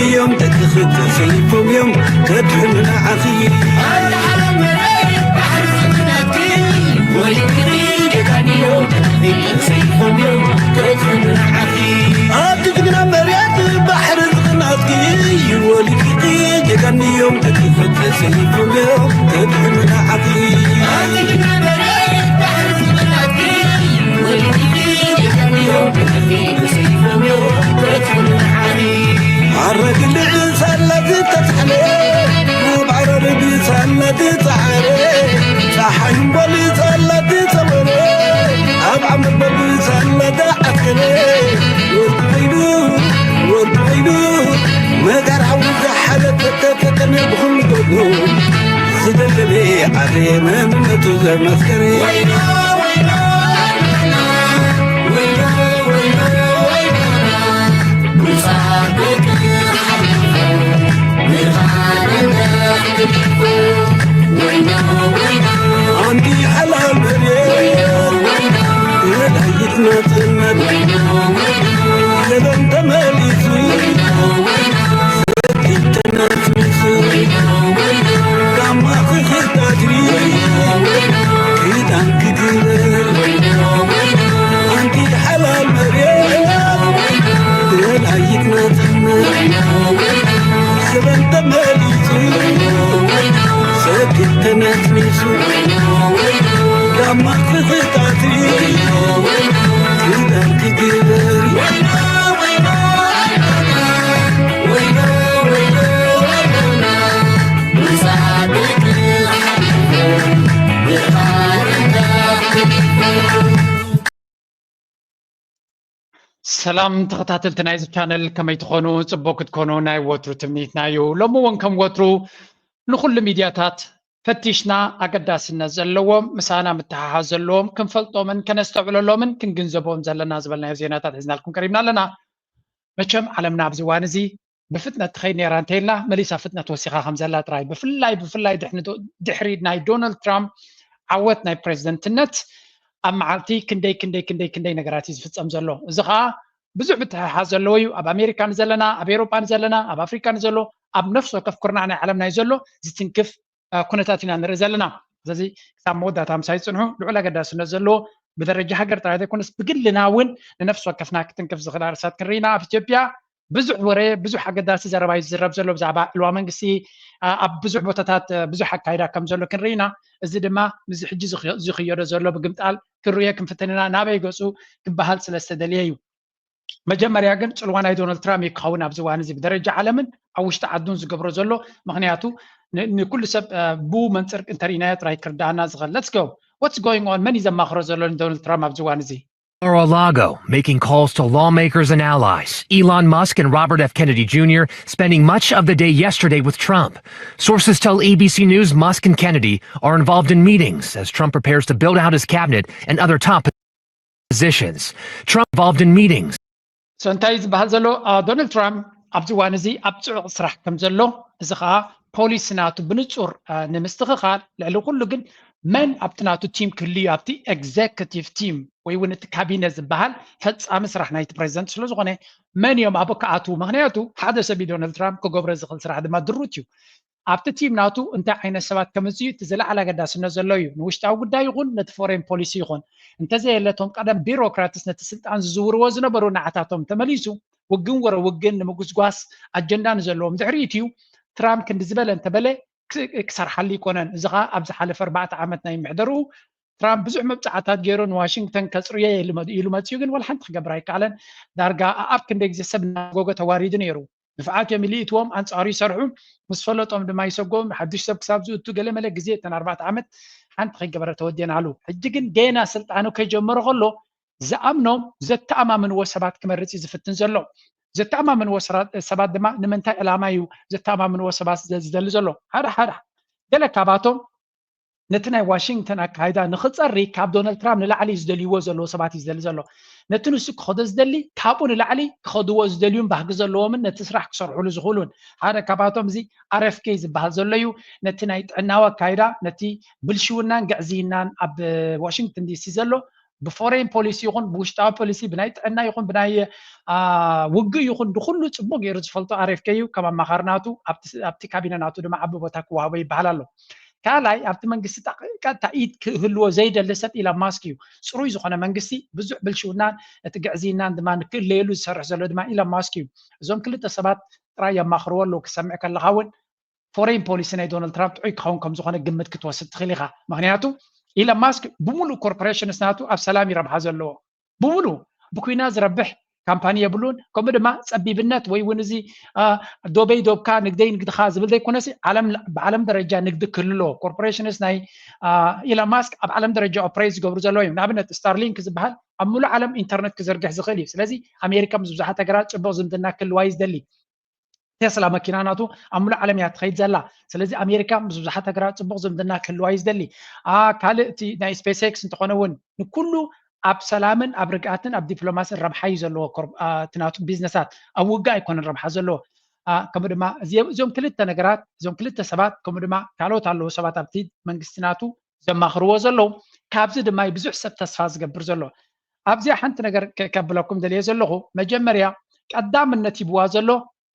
እዮም ደቅኺ ተሰይፎም እዮም ከድሕኑ ንዓኺ። ኣቲ ጅግና መሬት ባሕሪ ዝቕናትኪ ወሊድኪ ጀጋኑ እዮም ደቅኺ ተሰይፎም እዮም ከድሕኑ ንዓኺ። ኣረግልዕ ሳላ ዝተጻሕለ፣ ኣብ ዓረር ብሳላ ዝጸዓረ፣ ጸሓይ እምቦል ሳላ ዝጸወረ፣ ኣብ ዓመት በል ሳላ ዝዓስከረ፣ ወዲ ኸይዱ፣ ወዲ ኸይዱ፣ መጋር ሓዊ ዝሓለፈ ተፈተነ ብኹሉ ገድሉ፣ ዝደለለ ዓረ መንነቱ ዘመስከረ። ኣንቲ ሓላል መሬት ወላይት ናጽነት ዘበን ተመሊሱ ተነስኒሱ ጋማ ክኽታትሪ ክዳን ክግበር ኣንቲ ሓላል መሬት ወላይት ናጽነት ዘበን ተመሊሱ ሰኪት ተነስኒሱ ጋማ ክኽታትሪ ክዳን ክግበር ሰላም ተኸታተልቲ ናይዚ ቻነል ከመይ ትኾኑ? ጽቡቅ ክትኮኑ ናይ ወትሩ ትምኒትና እዩ። ሎሚ እውን ከም ወትሩ ንኹሉ ሚድያታት ፈቲሽና ኣገዳስነት ዘለዎም ምሳና ምትሓሓዝ ዘለዎም ክንፈልጦምን ከነስተውዕለሎምን ክንግንዘቦም ዘለና ዝበልናዮ ዜናታት ሒዝናልኩም ቀሪብና ኣለና። መቸም ዓለምና ኣብዚ እዋን እዚ ብፍጥነት ትኸይድ ነይራ እንተይልና መሊሳ ፍጥነት ወሲኻ ከም ዘላ ጥራይ ብፍላይ ብፍላይ ድሕሪ ናይ ዶናልድ ትራምፕ ዓወት ናይ ፕሬዝደንትነት ኣብ መዓልቲ ክንደይ ክንደይ ክንደይ ክንደይ ነገራት እዩ ዝፍፀም ዘሎ። እዚ ከዓ ብዙሕ ምትሕሓዝ ዘለዎ እዩ። ኣብ ኣሜሪካ ንዘለና፣ ኣብ ኤውሮጳ ንዘለና፣ ኣብ ኣፍሪካ ንዘሎ፣ ኣብ ነፍሲ ወከፍ ኩርናዕ ናይ ዓለምና እዩ ዘሎ ዝትንክፍ ኩነታት ኢና ንርኢ ዘለና። ስለዚ ክሳብ መወዳእታ ምሳይ ፅንሑ። ልዑል ኣገዳስነት ዘለዎ ብደረጃ ሃገር ጥራይ ዘይኮነስ ብግልና እውን ንነፍሲ ወከፍና ክትንክፍ ዝኽእል ኣርእስታት ክንርኢ ኢና። ኣብ ኢትዮጵያ ብዙሕ ወረ ብዙሕ ኣገዳሲ ዘረባ እዩ ዝዝረብ ዘሎ ብዛዕባ ዕልዋ መንግስቲ ኣብ ብዙሕ ቦታታት ብዙሕ ኣካይዳ ከም ዘሎ ክንርኢ ኢና። እዚ ድማ ምስዚ ሕጂ ዝኽየዶ ዘሎ ብግምጣል ክንርእዮ ክንፍትን ኢና። ናበይ ገፁ ክበሃል ስለ ዝተደልየ እዩ። መጀመርያ ግን ፅልዋ ናይ ዶናልድ ትራምፕ እዩ ክኸውን ኣብዚ እዋን እዚ ብደረጃ ዓለምን ኣብ ውሽጢ ዓዱን ዝገብሮ ዘሎ። ምክንያቱ ንኩሉ ሰብ ብኡ መንፅር እንተርኢናዮ ጥራይ ክርዳኣና ዝኽእል። Let's go. What's going on? መን እዩ ዘማኽሮ ዘሎ ንዶናልድ ትራምፕ ኣብዚ እዋን እዚ? Mar-a-Lago, making calls to lawmakers and allies. Elon Musk and Robert F. Kennedy Junior spending much of the day yesterday with Trump. Sources tell A B C News Musk and Kennedy are involved in meetings as Trump prepares to build out his cabinet and other top positions. Trump involved in meetings. So እንታይ ዝበሃል ዘሎ? ዶናልድ ትራምፕ ኣብዚ እዋን እዚ ኣብ ፅዑቕ ስራሕ ከም ዘሎ፣ እዚ ከዓ ፖሊሲ ናቱ ብንፁር ንምስትኽኻል፣ ልዕሊ ኩሉ ግን መን ኣብቲ ናቱ ቲም ክህልዩ ኣብቲ ኤግዜክቲቭ ቲም ወይ እውን እቲ ካቢነ ዝበሃል ፈፃሚ ስራሕ ናይቲ ፕሬዚደንት ስለዝኾነ መን እዮም ኣብኡ ክኣትዉ? ምክንያቱ ሓደ ሰብ እዩ ዶናልድ ትራምፕ ክገብሮ ዝኽእል ስራሕ ድማ ድሩት እዩ። ኣብቲ ቲም ናቱ እንታይ ዓይነት ሰባት ከምፅኡ እቲ ዝለዓለ ኣገዳስነት ዘሎ እዩ። ንውሽጣዊ ጉዳይ ይኹን ነቲ ፎሬን ፖሊሲ ይኹን እንተዘየለ እቶም ቀደም ቢሮክራትስ ነቲ ስልጣን ዝዝውርዎ ዝነበሩ ንዓታቶም ተመሊሱ ውግን ወረ ውግን ንምጉስጓስ ኣጀንዳ ንዘለዎም ድሕሪት እዩ። ትራምፕ ክንዲ ዝበለ እንተበለ ክሰርሓሉ ይኮነን። እዚ ከዓ ኣብ ዝሓለፈ ኣርባዕተ ዓመት ናይ ምሕደርኡ ትራምፕ ብዙሕ መብፃዕታት ገይሩ ንዋሽንግተን ከፅርዮ ኢሉ መፅኡ ግን ወላ ሓንቲ ክገብር ኣይከኣለን። ዳርጋ ኣብ ክንደይ ግዜ ሰብ እናጎጎ ተዋሪዱ ነይሩ። ንፍዓት እዮም ኢሉ ይእትዎም ኣንፃሩ ይሰርሑ ምስ ፈለጦም ድማ ይሰጎም ሓዱሽ ሰብ ክሳብ ዝእቱ ገለ መለ ግዜ እተን ኣርባዕተ ዓመት ሓንቲ ከይገበረ ተወዲአናሉ ሕጂ ግን ገና ስልጣኑ ከይጀመረ ከሎ ዝኣምኖም ዘተኣማምንዎ ሰባት ክመርፅ እዩ ዝፍትን ዘሎ ዘተኣማምንዎ ሰባት ድማ ንምንታይ ዕላማ እዩ ዘተኣማምንዎ ሰባት ዝደሊ ዘሎ ሓደ ሓደ ገለ ካባቶም ነቲ ናይ ዋሽንግተን ኣካይዳ ንኽፀሪ ካብ ዶናልድ ትራምፕ ንላዕሊ እዩ ዝደልይዎ ዘለዎ ሰባት እዩ ዝደሊ ዘሎ ነቲ ንሱ ክኸዶ ዝደሊ ካብኡ ንላዕሊ ክኸድዎ ዝደልዩን ባህጊ ዘለዎምን ነቲ ስራሕ ክሰርሕሉ ዝኽእሉን ሓደ ካብኣቶም እዚ ኣርኤፍኬ ዝበሃል ዘሎ እዩ ነቲ ናይ ጥዕናዊ ኣካይዳ ነቲ ብልሽውናን ግዕዝይናን ኣብ ዋሽንግተን ዲሲ ዘሎ ብፎሬን ፖሊሲ ይኹን ብውሽጣዊ ፖሊሲ ብናይ ጥዕና ይኹን ብናይ ውግእ ይኹን ብኩሉ ፅቡቅ ገይሩ ዝፈልጦ ኣር ኤፍ ከ እዩ። ከም ኣማኻሪ ናቱ ኣብቲ ካቢነ ናቱ ድማ ዓቢ ቦታ ክወሃቦ ይበሃል ኣሎ። ካልኣይ ኣብቲ መንግስቲ ቀጥታ ኢድ ክህልዎ ዘይደሊ ሰብ ኢሎን ማስክ እዩ። ፅሩይ ዝኾነ መንግስቲ ብዙሕ ብልሽውናን እቲ ግዕዝይናን ድማ ንክእለየሉ ዝሰርሕ ዘሎ ድማ ኢሎን ማስክ እዩ። እዞም ክልተ ሰባት ጥራይ የማኽርዎ ኣለዉ። ክሰምዕ ከለኻ እውን ፎሬን ፖሊሲ ናይ ዶናልድ ትራምፕ ጥዑይ ክኸውን ከም ዝኾነ ግምት ክትወስድ ትኽእል ኢኻ። ምክንያቱ ኢሎን ማስክ ብምሉእ ኮርፖሬሽንስ ናቱ ኣብ ሰላም ይረብሓ ዘለዎ ብምሉ ብኩና ዝረብሕ ካምፓኒ የብሉን። ከምኡ ድማ ፀቢብነት ወይ እውን እዚ ዶበይ ዶብካ ንግደይ ንግድኻ ዝብል ዘይኮነሲ ብዓለም ደረጃ ንግዲ ክህልሎ ኮርፖሬሽንስ ናይ ኢሎን ማስክ ኣብ ዓለም ደረጃ ኦፕሬት ዝገብሩ ዘለዉ እዮም። ንኣብነት ስታርሊንክ ዝበሃል ኣብ ሙሉእ ዓለም ኢንተርነት ክዘርግሕ ዝኽእል እዩ። ስለዚ ኣሜሪካ ምስ ብዙሓት ሃገራት ፅቡቅ ዝምድና ክህልዋ እዩ ዝደሊ። ቴስላ መኪና ናቱ ኣብ ሙሉእ ዓለም እያ ትኸይድ ዘላ። ስለዚ ኣሜሪካ ምስ ብዙሓት ሃገራት ፅቡቅ ዝምድና ክህልዋ እዩ ዝደሊ። ካልእ እቲ ናይ ስፔስ ኤክስ እንተኾነ እውን ንኩሉ ኣብ ሰላምን ኣብ ርግኣትን ኣብ ዲፕሎማስን ረብሓ እዩ ዘለዎ። እቲ ናቱ ቢዝነሳት ኣብ ውግእ ኣይኮነን ረብሓ ዘለዎ። ከምኡ ድማ እዚኦም ክልተ ነገራት እዞም ክልተ ሰባት ከምኡ ድማ ካልኦት ኣለዉ ሰባት ኣብቲ መንግስቲ ናቱ ዘማኽርዎ ዘለዉ። ካብዚ ድማ ብዙሕ ሰብ ተስፋ ዝገብር ዘሎ። ኣብዚኣ ሓንቲ ነገር ከብለኩም ደልየ ዘለኹ መጀመርያ ቀዳምነት ሂብዋ ዘሎ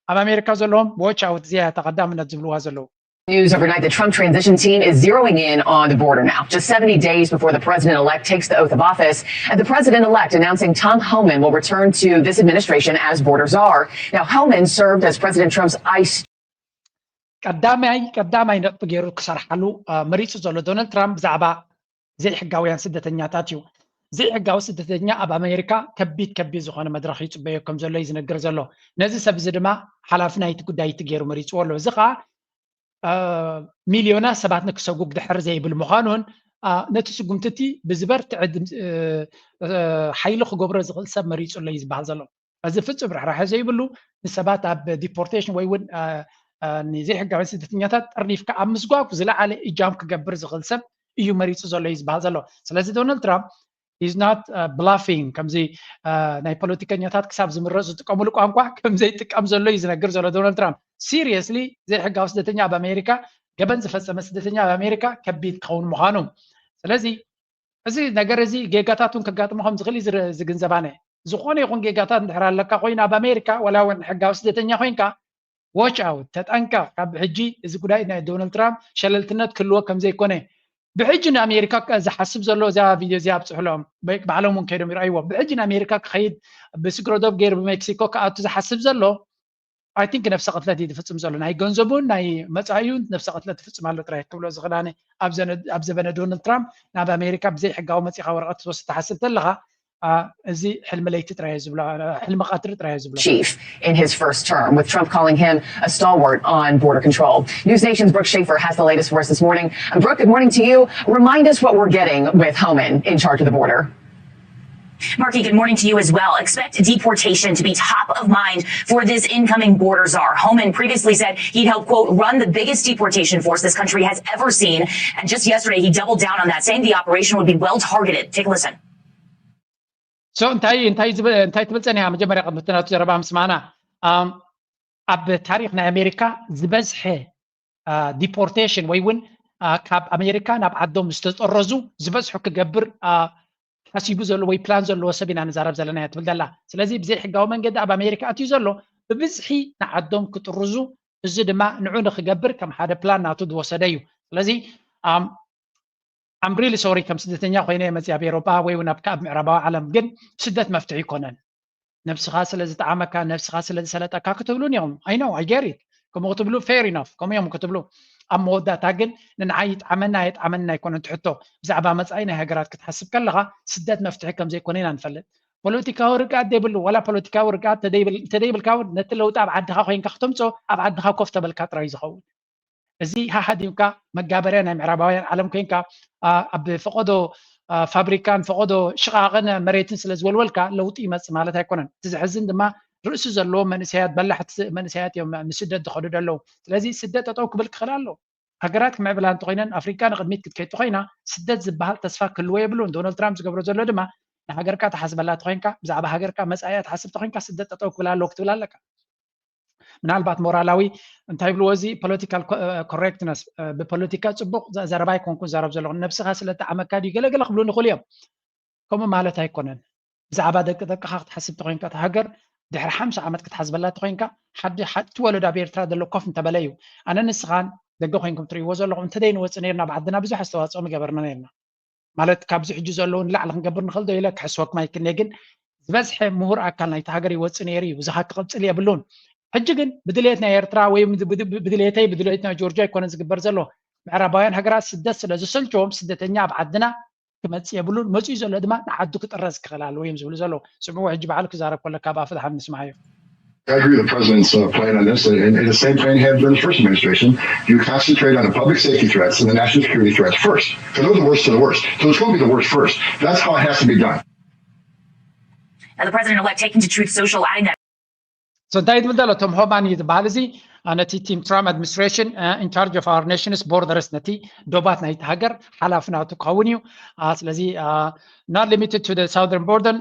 ኣብ ኣሜሪካ ዘለዎም ዎች ኣውት እዚኣ እያ ቀዳምነት ዝብልዋ ዘለዉ። News overnight, the Trump transition team is zeroing in on the border now, just seventy days before the president-elect takes the oath of office. And the president-elect announcing Tom Homan will return to this administration as border czar. Now, Homan served as President Trump's ICE ቀዳማይ ቀዳማይ ነጥቢ ገይሩ ክሰርሓሉ መሪፁ ዘሎ ዶናልድ ትራምፕ ብዛዕባ ዘይሕጋውያን ስደተኛታት እዩ። ዘይሕጋዊ ስደተኛ ኣብ ኣሜሪካ ከቢድ ከቢድ ዝኾነ መድረኽ ይፅበዮ ከም ዘሎ እዩ ዝነግር ዘሎ። ነዚ ሰብ እዚ ድማ ሓላፊ ናይቲ ጉዳይ እቲ ገይሩ መሪፅዎ ኣሎ። እዚ ከዓ ሚልዮናት ሰባት ንክሰጉግ ድሕር ዘይብል ምዃኑን ነቲ ስጉምቲ እቲ ብዝበርትዐ ሓይሊ ክገብሮ ዝኽእል ሰብ መሪፁ ኣሎ እዩ ዝበሃል ዘሎ። እዚ ፍፁም ርሕራሐ ዘይብሉ ንሰባት ኣብ ዲፖርቴሽን ወይ እውን ንዘይሕጋውያን ስደተኛታት ጠርኒፍካ ኣብ ምስጓጉ ዝለዓለ እጃም ክገብር ዝኽእል ሰብ እዩ መሪፁ ዘሎ እዩ ዝበሃል ዘሎ። ስለዚ ዶናልድ ትራምፕ is not bluffing ከምዚ ናይ ፖለቲከኛታት ክሳብ ዝምረፁ ዝጥቀምሉ ቋንቋ ከምዘይጥቀም ዘሎ እዩ ዝነግር ዘሎ ዶናልድ ትራምፕ። ሲሪየስሊ ዘይሕጋዊ ስደተኛ ኣብ ኣሜሪካ ገበን ዝፈፀመ ስደተኛ ኣብ ኣሜሪካ ከቢድ ክኸውን ምዃኑ። ስለዚ እዚ ነገር እዚ ጌጋታት እውን ከጋጥሞ ከም ዝኽእል እዩ ዝግንዘብ ኣነ። ዝኾነ ይኹን ጌጋታት እንድሕር ኣለካ ኮይኑ ኣብ ኣሜሪካ ዋላ እውን ሕጋዊ ስደተኛ ኮይንካ ዎች ኣውት ተጠንቀቕ። ካብ ሕጂ እዚ ጉዳይ ናይ ዶናልድ ትራምፕ ሸለልትነት ክህልዎ ከም ዘይኮነ ብሕጂ ንኣሜሪካ ዝሓስብ ዘሎ እዛ ቪድዮ እዚኣ ኣብፅሕሎም ባዕሎም እውን ከይዶም ይረኣይዎ። ብሕጂ ንኣሜሪካ ክኸይድ ብስግረዶብ ገይሩ ብሜክሲኮ ክኣቱ ዝሓስብ ዘሎ I think ነብሰ ቅትለት እዩ ዝፍፅም ዘሎ። ናይ ገንዘቡን ናይ መፃኢኡን ነብሰ ቅትለት ዝፍፅም ኣሎ ጥራይ ክብሎ ዝኽእል ኣነ ኣብ ዘበነ ዶናልድ ትራምፕ ናብ ኣሜሪካ ብዘይ ሕጋዊ መፂኻ ወረቐት ክትወስድ ትሓስብ ተለኻ እዚ ሕልሚ ለይቲ ጥራይ ዝብሎ ሕልሚ ቀትሪ ጥራይ ዝብሎ chief in his first term, with Trump calling him a stalwart on border control. News Nation's Brooke Schaefer has the latest for us this morning. And Brooke, good morning to you. Remind us what we're getting with Homan in charge of the border. Markey, good morning to you as well. Expect deportation to be top of mind for this incoming border czar. Homan previously said he'd help, quote, run the biggest deportation force this country has ever seen. And just yesterday, he doubled down on that, saying the operation would be well targeted. Take a listen. So እንታይ እንታይ እንታይ ትብል ጸኒሓ መጀመርያ ቅድሚ ናቱ ዘረባ ምስማና ኣብ ታሪኽ ናይ ኣሜሪካ ዝበዝሐ ዲፖርቴሽን ወይ እውን ካብ ኣሜሪካ ናብ ዓዶም ዝተጠረዙ ዝበዝሑ ክገብር ሓሲቡ ዘሎ ወይ ፕላን ዘለዎ ሰብ ኢና ንዛረብ ዘለና እያ ትብል ዘላ። ስለዚ ብዘይ ሕጋዊ መንገዲ ኣብ ኣሜሪካ ኣትዩ ዘሎ ብብዝሒ ንዓዶም ክጥርዙ፣ እዚ ድማ ንዑ ንክገብር ከም ሓደ ፕላን ናቱ ዝወሰደ እዩ። ስለዚ I'm really sorry ከም ስደተኛ ኮይነ መፅእ ኣብ ኤሮጳ ወይ እውን ኣብ ምዕራባዊ ዓለም ግን ስደት መፍትሒ ይኮነን። ነብስኻ ስለ ዝጠዓመካ ነብስኻ ስለ ዝሰለጠካ ክትብሉን ኢኹም። I know, I get it። ከምኡ ክትብሉ fair enough፣ ከምኡ እዮም ክትብሉ። ኣብ መወዳእታ ግን ንንዓይ ይጥዓመና የጥዓመና ኣይኮነን ትሕቶ። ብዛዕባ መጻኢ ናይ ሃገራት ክትሓስብ ከለኻ ስደት መፍትሒ ከም ዘይኮነ ኢና ንፈልጥ። ፖለቲካዊ ርግኣት ዘይብሉ ዋላ ፖለቲካዊ ርግኣት እንተደይብልካ እውን ነቲ ለውጢ ኣብ ዓድኻ ኮይንካ ክተምፅኦ ኣብ ዓድኻ ኮፍ ተበልካ ጥራይ እዩ ዝኸውን። እዚ ሃሃዲምካ መጋበርያ ናይ ምዕራባውያን ዓለም ኮይንካ ኣብ ፈቐዶ ፋብሪካን ፈቐዶ ሽቓቕን መሬትን ስለ ዝወልወልካ ለውጢ ይመፅእ ማለት ኣይኮነን። እቲ ዘሕዝን ድማ ርእሲ ዘለዎም መንእሰያት በላሕቲ መንእሰያት እዮም ንስደት ዝኸዱ ዘለዉ። ስለዚ ስደት ጠጠው ክብል ክኽእል ኣለዎ። ሃገራት ክምዕብላ እንተኮይነን ኣፍሪካ ንቅድሚት ክትከይድ ተኮይና ስደት ዝበሃል ተስፋ ክህልዎ የብሉን። ዶናልድ ትራምፕ ዝገብሮ ዘሎ ድማ ንሃገርካ ትሓስበላ ተኮይንካ ብዛዕባ ሃገርካ መፃኢያ ትሓስብ ተኮይንካ ስደት ጠጠው ክብል ኣለዎ ክትብል ኣለካ። ምናልባት ሞራላዊ እንታይ ይብልዎ እዚ ፖለቲካል ኮሬክትነስ ብፖለቲካ ፅቡቅ ዘረባ ኣይኮንኩ ዘረብ ዘለኹ ነብስኻ ስለጠዓመካ ድዩ ገለገለ ክብሉ ንኽእሉ እዮም። ከምኡ ማለት ኣይኮነን። ብዛዕባ ደቂ ደቅኻ ክትሓስብ ተኮይንካ፣ እታ ሃገር ድሕሪ ሓምሳ ዓመት ክትሓስበላ ተኮይንካ፣ ሓዲ ሓ- እቲ ወለዶ ኣብ ኤርትራ ዘሎ ኮፍ እንተበለ እዩ። ኣነ ንስኻን ደገ ኮይንኩም ትርእይዎ ዘለኹም እንተደይንወፅእ ነይርና፣ ኣብ ዓድና ብዙሕ ኣስተዋፅኦ ምገበርና ነይርና። ማለት ካብዚ ሕጂ ዘለዉ ንላዕሊ ክንገብር ንኽእል ዶ ኢለ ክሕስወኩም ኣይክእልን እየ። ግን ዝበዝሐ ምሁር ኣካል ናይቲ ሃገር ይወፅእ ነይሩ እዩ። ብዝኻ ክቕፅል የብሉን። ሕጂ ግን ብድሌት ናይ ኤርትራ ወይ ብድ- ብድሌተይ ብድሌት ናይ ጆርጆ ኣይኮነን ዝግበር ዘሎ። ምዕራባውያን ሃገራት ስደት ስለ ዝሰልቸዎም ስደተኛ ኣብ ዓድና ክመጽእ የብሉን። መጺኡ ዘሎ ድማ ንዓዱ ክጥረዝ ክኽእል ኣለዎ እዮም ዝብሉ ዘለዉ። ስምዕዎ፣ ሕጂ ባዕሉ ክዛረብ ከሎ ካብ ኣፉ ደሓን ንስምዓዮ። I agree with the president's uh, plan on this. In, in the same plan he had during the first administration, you concentrate on the public safety threats and the national security threats first, because those are the worst of the worst. So it's going to be the worst first. That's how it has to be done. Now, the president-elect taking to Truth Social, adding that So እንታይ ትብል ዘሎ? ቶም ሆማን እዩ ዝበሃል። እዚ ነቲ team Trump administration in charge of our nation's borders፣ ነቲ ዶባት ናይቲ ሃገር ሓላፊ ናቱ ክኸውን እዩ። ስለዚ not limited to the southern border,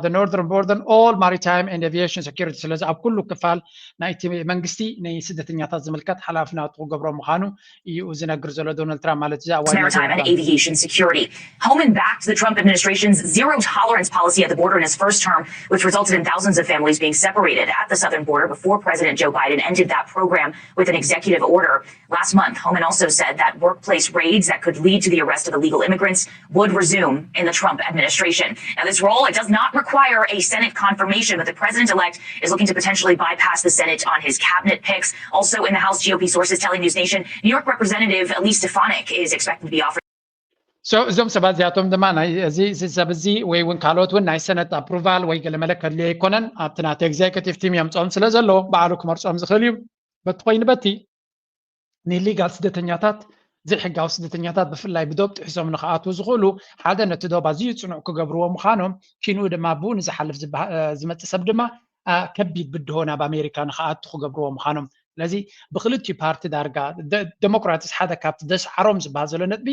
the northern border, all maritime and aviation security። ስለዚ ኣብ ኩሉ ክፋል ናይቲ መንግስቲ ንስደተኛታት ዝምልከት ሓላፊ ናቱ ክገብሮ ምዃኑ እዩ ዝነግር ዘሎ ዶናልድ ትራምፕ ማለት እዚ ኣብ ዋና maritime and aviation security. Homan backed the Trump administration's zero tolerance policy at the border in his first term, which resulted in thousands of families being separated at the southern border before President Joe Biden ended that program with an executive order. Last month, Homan also said that workplace raids that could lead to the arrest of illegal immigrants would resume in the Trump administration. Now, this role, it does not require a Senate confirmation, but the president-elect is looking to potentially bypass the Senate on his cabinet picks. Also in the House, G O P sources telling News Nation, New York Representative Elise Stefanik is expected to be offered. So እዞም ሰባት እዚኣቶም ድማ ናይ እዚ እዚ ሰብ እዚ ወይ እውን ካልኦት እውን ናይ ሰነት ኣፕሩቫል ወይ ገለ መለ ከድልዮ ኣይኮነን። ኣብቲ ናቲ ኤግዜኪቲቭ ቲም የምፅኦም ስለ ዘሎ ባዕሉ ክመርፆም ዝኽእል እዩ። በቲ ኮይኑ በቲ ንኢሊጋል ስደተኛታት ዘይሕጋዊ ስደተኛታት ብፍላይ ብዶብ ጥሒሶም ንክኣትዉ ዝኽእሉ ሓደ ነቲ ዶብ ኣዝዩ ፅኑዕ ክገብርዎ ምዃኖም ኪንኡ ድማ ብኡ ንዝሓልፍ ዝመፅእ ሰብ ድማ ከቢድ ብድሆ ናብ ኣሜሪካ ንክኣቱ ክገብርዎ ምዃኖም ስለዚ ብክልቲኡ ፓርቲ ዳርጋ ደ- ዴሞክራትስ ሓደ ካብቲ ደስዓሮም ዝበሃል ዘሎ ነጥቢ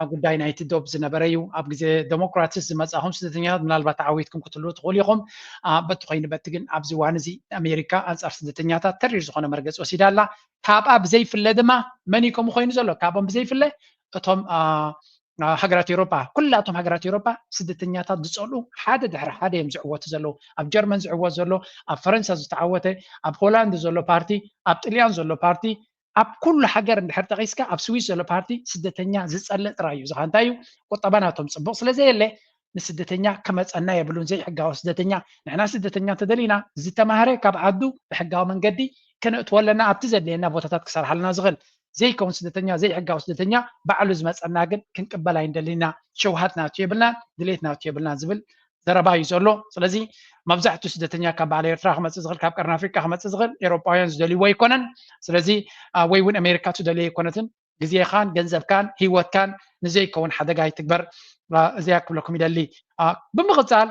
ኣብ ጉዳይ ናይቲ ዶብ ዝነበረ እዩ። ኣብ ግዜ ዴሞክራትስ ዝመፃኹም ስደተኛታት ምናልባት ተዓዊትኩም ክትህልዉ ትኽእሉ ኢኹም። አ፣ በቲ ኮይኑ በቲ ግን ኣብዚ እዋን እዚ ኣሜሪካ ኣንፃር ስደተኛታት ተሪር ዝኾነ መርገፂ ወሲዳ ኣላ። ካብኣ ብዘይፍለ ድማ መን እዩ ከምኡ ኮይኑ ዘሎ? ካብኦም ብዘይፍለ እቶም አ፣ አ፣ ሃገራት ኤውሮጳ፣ ኩላቶም ሃገራት ኤውሮጳ ስደተኛታት ዝፀልኡ ሓደ ድሕሪ ሓደ እዮም ዝዕወቱ ዘለዉ። ኣብ ጀርመን ዝዕወት ዘሎ፣ ኣብ ፈረንሳ ዝተዓወተ፣ ኣብ ሆላንድ ዘሎ ፓርቲ፣ ኣብ ጥልያን ዘሎ ፓርቲ፣ ኣብ ኩሉ ሃገር እንድሕር ጠቒስካ ኣብ ስዊስ ዘሎ ፓርቲ ስደተኛ ዝጸልእ ጥራይ እዩ። ዝኻ እንታይ እዩ? ቁጠባ ናቶም ጽቡቕ ስለ ዘየለ ንስደተኛ ክመጸና የብሉን። ዘይሕጋዊ ስደተኛ ንሕና ስደተኛ እንተደሊና ዝተማህረ ካብ ዓዱ ብሕጋዊ መንገዲ ከነእትዎ ኣለና ኣብቲ ዘድልየና ቦታታት ክሰርሓልና ዝኽእል ዘይከውን ስደተኛ ዘይሕጋዊ ስደተኛ ባዕሉ ዝመጸና ግን ክንቅበል ኣይንደሊና። ሸውሃት ናቱ የብልና ድሌት ናቱ የብልና ዝብል ዘረባ እዩ ዘሎ። ስለዚ መብዛሕትኡ ስደተኛ ካብ በዓል ኤርትራ ክመፅእ ዝኽእል ካብ ቀርኒ ኣፍሪቃ ክመፅእ ዝኽእል ኤሮጳውያን ዝደልይዎ ኣይኮነን። ስለዚ ወይ እውን ኣሜሪካ ትደልዮ ኣይኮነትን። ግዜኻን ገንዘብካን ህይወትካን ንዘይከውን ሓደጋ ይትግበር። እዚያ ክብለኩም ይደሊ። ብምቕፃል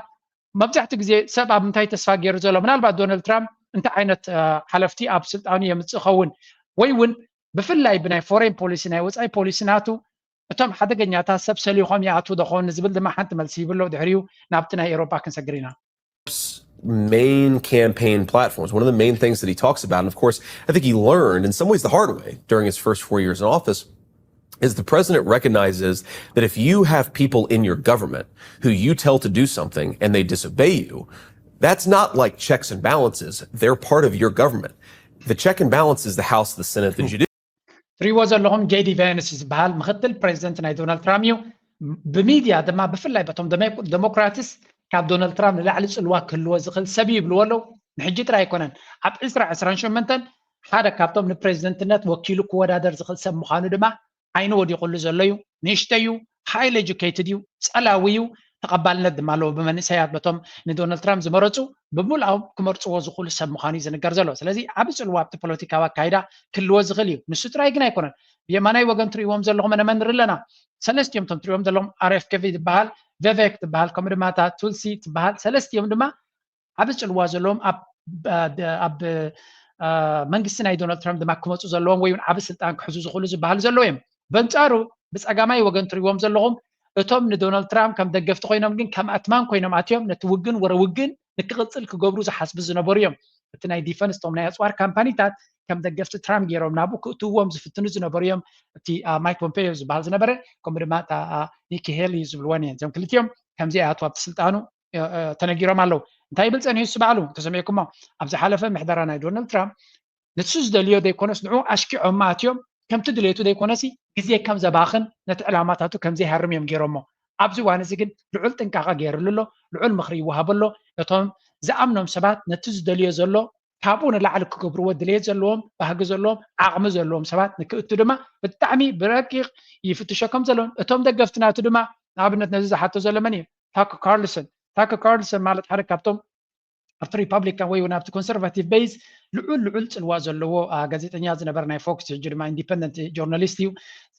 መብዛሕትኡ ግዜ ሰብ ኣብ ምንታይ ተስፋ ገይሩ ዘሎ ምናልባት ዶናልድ ትራምፕ እንታይ ዓይነት ሓለፍቲ ኣብ ስልጣኑ የምፅእ ኸውን ወይ እውን ብፍላይ ብናይ ፎሬን ፖሊሲ ናይ ወፃኢ ፖሊሲ ናቱ እቶም ሓደገኛታት ሰብ ሰሊኾም ይኣትዉ ዶ ኾን ንዝብል ድማ ሓንቲ መልሲ ይብሎ ድሕሪኡ ናብቲ ናይ ኤሮፓ ክንሰግር ኢና። Main campaign platforms. One of the main things that he talks about, and of course, I think he learned in some ways the hard way during his first four years in office, is the president recognizes that if you have people in your government who you tell to do something and they disobey you, that's not like checks and balances. They're part of your government. The check and balance is the House, the Senate, the Judiciary. ትሪእዎ ዘለኹም ጄዲ ቫንስ ዝበሃል ምክትል ፕሬዚደንት ናይ ዶናልድ ትራምፕ እዩ። ብሚድያ ድማ ብፍላይ በቶም ዴሞክራትስ ካብ ዶናልድ ትራምፕ ንላዕሊ ፅልዋ ክህልዎ ዝኽእል ሰብ እዩ ይብልዎ ኣለዉ። ንሕጂ ጥራይ ኣይኮነን ኣብ ዕስራ ዕስራን ሸመንተን ሓደ ካብቶም ንፕሬዚደንትነት ወኪሉ ክወዳደር ዝኽእል ሰብ ምዃኑ ድማ ዓይኑ ወዲቑሉ ዘሎ እዩ። ንእሽተይ እዩ፣ highly educated እዩ፣ ጸላዊ እዩ፣ ተቐባልነት ድማ ኣለዎ ብመንእሰያት በቶም ንዶናልድ ትራምፕ ዝመረፁ ብምልኣዎም ክመርፅዎ ዝኽእሉ ሰብ ምዃኑ እዩ ዝንገር ዘሎ። ስለዚ ዓቢ ፅልዋ ኣብቲ ፖለቲካዊ ኣካይዳ ክህልዎ ዝኽእል እዩ። ንሱ ጥራይ ግን ኣይኮነን። ብየማናይ ወገን ትርእይዎም ዘለኹም መነመን ንርኢ ኣለና። ሰለስቲኦም እቶም ትርእይዎም ዘለኹም ኣር ኤፍ ኬ ቪ ዝበሃል፣ ቨቨክ ዝበሃል ከምኡ ድማ እታ ቱልሲ ትበሃል ሰለስቲኦም ድማ ዓቢ ፅልዋ ዘለዎም ኣብ መንግስቲ ናይ ዶናልድ ትራምፕ ድማ ክመፁ ዘለዎም ወይ እውን ዓቢ ስልጣን ክሕዙ ዝኽእሉ ዝበሃሉ ዘለዉ እዮም። በንፃሩ ብፀጋማይ ወገን ትሪዎም ዘለኹም እቶም ንዶናልድ ትራምፕ ከም ደገፍቲ ኮይኖም ግን ከም ኣትማን ኮይኖም ኣትዮም ነቲ ውግን ወረ ውግን ንክቕፅል ክገብሩ ዝሓስቡ ዝነበሩ እዮም። እቲ ናይ ዲፈንስ፣ እቶም ናይ ኣፅዋር ካምፓኒታት ከም ደገፍቲ ትራምፕ ገይሮም ናብኡ ክእትውዎም ዝፍትኑ ዝነበሩ እዮም። እቲ ማይክ ፖምፔዮ ዝበሃል ዝነበረ፣ ከምኡ ድማ እታ ኒኪ ሄሊ ዝብልወን እየን። እዞም ክልቲኦም ከምዚ ይኣትዉ ኣብቲ ስልጣኑ ተነጊሮም ኣለዉ። እንታይ ይብል ፀኒሑ እሱ ባዕሉ? እንተሰሚዕኩሞ፣ ኣብ ዝሓለፈ ምሕደራ ናይ ዶናልድ ትራምፕ ንሱ ዝደልዮ ዘይኮነስ ንዑ ኣሽኪዖም ኣትዮም ከምቲ ድሌቱ ዘይኮነሲ ግዜ ከም ዘባኽን ነቲ ዕላማታቱ ከም ዘይሃርም እዮም ገይሮሞ። ኣብዚ እዋን እዚ ግን ልዑል ጥንቃቐ ገይርሉ ኣሎ፣ ልዑል ምኽሪ ይወሃቦ ኣሎ። ነቶም ዝኣምኖም ሰባት ነቲ ዝደልዮ ዘሎ ካብኡ ንላዕሊ ክገብርዎ ድሌት ዘለዎም፣ ባህጊ ዘለዎም፣ ዓቕሚ ዘለዎም ሰባት ንክእቱ ድማ ብጣዕሚ ብረቂቕ ይፍትሾ ከም ዘለውን፣ እቶም ደገፍቲ ናቱ ድማ ንኣብነት ነዚ ዝሓቶ ዘሎ መን እዩ? ታከር ካርልሰን። ታከር ካርልሰን ማለት ሓደ ካብቶም ኣብቲ ሪፓብሊካን ወይ እውን ኣብቲ ኮንሰርቫቲቭ ቤዝ ልዑል ልዑል ፅልዋ ዘለዎ ጋዜጠኛ ዝነበረ ናይ ፎክስ ሕጂ ድማ ኢንዲፐንደንት ጆርናሊስት እዩ።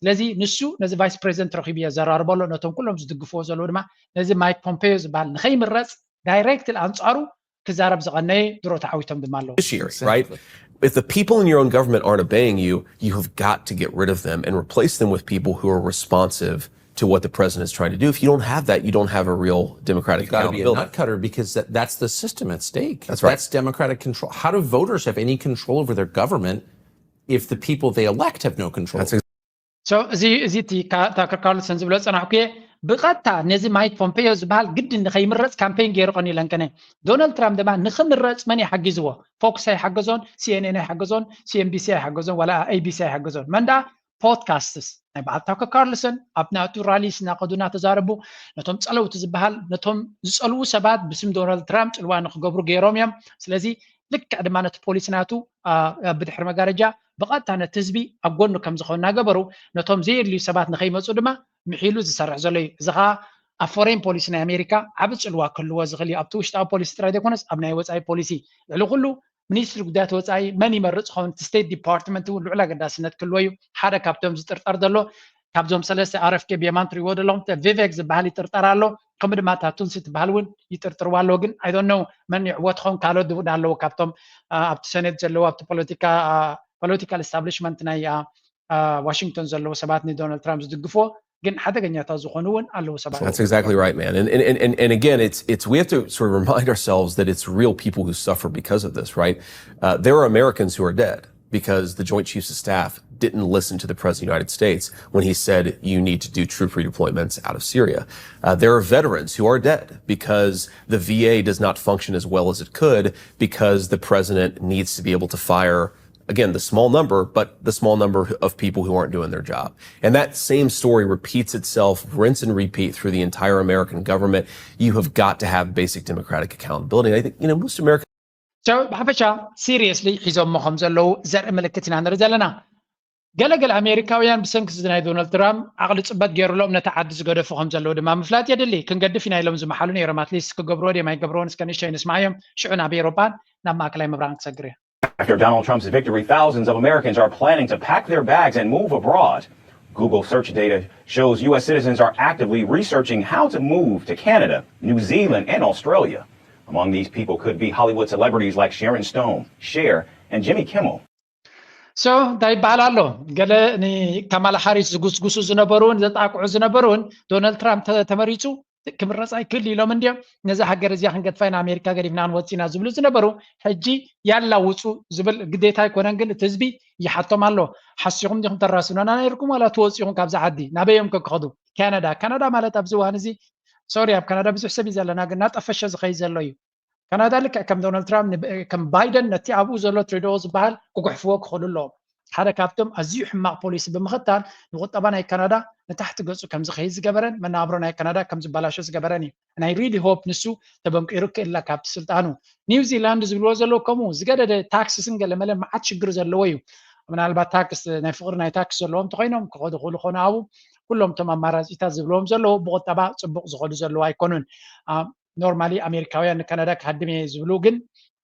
ስለዚ ንሱ ነዚ ቫይስ ፕሬዚደንት ረኪቡ እየ ዘራርበሎ፣ ነቶም ኩሎም ዝድግፍዎ ዘለዉ ድማ ነዚ ማይክ ፖምፔዮ ዝበሃል ንከይምረፅ ዳይሬክት ኣንፃሩ ክዛረብ ዝቐነየ ድሮ ተዓዊቶም ድማ ኣለዉ። Judiciary, right? If the people in your own government aren't obeying you, you have got to get rid of them and replace them with people who are responsive to what the president is trying to do. If you don't have that, you don't have a real democratic You've got to be a accountability. Nut cutter because that, that's the system at stake. That's right. That's democratic control. How do voters have any control over their government if the people they elect have no control? That's So እዚ እዚ እቲ ካ- ታከር ካርልሰን ዝብሎ ዝፀናሕኩ እየ። ብቐጥታ ነዚ ማይክ ፖምፔዮ ዝበሃል ግድን ንኸይምረፅ ካምፔን ገይሩ ቀኒለን ከነ ዶናልድ ትራምፕ ድማ ንኽምረፅ መን ይሓግዝዎ? ፎክስ ኣይሓገዞን፣ ሲኤንኤን ኣይሓገዞን፣ ሲኤንቢሲ ኣይሓገዞን፣ ዋላ ኤቢሲ ኣይሓገዞን። መን ደኣ ፖድካስትስ ናይ በዓል ታከር ካርልሰን ኣብ ናቱ ራሊስ እናኸዱ እናተዛረቡ ነቶም ፀለውቲ ዝበሃል ነቶም ዝፀልዉ ሰባት ብስም ዶናልድ ትራምፕ ፅልዋ ንክገብሩ ገይሮም እዮም። ስለዚ ልክዕ ድማ ነቲ ፖሊሲ ናቱ ብድሕሪ መጋረጃ ብቐጥታ ነቲ ህዝቢ ኣብ ጎኑ ከም ዝኸውን እናገበሩ ነቶም ዘየድልዩ ሰባት ንኸይመፁ ድማ ምሒሉ ዝሰርሕ ዘሎ እዩ። እዚ ከዓ ኣብ ፎሬን ፖሊሲ ናይ ኣሜሪካ ዓብ ፅልዋ ክህልዎ ዝኽእል እዩ። ኣብቲ ውሽጣዊ ፖሊሲ ጥራይ ዘይኮነስ ኣብ ናይ ወፃኢ ፖሊሲ። ልዕሊ ኩሉ ሚኒስትሪ ጉዳያት ወፃኢ መን ይመርፅ ዝኸውን እቲ ስቴት ዲፓርትመንት እውን ልዑል ኣገዳስነት ክህልዎ እዩ። ሓደ ካብቶም ዝጥርጠር ዘሎ ካብዞም ሰለስተ ኣረፍኬ ብየማን ትሪእዎ ዘለኹም ቪቬክ ዝበሃል ይጥርጠር ኣሎ። ከምኡ ድማ እታ ቱልሲ ትበሃል እውን ይጥርጥርዋ ኣለዎ። ግን ኣይዶን ነው መን ይዕወት ኸውን ካልኦት ድውዳ ኣለዎ ካብቶም ኣብቲ ሰኔት ዘለዉ ኣብቲ ፖለቲካ ፖለቲካል ስታብሊሽመንት ናይ ዋሽንግቶን ዘለዉ ሰባት ንዶናልድ ትራምፕ ዝድግፍዎ ግን ሓደገኛታት ዝኾኑ እውን ኣለዉ ሰባት። That's exactly right, man. And, and and and again, it's it's we have to sort of remind ourselves that it's real people who suffer because of this, right? Uh, there are Americans who are dead because the Joint Chiefs of Staff didn't listen to the President of the United States when he said you need to do troop redeployments out of Syria. Uh, there are veterans who are dead because the V A does not function as well as it could because the president needs to be able to fire again, the small number, but the small number of people who aren't doing their job. And that same story repeats itself, rinse and repeat through the entire American government. You have got to have basic democratic accountability. And I think, you know, most Americans So ብሓፈሻ ሲሪየስሊ ሒዞሞ ከም ዘለዉ ዘርኢ ምልክት ኢና ንርኢ ዘለና። ገለገለ ኣሜሪካውያን ብሰንኪ እዚ ናይ ዶናልድ ትራምፕ ዓቕሊ ፅበት ገይሩሎም ነቲ ዓዲ ዝገደፉ ከም ዘለዉ ድማ ምፍላጥ የድሊ። ክንገድፍ ኢና ኢሎም ዝመሓሉ ነይሮም። ኣትሊስት ክገብርዎ ድዮም ኣይገብርዎን እስከ ንእሽተይ ንስማዓዮም። ሽዑ ናብ ኤውሮጳን ናብ ማእከላይ ምብራቕን ክሰግር እየ። After Donald Trump's victory, thousands of Americans are planning to pack their bags and move abroad. Google search data shows U S citizens are actively researching how to move to Canada, New Zealand, and Australia. Among these people could be Hollywood celebrities like Sharon Stone, Cher, and Jimmy Kimmel. So እንታይ ይበሃል ኣሎ? ገለ ንካማላ ሃሪስ ዝጉስጉሱ ዝነበሩን ዘጣቅዑ ዝነበሩን ዶናልድ ትራምፕ ተ- ተመሪፁ ክምረፅ ኣይክእል ኢሎም እንዲዮም። ነዛ ሃገር እዚኣ ክንገድፋ ኢና ኣሜሪካ ገዲፍና ንወፅእ ኢና ዝብሉ ዝነበሩ ሕጂ ያላ ውፁ ዝብል ግዴታ ኣይኮነን። ግን እቲ ህዝቢ ይሓቶም ኣሎ። ሓሲኹም ዲኹም ተራስኑና ነይርኩም ዋላ ትወፅኡ ኢኹም ካብዛ ዓዲ? ናበይ እዮም ከ ክኸዱ? ካናዳ ካናዳ ማለት ኣብዚ እዋን እዚ ሶሪ ኣብ ካናዳ ብዙሕ ሰብ እዩ ዘለና ግን እናጠፈሸ ዝኸይድ ዘሎ እዩ። ካናዳ ልክዕ ከም ዶናልድ ትራምፕ ንብ- ከም ባይደን ነቲ ኣብኡ ዘሎ ትሪዶ ዝበሃል ክጉሕፍዎ ክኽእሉ ኣለዎም። ሓደ ካብቶም ኣዝዩ ሕማቕ ፖሊሲ ብምኽታል ንቁጠባ ናይ ካናዳ ንታሕቲ ገፁ ከም ዝኸይድ ዝገበረን መነባብሮ ናይ ካናዳ ከም ዝበላሾ ዝገበረን እዩ። ናይ ሪሊ ሆፕ ንሱ ተበንቂሩ ክእላ ካብቲ ስልጣኑ። ኒውዚላንድ ዝብልዎ ዘለዉ ከምኡ ዝገደደ ታክስስን ገለመለ መዓት ሽግር ዘለዎ እዩ። ምናልባት ታክስ ናይ ፍቕሪ ናይ ታክስ ዘለዎም እንተኮይኖም ክኸዱ ክኽእሉ ኮኑ ኣብኡ ኩሎም እቶም ኣማራፂታት ዝብልዎም ዘለዉ ብቁጠባ ፅቡቕ ዝኸዱ ዘለዉ ኣይኮኑን። ኖርማሊ ኣሜሪካውያን ንካናዳ ክሃድም እየ ዝብሉ ግን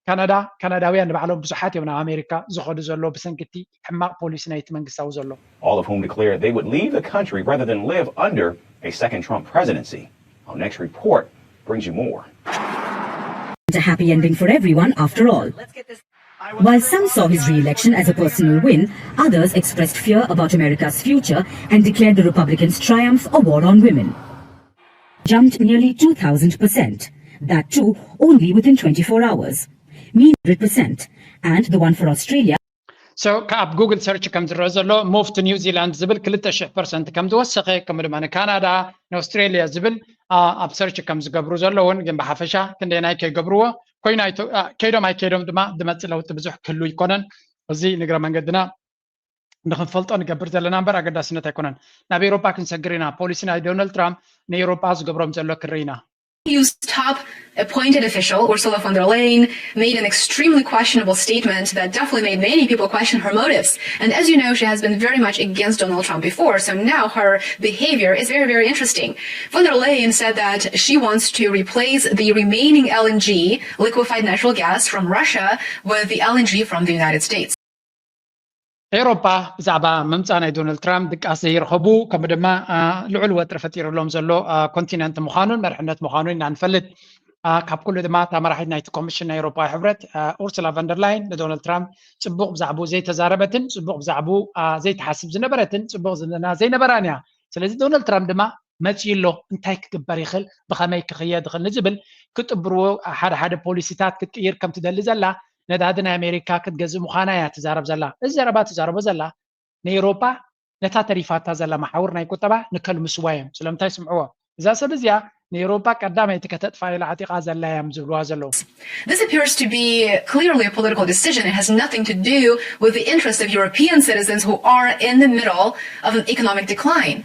ካናዳ ካናዳውያን ንባዕሎም ብዙሓት እዮም ናብ ኣሜሪካ ዝኸዱ ዘሎ ብሰንኪ እቲ ሕማቕ ፖሊሲ ናይቲ መንግስታዊ ዘሎ። All of whom declared they would leave the country rather than live under a second Trump presidency. Our next report brings you more. A happy ending for everyone after all. While some saw his re-election as a personal win, others expressed fear about America's future and declared the Republicans' triumph a war on women. Jumped nearly two thousand percent, that too only within twenty-four hours. mean one hundred percent. And the one for Australia. So ካብ ጉግል ሰርች ከም ዝረአ ዘሎ move to New Zealand ዝብል ክልተ ሽሕ ፐርሰንት ከም ዝወሰኸ፣ ከምኡ ድማ ንካናዳ፣ ንኣውስትሬልያ ዝብል ኣብ ሰርች ከም ዝገብሩ ዘለውን፣ ግን ብሓፈሻ ክንደየናይ ከይገብርዎ ኮይና ከይዶም ኣይከይዶም ድማ ዝመፅእ ለውጢ ብዙሕ ክህሉ ኣይኮነን። እዚ ንግረ መንገድና ንክንፈልጦ ንገብር ዘለና እምበር ኣገዳስነት ኣይኮነን። ናብ ኤውሮጳ ክንሰግር ኢና። ፖሊሲ ናይ ዶናልድ ትራምፕ ንኤውሮጳ ዝገብሮም ዘሎ ክርኢ ኢና። E U's top appointed official, Ursula von der Leyen, made an extremely questionable statement that definitely made many people question her motives. And as you know, she has been very much against Donald Trump before, so now her behavior is very, very interesting. Von der Leyen said that she wants to replace the remaining L N G, liquefied natural gas, from Russia with the L N G from the United States. ኤውሮጳ ብዛዕባ ምምፃእ ናይ ዶናልድ ትራምፕ ድቃስ ዘይረኸቡ፣ ከምኡ ድማ ልዑል ወጥሪ ፈጢሩሎም ዘሎ ኮንቲነንት ምዃኑን መርሕነት ምዃኑን ኢና ንፈልጥ። ካብ ኩሉ ድማ እታ መራሒት ናይቲ ኮሚሽን ናይ ኤውሮጳዊ ሕብረት ኡርሱላ ቨንደር ላይን ንዶናልድ ትራምፕ ፅቡቕ ብዛዕባኡ ዘይተዛረበትን ፅቡቕ ብዛዕባኡ ዘይትሓስብ ዝነበረትን ፅቡቕ ዝምድና ዘይነበራን እያ። ስለዚ ዶናልድ ትራምፕ ድማ መፂኡ ኣሎ፣ እንታይ ክግበር ይኽእል፣ ብኸመይ ክኽየድ ይኽእል ንዝብል ክጥብርዎ ሓደ ሓደ ፖሊሲታት ክትቅይር ከም ትደሊ ዘላ ነዳዲ ናይ ኣሜሪካ ክትገዝእ ምዃና እያ ትዛረብ ዘላ። እዚ ዘረባ ትዛረቦ ዘላ ንኤውሮጳ ነታ ተሪፋታ ዘላ መሓውር ናይ ቁጠባ ንከልምስዋ እዮም። ስለምንታይ ስምዕዎ፣ እዛ ሰብ እዚኣ ንኤውሮጳ ቀዳመይቲ ከተጥፋ ኢላ ዓጢቓ ዘላ እዮም ዝብልዋ ዘለዉ። This appears to be clearly a political decision. It has nothing to do with the interests of European citizens who are in the middle of an economic decline.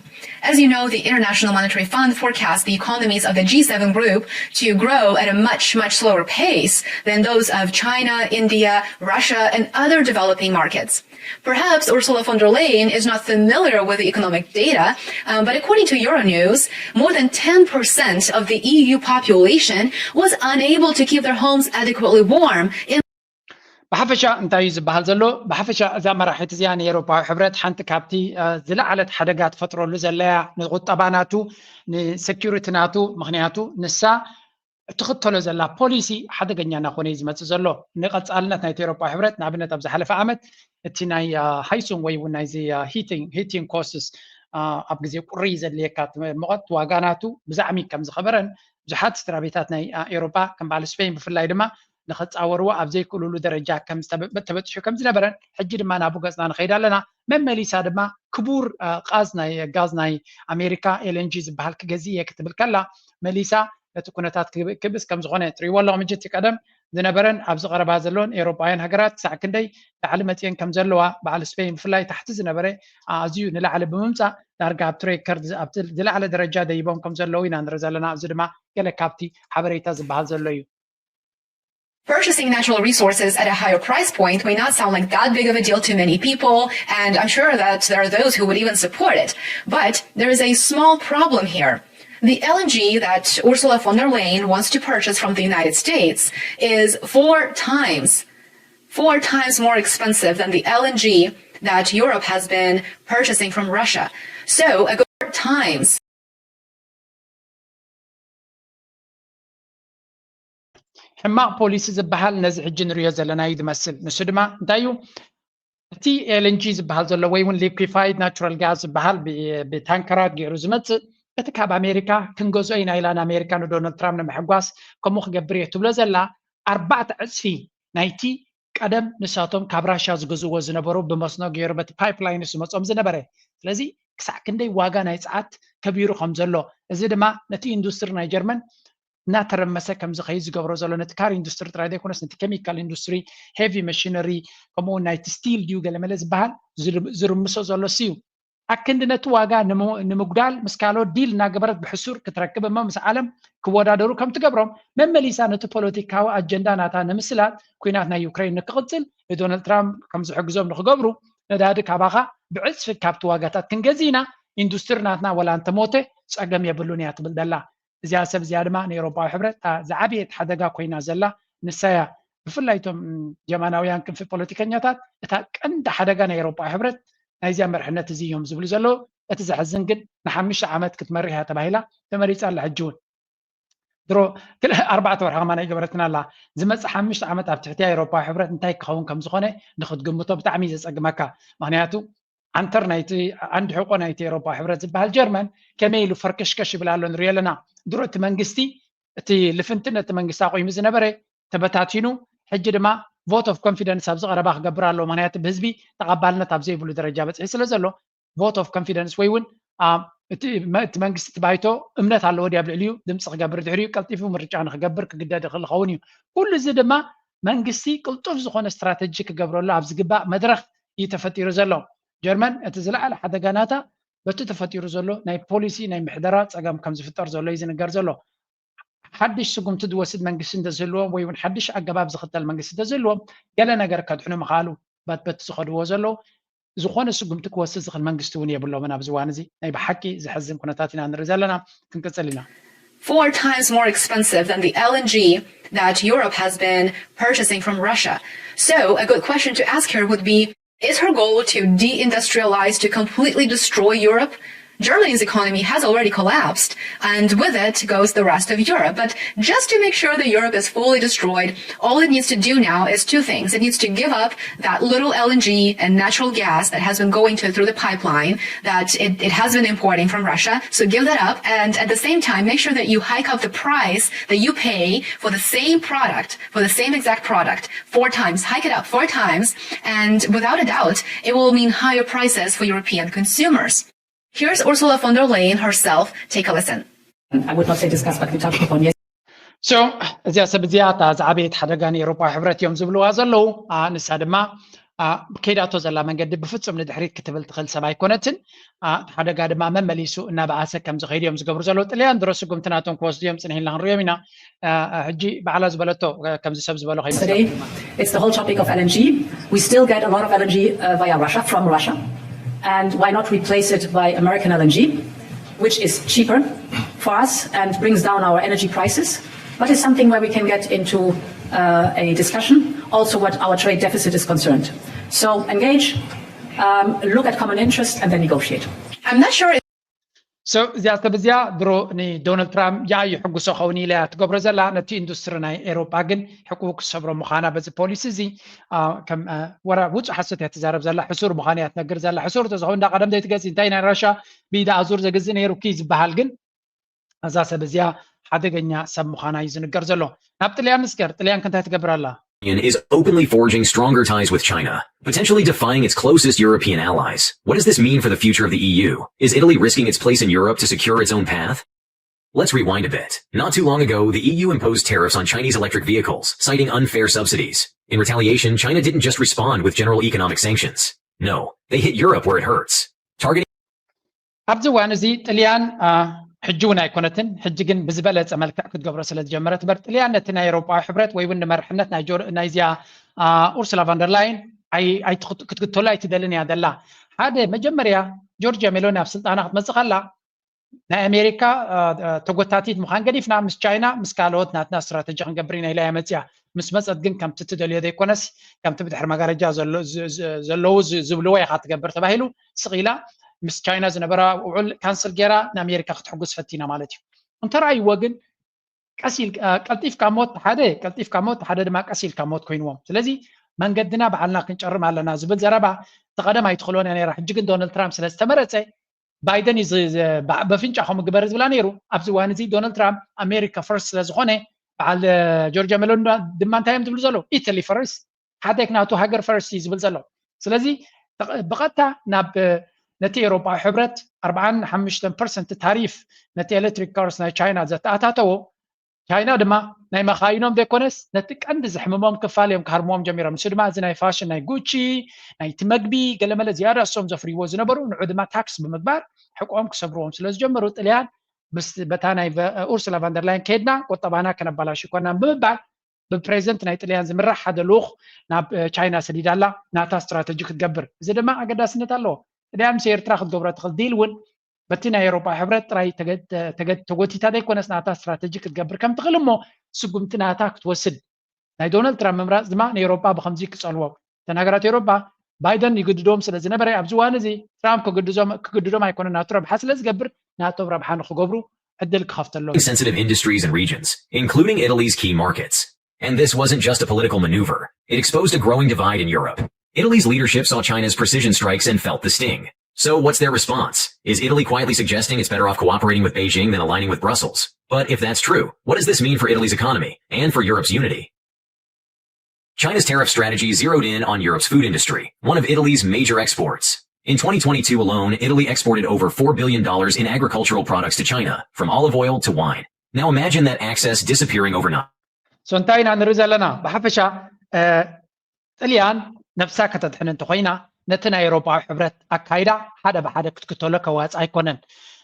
As you know, the International Monetary Fund forecasts the economies of the G seven group to grow at a much, much slower pace than those of China, India, Russia, and other developing markets. Perhaps Ursula von der Leyen is not familiar with the economic data, um, but according to Euronews, more than ten percent of the E U population was unable to keep their homes adequately warm in ብሓፈሻ እንታይ እዩ ዝበሃል ዘሎ? ብሓፈሻ እዛ መራሒት እዚኣ ንኤውሮፓዊ ሕብረት ሓንቲ ካብቲ ዝለዓለት ሓደጋ ትፈጥረሉ ዘለያ ንቁጠባ ናቱ፣ ንሴኪሪቲ ናቱ፣ ምክንያቱ ንሳ እትኽተሎ ዘላ ፖሊሲ ሓደገኛ እናኾነ እዩ ዝመፅእ ዘሎ። ንቐፃልነት ናይቲ ኤውሮፓዊ ሕብረት ንኣብነት ኣብ ዝሓለፈ ዓመት እቲ ናይ ሃይሱን ወይ እውን ናይዚ ሂቲንግ ኮስትስ ኣብ ግዜ ቁሪ ዘድልየካ ሙቐት ዋጋ ናቱ ብዛዕሚ ከም ዝኸበረን ብዙሓት ስድራ ቤታት ናይ ኤውሮፓ ከም በዓል ስፔን ብፍላይ ድማ ንኸፃወርዎ ኣብ ዘይክእሉሉ ደረጃ ከም ተበፅሑ ከም ዝነበረን ሕጂ ድማ ናብኡ ገፅና ንኸይድ ኣለና። መመሊሳ ድማ ክቡር ቃዝ ናይ ጋዝ ናይ ኣሜሪካ ኤልኤንጂ ዝበሃል ክገዝእ እየ ክትብል ከላ መሊሳ ነቲ ኩነታት ክብእስ ከም ዝኾነ ትሪእዎ ኣለኹም። ሕጂ እቲ ቀደም ዝነበረን ኣብዚ ቀረባ ዘለውን ኤውሮጳውያን ሃገራት ክሳዕ ክንደይ ላዕሊ መፅየን ከም ዘለዋ በዓል ስፔን ብፍላይ ታሕቲ ዝነበረ ኣዝዩ ንላዕሊ ብምምፃእ ዳርጋ ኣብ ትሬከር ዝለዓለ ደረጃ ደይቦም ከም ዘለዉ ኢና ንርኢ ዘለና። እዚ ድማ ገለ ካብቲ ሓበሬታ ዝበሃል ዘሎ እዩ። Purchasing natural resources at a higher price point may not sound like that big of a deal to many people, and I'm sure that there are those who would even support it. But there is a small problem here. The L N G that Ursula von der Leyen wants to purchase from the United States is four times, four times more expensive than the L N G that Europe has been purchasing from Russia. So, a good times. ሕማቕ ፖሊሲ ዝበሃል ነዚ ሕጂ ንሪኦ ዘለና እዩ ዝመስል። ንሱ ድማ እንታይ እዩ? እቲ ኤልኤንጂ ዝበሃል ዘሎ ወይ እውን ሊኩፋይድ ናቹራል ጋዝ ዝበሃል ብታንከራት ገይሩ ዝመፅእ፣ እቲ ካብ ኣሜሪካ ክንገዝኦ ኢና ኢላ ንኣሜሪካ ንዶናልድ ትራምፕ ንምሕጓስ ከምኡ ክገብር እየ ትብሎ ዘላ ኣርባዕተ ዕፅፊ ናይቲ ቀደም ንሳቶም ካብ ራሻ ዝገዝእዎ ዝነበሩ ብመስኖ ገይሩ በቲ ፓይፕላይን ዝመፆም ዝነበረ። ስለዚ ክሳዕ ክንደይ ዋጋ ናይ ፀዓት ከቢሩ ከም ዘሎ፣ እዚ ድማ ነቲ ኢንዱስትሪ ናይ ጀርመን እናተረመሰ ከም ዝኸይድ ዝገብሮ ዘሎ፣ ነቲ ካር ኢንዱስትሪ ጥራይ ዘይኮነስ ነቲ ኬሚካል ኢንዱስትሪ፣ ሄቪ መሽነሪ፣ ከምኡ እውን ናይቲ ስቲል ድዩ ገለመለ ዝበሃል ዝርምሶ ዘሎ እዩ። ኣክንዲ ነቲ ዋጋ ንምጉዳል ምስ ካልኦት ዲል እናገበረት ብሕሱር ክትረክብ እሞ ምስ ዓለም ክወዳደሩ ከም ትገብሮም መመሊሳ ነቲ ፖለቲካዊ ኣጀንዳ ናታ ንምስላጥ ኩናት ናይ ዩክሬን ንክቕፅል ንዶናልድ ትራምፕ ከም ዝሕግዞም ንክገብሩ ነዳዲ ካባኻ ብዕፅፊ ካብቲ ዋጋታት ክንገዚ ኢና፣ ኢንዱስትሪ ናትና ወላ እንተሞተ ፀገም የብሉን እያ ትብል ዘላ። እዚኣ ሰብ እዚኣ ድማ ንኤውሮጳዊ ሕብረት እታ ዝዓበየት ሓደጋ ኮይና ዘላ ንሳ እያ። ብፍላይ እቶም ጀማናውያን ክንፊ ፖለቲከኛታት እታ ቀንዲ ሓደጋ ናይ ኤውሮጳዊ ሕብረት ናይዚኣ መርሕነት እዚ እዮም ዝብሉ ዘለዉ። እቲ ዘሕዝን ግን ንሓሙሽተ ዓመት ክትመርሕ እያ ተባሂላ ተመሪፃ ኣላ። ሕጂ እውን ድሮ ኣርባዕተ ወርሒ ከማን ኣይገበረትን ኣላ። ዝመፅእ ሓሙሽተ ዓመት ኣብ ትሕቲ ኤውሮፓዊ ሕብረት እንታይ ክኸውን ከም ዝኾነ ንክትግምቶ ብጣዕሚ እዩ ዘፀግመካ። ምክንያቱ ዓንተር ናይቲ ዓንዲ ሕቆ ናይቲ ኤውሮፓዊ ሕብረት ዝበሃል ጀርመን ከመይ ኢሉ ፈርከሽከሽ ይብል ኣሎ ንሪኦ ኣለና። ድሮ እቲ መንግስቲ እቲ ልፍንቲ ነቲ መንግስቲ ኣቑሙ ዝነበረ ተበታቲኑ ሕጂ ድማ vote of confidence ኣብዚ ቀረባ ክገብር ኣለዎ። ምክንያቱ ብህዝቢ ተቐባልነት ኣብ ዘይብሉ ደረጃ በፅሒ ስለ ዘሎ vote of confidence ወይ እውን እቲ መንግስቲ እቲ ባይቶ እምነት ኣለዎ ድዩ ኣብ ልዕሊኡ ድምፂ ክገብር ድሕሪኡ ቀልጢፉ ምርጫ ንክገብር ክግደድ ይኽእል ዝኸውን እዩ። ኩሉ እዚ ድማ መንግስቲ ቅልጡፍ ዝኾነ ስትራተጂ ክገብረሉ ኣብ ዝግባእ መድረክ እዩ ተፈጢሩ ዘሎ። ጀርመን እቲ ዝለዓለ ሓደጋ ናታ በቲ ተፈጢሩ ዘሎ ናይ ፖሊሲ ናይ ምሕደራ ፀገም ከም ዝፍጠር ዘሎ እዩ ዝንገር ዘሎ። ሓድሽ ስጉምቲ ዝወስድ መንግስቲ እንተዝህልዎም ወይ እውን ሓድሽ ኣገባብ ዝኽተል መንግስቲ እንተዝህልዎም ገለ ነገር ከድሕኑ ምኽኣሉ በቲ ዝኸድዎ ዘለዉ ዝኾነ ስጉምቲ ክወስድ ዝኽእል መንግስቲ እውን የብሎምን። ኣብዚ እዋን እዚ ናይ ብሓቂ ዘሕዝን ኩነታት ኢና ንርኢ ዘለና። ክንቅፅል ኢና። Four times more expensive than the L N G that Europe has been purchasing from Russia. So, a good question to ask her would be, is her goal to deindustrialize, to completely destroy Europe? Germany's economy has already collapsed, and with it goes the rest of Europe. But just to make sure that Europe is fully destroyed, all it needs to do now is two things. It needs to give up that little L N G and natural gas that has been going to, through the pipeline that it, it has been importing from Russia. So give that up, and at the same time, make sure that you hike up the price that you pay for the same product, for the same exact product, four times. Hike it up four times, and without a doubt, it will mean higher prices for European consumers. Here's Ursula von der Leyen herself. Take a listen. I would not say discuss, but we touched upon yes. So እዚኣ ሰብ እዚኣ እታ ዝዓበየት ሓደጋ ንኤውሮፓዊ ሕብረት እዮም ዝብልዋ ዘለዉ። ንሳ ድማ ከይዳቶ ዘላ መንገዲ ብፍፁም ንድሕሪት ክትብል ትኽእል ሰብ ኣይኮነትን። ሓደጋ ድማ መመሊሱ እናበኣሰ ከም ዝኸይድ እዮም ዝገብሩ ዘለዉ። ጥልያን ድሮ ስጉምቲ ናቶም ክወስዱ እዮም ፅንሕ ኢልና ክንሪኦም ኢና። ሕጂ ባዕላ ዝበለቶ ከምዚ ሰብ ዝበሎ Today, it's the whole topic of L N G. We still get a lot of L N G uh, via Russia, from Russia. And why not replace it by American L N G, which is cheaper for us and brings down our energy prices, but it's something where we can get into uh, a discussion, also what our trade deficit is concerned. So engage, um, look at common interest, and then negotiate. I'm not sure. So እዚኣ ሰብ እዚኣ ድሮ ንዶናልድ ትራምፕ ያ ይሕጉሶ ኸውን ኢለ እያ ትገብሮ ዘላ። ነቲ ኢንዱስትሪ ናይ ኤሮጳ ግን ሕቁ ክሰብሮ ምዃና በዚ ፖሊሲ እዚ ከም ወራ ውፁ ሓሶት እያ ትዛረብ ዘላ። ሕሱር ምዃኑ እያ ትነግር ዘላ። ሕሱር ተዝኸውን እንዳ ቀደም ዘይትገዝእ እንታይ ናይ ራሻ ብኢዳ ኣዙር ዘግዝእ ነይሩ ኪ ዝበሃል ግን እዛ ሰብ እዚኣ ሓደገኛ ሰብ ምዃና እዩ ዝንገር ዘሎ። ናብ ጥልያን ንስገር። ጥልያን ክንታይ ትገብር ኣላ? Is openly forging stronger ties with China, potentially defying its closest European allies. What does this mean for the future of the E U? Is Italy risking its place in Europe to secure its own path? Let's rewind a bit. Not too long ago, the E U imposed tariffs on Chinese electric vehicles, citing unfair subsidies. In retaliation, China didn't just respond with general economic sanctions. No, they hit Europe where it hurts, targeting ኣብዚ እዋን እዚ ጥልያን ሕጂ እውን ኣይኮነትን፣ ሕጂ ግን ብዝበለፀ መልክዕ ክትገብሮ ስለ ዝጀመረት እምበር ጥልያን ነቲ ናይ ኤውሮጳዊ ሕብረት ወይ እውን ንመርሕነት ናይዚኣ ኡርሱላ ቫንደርላይን ክትክተሎ ኣይትደልን እያ ዘላ። ሓደ መጀመርያ ጆርጅያ ሜሎኒ ኣብ ስልጣና ክትመፅእ ከላ ናይ ኣሜሪካ ተጎታቲት ምዃን ገዲፍና ምስ ቻይና ምስ ካልኦት ናትና ስትራተጂ ክንገብር ኢና ኢላ እያ መፅያ። ምስ መፀት ግን ከምቲ ትደልዮ ዘይኮነስ ከምቲ ብድሕሪ መጋረጃ ዘለዉ ዝብልዎ ኢኻ ትገብር ተባሂሉ ስቕ ኢላ ምስ ቻይና ዝነበራ ውዕል ካንስል ገይራ ንኣሜሪካ ክትሕጉስ ፈቲና ማለት እዩ። እንተረኣይዎ ግን ቀስ ኢል ቀልጢፍካ ሞት ሓደ ቀልጢፍካ ሞት ሓደ ድማ ቀስ ኢልካ ሞት ኮይንዎም። ስለዚ መንገድና ባዕልና ክንጨርም ኣለና ዝብል ዘረባ ተቐደም ኣይትኽእሎን እያ ነይራ። ሕጂ ግን ዶናልድ ትራምፕ ስለ ዝተመረፀ ባይደን እዩ በፍንጫ ከምኡ ግበር ዝብላ ነይሩ። ኣብዚ እዋን እዚ ዶናልድ ትራምፕ ኣሜሪካ ፈርስት ስለ ዝኾነ በዓል ጆርጅያ ሜሎኒ ድማ እንታይ እዮም ዝብሉ ዘለዉ? ኢታሊ ፈርስት ሓደክ ናቱ ሃገር ፈርስት እዩ ዝብል ዘሎ። ስለዚ ብቐጥታ ናብ ነቲ ኤውሮጳዊ ሕብረት ኣርብዓን ሓሙሽተን ፐርሰንት ታሪፍ ነቲ ኤሌክትሪክ ካርስ ናይ ቻይና ዘተኣታተዎ ቻይና ድማ ናይ መኻይኖም ዘይኮነስ ነቲ ቀንዲ ዘሕምሞም ክፋል እዮም ክሃርምዎም ጀሚሮም። ንሱ ድማ እዚ ናይ ፋሽን ናይ ጉቺ ናይቲ መግቢ ገለመለ ዝያዳ እሶም ዘፍርይዎ ዝነበሩ ንዑ ድማ ታክስ ብምግባር ሕቆም ክሰብርዎም ስለ ዝጀመሩ ጥልያን በታ ናይ ኡርሱላ ቫንደርላይን ከይድና ቁጠባና ከነባላሹ ይኮናን ብምባል ብፕሬዚደንት ናይ ጥልያን ዝምራሕ ሓደ ልኡኽ ናብ ቻይና ሰዲዳ ኣላ ናታ ስትራተጂ ክትገብር። እዚ ድማ ኣገዳስነት ኣለዎ። ጥልያን ምስ ኤርትራ ክትገብሮ ትኽእል ዲል እውን በቲ ናይ ኤውሮጳ ሕብረት ጥራይ ተጎቲታ ዘይኮነስ ናታ ስትራተጂ ክትገብር ከም ትኽእል እሞ ስጉምቲ ናታ ክትወስድ ናይ ዶናልድ ትራምፕ ምምራፅ ድማ ንኤውሮጳ ብኸምዚ ክፀልዎም ተናገራት ኤውሮጳ ባይደን ይግድዶም ስለ ዝነበረ ኣብዚ እዋን እዚ ትራምፕ ክግድዶም ኣይኮነን ናቱ ረብሓ ስለ ዝገብር ናቶም ረብሓ ንክገብሩ ዕድል ክኸፍተሎም። Sensitive industries and regions, including Italy's key markets. And this wasn't just a political maneuver. It exposed a growing divide in Europe. Italy's leadership saw China's precision strikes and felt the sting. So what's their response? Is Italy quietly suggesting it's better off cooperating with Beijing than aligning with Brussels? But if that's true, what does this mean for Italy's economy and for Europe's unity? China's tariff strategy zeroed in on Europe's food industry, one of Italy's major exports. In twenty twenty-two alone, Italy exported over four billion dollars in agricultural products to China, from olive oil to wine. Now imagine that access disappearing overnight. So እንታይ ኢና ንርኢ ዘለና? ብሓፈሻ ጥልያን ነብሳ ከተድሕን እንተኮይና፣ ነቲ ናይ ኤውሮጳዊ ሕብረት ኣካይዳ ሓደ ብሓደ ክትክተሎ ከዋጽእ ኣይኮነን።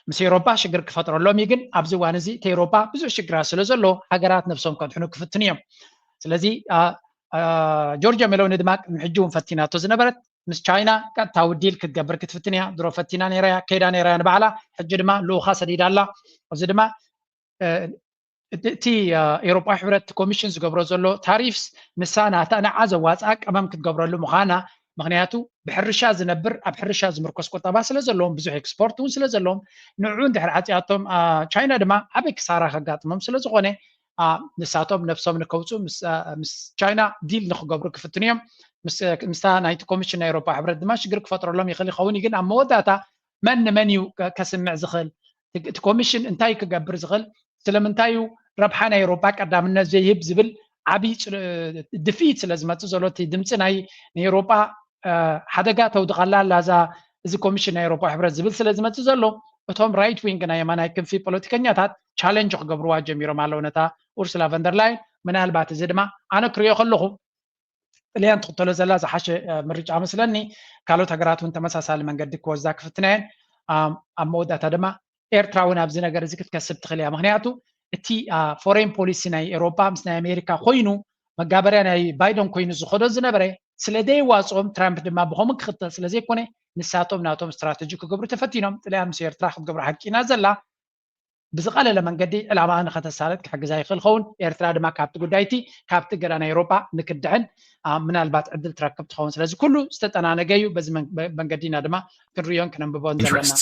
ምስ ኤውሮጳ ሽግር ክፈጥረሎም እዩ። ግን ኣብዚ እዋን እዚ እቲ ኤውሮጳ ብዙሕ ሽግራት ስለ ዘሎ፣ ሃገራት ነብሶም ከድሕኑ ክፍትኑ እዮም። ስለዚ ጆርጆ ሜሎኒ ድማ ቅድሚ ሕጂ እውን ፈቲናቶ ዝነበረት ምስ ቻይና ቀጥታዊ ዲል ክትገብር ክትፍትን እያ። ድሮ ፈቲና ነይራ እያ፣ ከይዳ ነይራ እያ ንባዕላ። ሕጂ ድማ ልኡኻ ሰዲዳ ኣላ። እዚ ድማ እቲ ኤውሮጳዊ ሕብረት ኮሚሽን ዝገብሮ ዘሎ ታሪፍስ ንሳ ናታ ንዓ ዘዋፅኣ ቀመም ክትገብረሉ ምዃና፣ ምክንያቱ ብሕርሻ ዝነብር ኣብ ሕርሻ ዝምርኮስ ቁጠባ ስለ ዘለዎም፣ ብዙሕ ኤክስፖርት እውን ስለ ዘለዎም፣ ንዑ እንድሕር ዓፅያቶም ቻይና ድማ ዓበይ ክሳራ ከጋጥሞም ስለ ዝኾነ ንሳቶም ነብሶም ንከውፁ ምስ ቻይና ዲል ንክገብሩ ክፍትኑ እዮም። ምስታ ናይቲ ኮሚሽን ናይ ኤውሮፓ ሕብረት ድማ ሽግር ክፈጥረሎም ይኽእል ይኸውን እዩ። ግን ኣብ መወዳእታ መን ንመን እዩ ከስምዕ ዝኽእል? እቲ ኮሚሽን እንታይ ክገብር ዝኽእል? ስለምንታይ እዩ ረብሓ ናይ ኤውሮፓ ቀዳምነት ዘይህብ ዝብል ዓብዪ ድፍኢት ስለ ዝመፅእ ዘሎ፣ እቲ ድምፂ ናይ ንኤውሮፓ ሓደጋ ተውድቐላ ኣላ እዛ እዚ ኮሚሽን ናይ ኤውሮፓ ሕብረት ዝብል ስለ ዝመፅእ ዘሎ፣ እቶም ራይት ዊንግ ናይ የማናይ ክንፊ ፖለቲከኛታት ቻለንጅ ክገብርዋ ጀሚሮም ኣለዉ ነታ ኡርሱላ ቨንደርላይን። ምናልባት እዚ ድማ ኣነ ክሪኦ ከለኹ ጥልያን ትኽተሎ ዘላ ዝሓሸ ምርጫ መስለኒ። ካልኦት ሃገራት እውን ተመሳሳሊ መንገዲ ክወስዳ ክፍትና እየን። ኣብ መወዳእታ ድማ ኤርትራ እውን ኣብዚ ነገር እዚ ክትከስብ ትኽእል እያ። ምክንያቱ እቲ ፎሬን ፖሊሲ ናይ ኤውሮፓ ምስ ናይ ኣሜሪካ ኮይኑ መጋበርያ ናይ ባይደን ኮይኑ ዝኸዶ ዝነበረ ስለ ዘይዋፅኦም፣ ትራምፕ ድማ ብኸምኡ ክኽተል ስለ ዘይኮነ፣ ንሳቶም ናቶም ስትራተጂ ክገብሩ ተፈቲኖም። ጥልያን ምስ ኤርትራ ክትገብሮ ሓቂና ዘላ ብዝቐለለ መንገዲ ዕላማ ንኸተሳለጥ ክሕግዛ ይኽእል ኸውን። ኤርትራ ድማ ካብቲ ጉዳይቲ ካብቲ ገዳ ናይ ኤውሮጳ ንክድሕን ምናልባት ዕድል ትረክብ ትኸውን። ስለዚ ኩሉ ዝተጠናነገ እዩ። በዚ መንገዲና ድማ ክንርእዮን ክነንብቦን ዘለና።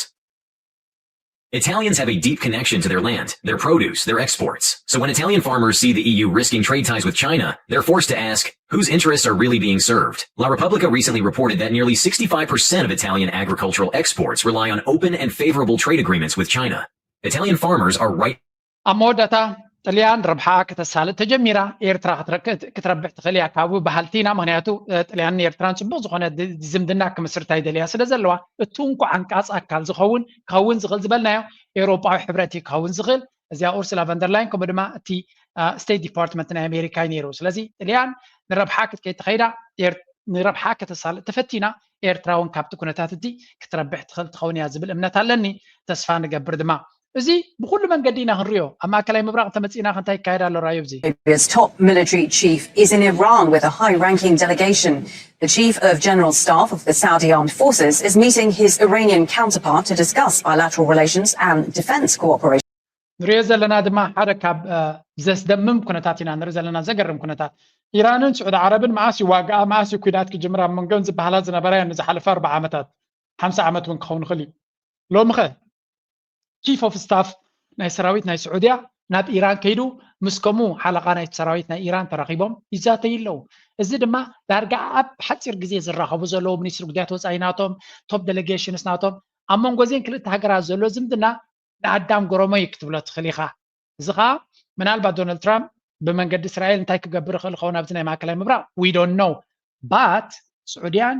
Italians have a deep connection to their land, their produce, their exports. So when Italian farmers see the E U risking trade ties with China, they're forced to ask, whose interests are really being served? La Repubblica recently reported that nearly sixty-five percent of Italian agricultural exports rely on open and favorable trade agreements with China. Italian farmers are right ኣብ መወዳእታ ጥልያን ረብሓኣ ከተሳልጥ ተጀሚራ፣ ኤርትራ ክትረብሕ ትኽእል እያ ካብኡ በሃልቲ ኢና። ምክንያቱ ጥልያን ኤርትራን ፅቡቅ ዝኾነ ዝምድና ክምስርታ ይደልያ ስለ ዘለዋ፣ እቲ እንኮ ዓንቃፅ ኣካል ዝኸውን ክኸውን ዝኽእል ዝበልናዮ ኤውሮጳዊ ሕብረት እዩ ክኸውን ዝኽእል። እዚኣ ኡርሱላ ቨንደርላይን ከምኡ ድማ እቲ ስቴት ዲፓርትመንት ናይ ኣሜሪካ እዩ ነይሩ። ስለዚ ጥልያን ንረብሓ ክትከይድ ተኸይዳ ንረብሓ ከተሳልጥ ተፈቲና፣ ኤርትራ እውን ካብቲ ኩነታት እቲ ክትረብሕ ትኽእል ትኸውን እያ ዝብል እምነት ኣለኒ። ተስፋ ንገብር ድማ። እዚ ብኩሉ መንገዲ ኢና ክንሪኦ። ኣብ ማእከላይ ምብራቕ ተመጺእና ከ እንታይ ይካየድ ኣሎ? ራእዩ ኣብዚ Libya's top military chief is in Iran with a high-ranking delegation. The chief of general staff of the Saudi armed forces is meeting his Iranian counterpart to discuss bilateral relations and defense cooperation. ንሪኦ ዘለና ድማ ሓደ ካብ ዘስደምም ኩነታት ኢና ንርኢ ዘለና። ዘገርም ኩነታት። ኢራንን ስዑዲ ዓረብን መዓስ ይዋግኣ፣ መዓስ እዩ ኩናት ክጅምር ኣብ መንገን ዝበሃላ ዝነበራ እየን ንዝሓለፈ ኣርብዓ ዓመታት፣ ሓምሳ ዓመት እውን ክኸውን ይኽእል እዩ። ሎሚ ኸ ቺፍ ኦፍ ስታፍ ናይ ሰራዊት ናይ ስዑድያ ናብ ኢራን ከይዱ ምስ ከምኡ ሓለቓ ናይቲ ሰራዊት ናይ ኢራን ተራኺቦም ይዛተዩ ኣለዉ። እዚ ድማ ዳርጋ ኣብ ሓፂር ግዜ ዝራኸቡ ዘለዉ ሚኒስትሪ ጉዳያት ወፃኢ ናቶም፣ ቶፕ ዴሌጌሽንስ ናቶም፣ ኣብ መንጎ እዚን ክልተ ሃገራት ዘሎ ዝምድና ንኣዳም ገረሞ እዩ ክትብሎ ትኽእል ኢኻ። እዚ ኸዓ ምናልባት ዶናልድ ትራምፕ ብመንገዲ እስራኤል እንታይ ክገብር ይኽእል ይኸውን ኣብዚ ናይ ማእከላይ ምብራቕ? We don't know but ስዑድያን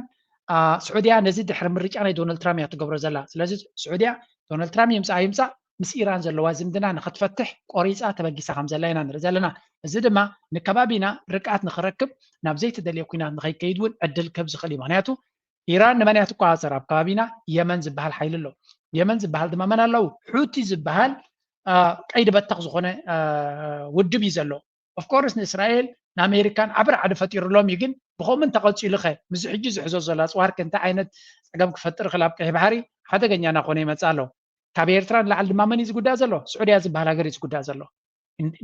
ስዑድያ ነዚ ድሕሪ ምርጫ ናይ ዶናልድ ትራምፕ እያ ትገብሮ ዘላ። ስለዚ ስዑድያ ዶናልድ ትራምፕ ይምፃእ ኣይምፃእ ምስ ኢራን ዘለዋ ዝምድና ንኽትፈትሕ ቆሪፃ ተበጊሳ ከም ዘላ ኢና ንርኢ ዘለና። እዚ ድማ ንከባቢና ርቅኣት ንኽረክብ ናብ ዘይተደልየ ኩናት ንኸይከይድ እውን ዕድል ክህብ ዝኽእል እዩ። ምክንያቱ ኢራን ንመን እያ ትቆፃፀር ኣብ ከባቢና? የመን ዝበሃል ሓይሊ ኣሎ። የመን ዝበሃል ድማ መን ኣለዉ? ሑቲ ዝበሃል ቀይዲ በተኽ ዝኾነ ውድብ እዩ ዘሎ። ኦፍኮርስ ንእስራኤል ንኣሜሪካን ዓቢ ራዕዲ ፈጢሩሎም እዩ። ግን ብኸምኡ እንተቐፂሉ ኸ ምስዚ ሕጂ ዝሕዞ ዘሎ ኣፅዋር ከ እንታይ ዓይነት ፀገም ክፈጥር ይኽእል? ኣብ ቀይሕ ባሕሪ ሓደገኛ እናኾነ ይመፅእ ኣሎ። ካብ ኤርትራ ንላዕሊ ድማ መን እዩ ዝጉዳእ ዘሎ? ስዑድያ ዝበሃል ሃገር እዩ ዝጉዳእ ዘሎ።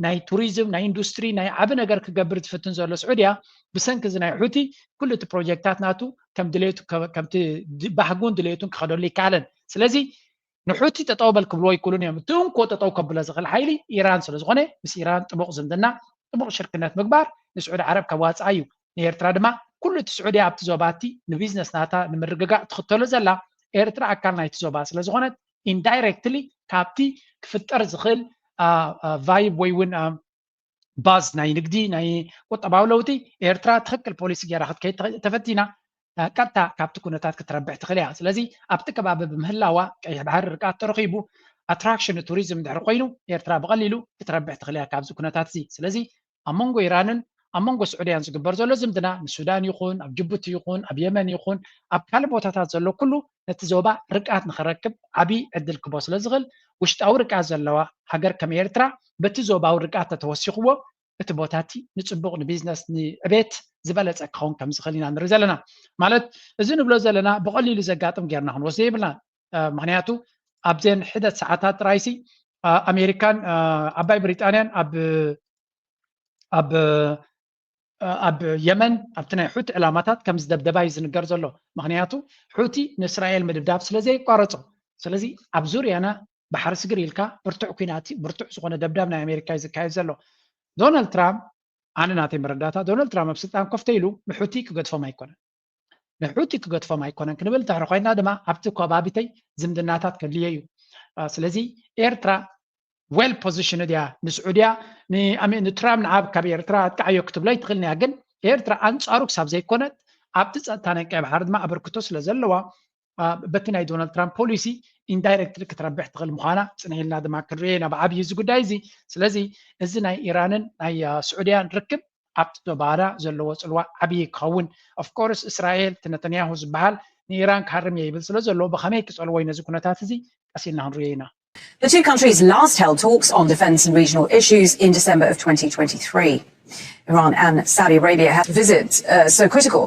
ናይ ቱሪዝም ናይ ኢንዱስትሪ ናይ ዓቢ ነገር ክገብር ዝፍትን ዘሎ ስዑድያ ብሰንኪ እዚ ናይ ሑቲ ኩሉ እቲ ፕሮጀክታት ናቱ ከም ድሌቱ ከምቲ ባህጉን ድሌቱን ክኸደሉ ይከኣለን። ስለዚ ንሑቲ ጠጠው በል ክብልዎ ይክእሉን እዮም። እቲ እንኮ ጠጠው ከብሎ ዝኽእል ሓይሊ ኢራን ስለ ዝኾነ ምስ ኢራን ጥቡቕ ዝምድና ጥቡቕ ሽርክነት ምግባር ንስዑዲ ዓረብ ከዋፅኣ እዩ። ንኤርትራ ድማ ኩሉ እቲ ስዑድያ ኣብቲ ዞባ እቲ ንቢዝነስ ናታ ንምርግጋእ ትኽተሎ ዘላ ኤርትራ ኣካል ናይቲ ዞባ ስለ ዝኾነት ኢንዳይሬክትሊ ካብቲ ክፍጠር ዝኽእል ቫይብ ወይ እውን ባዝ ናይ ንግዲ ናይ ቁጠባዊ ለውጢ ኤርትራ ትኽክል ፖሊሲ ገይራ ክትከይድ ተፈቲና ቀጥታ ካብቲ ኩነታት ክትረብሕ ትኽእል እያ። ስለዚ ኣብቲ ከባቢ ብምህላዋ ቀይሕ ባሕሪ ርቃት ተረኺቡ ኣትራክሽን ቱሪዝም ድሕሪ ኮይኑ ኤርትራ ብቐሊሉ ክትረብሕ ትኽእል እያ ካብዚ ኩነታት እዚ። ስለዚ ኣብ መንጎ ኢራንን ኣብ መንጎ ስዑድያን ዝግበር ዘሎ ዝምድና ንሱዳን ይኹን ኣብ ጅቡቲ ይኹን ኣብ የመን ይኹን ኣብ ካልእ ቦታታት ዘሎ ኩሉ ነቲ ዞባ ርቃት ንኸረክብ ዓብዪ ዕድል ክቦ ስለ ዝኽእል ውሽጣዊ ርቃት ዘለዋ ሃገር ከም ኤርትራ በቲ ዞባዊ ርቃት ተተወሲኽዎ እቲ ቦታ እቲ ንፅቡቕ ንቢዝነስ ንዕቤት ዝበለፀ ክኸውን ከም ዝኽእል ኢና ንርኢ ዘለና። ማለት እዚ ንብሎ ዘለና ብቐሊሉ ዘጋጥም ጌርና ክንወስዶ የብልና። ምክንያቱ ኣብዘን ሕደት ሰዓታት ጥራይሲ ኣሜሪካን ዓባይ ብሪጣንያን ኣብ ኣብ ኣብ የመን ኣብቲ ናይ ሑቲ ዕላማታት ከም ዝደብደባ እዩ ዝንገር ዘሎ። ምክንያቱ ሑቲ ንእስራኤል ምድብዳብ ስለ ዘየቋረጾ። ስለዚ ኣብ ዙርያና ባሕሪ ስግር ኢልካ ብርቱዕ ኩናት ብርቱዕ ዝኾነ ደብዳብ ናይ ኣሜሪካ እዩ ዝካየድ ዘሎ። ዶናልድ ትራምፕ ኣነ ናተይ መረዳእታ ዶናልድ ትራምፕ ኣብ ስልጣን ኮፍ ተይሉ ንሑቲ ክገድፎም ኣይኮነን ንሑቲ ክገድፎም ኣይኮነን ክንብል እንተሕሪ ኮይና ድማ ኣብቲ ከባቢተይ ዝምድናታት ከድልዮ እዩ። ስለዚ ኤርትራ ዌል ፖዚሽን እያ ንስዑድያ ንትራምፕ ንዓብ ካብ ኤርትራ ኣጥቃዓዮ ክትብሎ ኣይትኽእልን እያ። ግን ኤርትራ ኣንፃሩ ክሳብ ዘይኮነት ኣብቲ ፀጥታ ናይ ቀይ ባሕሪ ድማ ኣበርክቶ ስለ ዘለዋ በቲ ናይ ዶናልድ ትራምፕ ፖሊሲ ኢንዳይረክትሊ ክትረብሕ ትኽእል ምዃና ፅንሕ ኢልና ድማ ክንሪኦ ኢና ብዓብዪ እዚ ጉዳይ እዚ። ስለዚ እዚ ናይ ኢራንን ናይ ስዑድያን ርክብ ኣብቲ ዞባና ዘለዎ ፅልዋ ዓብዪ ክኸውን ኦፍኮርስ እስራኤል እቲ ነተንያሁ ዝበሃል ንኢራን ክሃርም እየ ይብል ስለ ዘሎ ብኸመይ ክፀልዎ እዩ ነዚ ኩነታት እዚ ቀስ ኢልና ክንሪኦ ኢና። The two countries last held talks on defense and regional issues in December of twenty twenty-three. Iran and Saudi Arabia had a visit uh, so critical.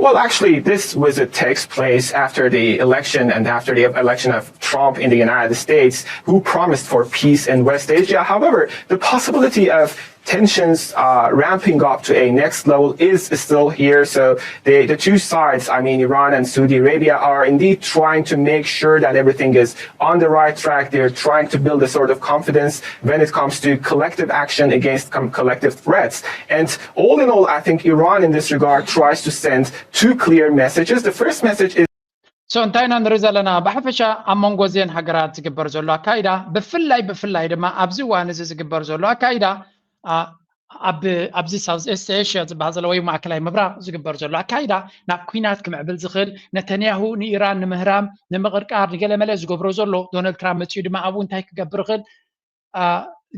Well, actually, this visit takes place after the election and after the election of Trump in the United States, who promised for peace in West Asia. However, the possibility of tensions uh, ramping up to a next level is still here. So the, the two sides, I mean, Iran and Saudi Arabia, are indeed trying to make sure that everything is on the right track. They're trying to build a sort of confidence when it comes to collective action against collective threats. And all in all, I think Iran in this regard tries to send two clear messages. The first message is so እንታይ ኢና ንርኢ ዘለና? ብሓፈሻ ኣብ መንጎ እዘን ሃገራት ዝግበር ዘሎ ኣካይዳ፣ ብፍላይ ብፍላይ ድማ ኣብዚ እዋን እዚ ዝግበር ዘሎ ኣካይዳ ኣብዚ ሳውዝ ኤስት ኤሽያ ዝበሃል ዘሎ ወይ ማእከላይ ምብራቕ ዝግበር ዘሎ ኣካይዳ ናብ ኩናት ክምዕብል ዝኽእል፣ ነተንያሁ ንኢራን ንምህራም ንምቕርቃር ንገለመለ ዝገብሮ ዘሎ፣ ዶናልድ ትራምፕ መፂኡ ድማ ኣብኡ እንታይ ክገብር ይኽእል?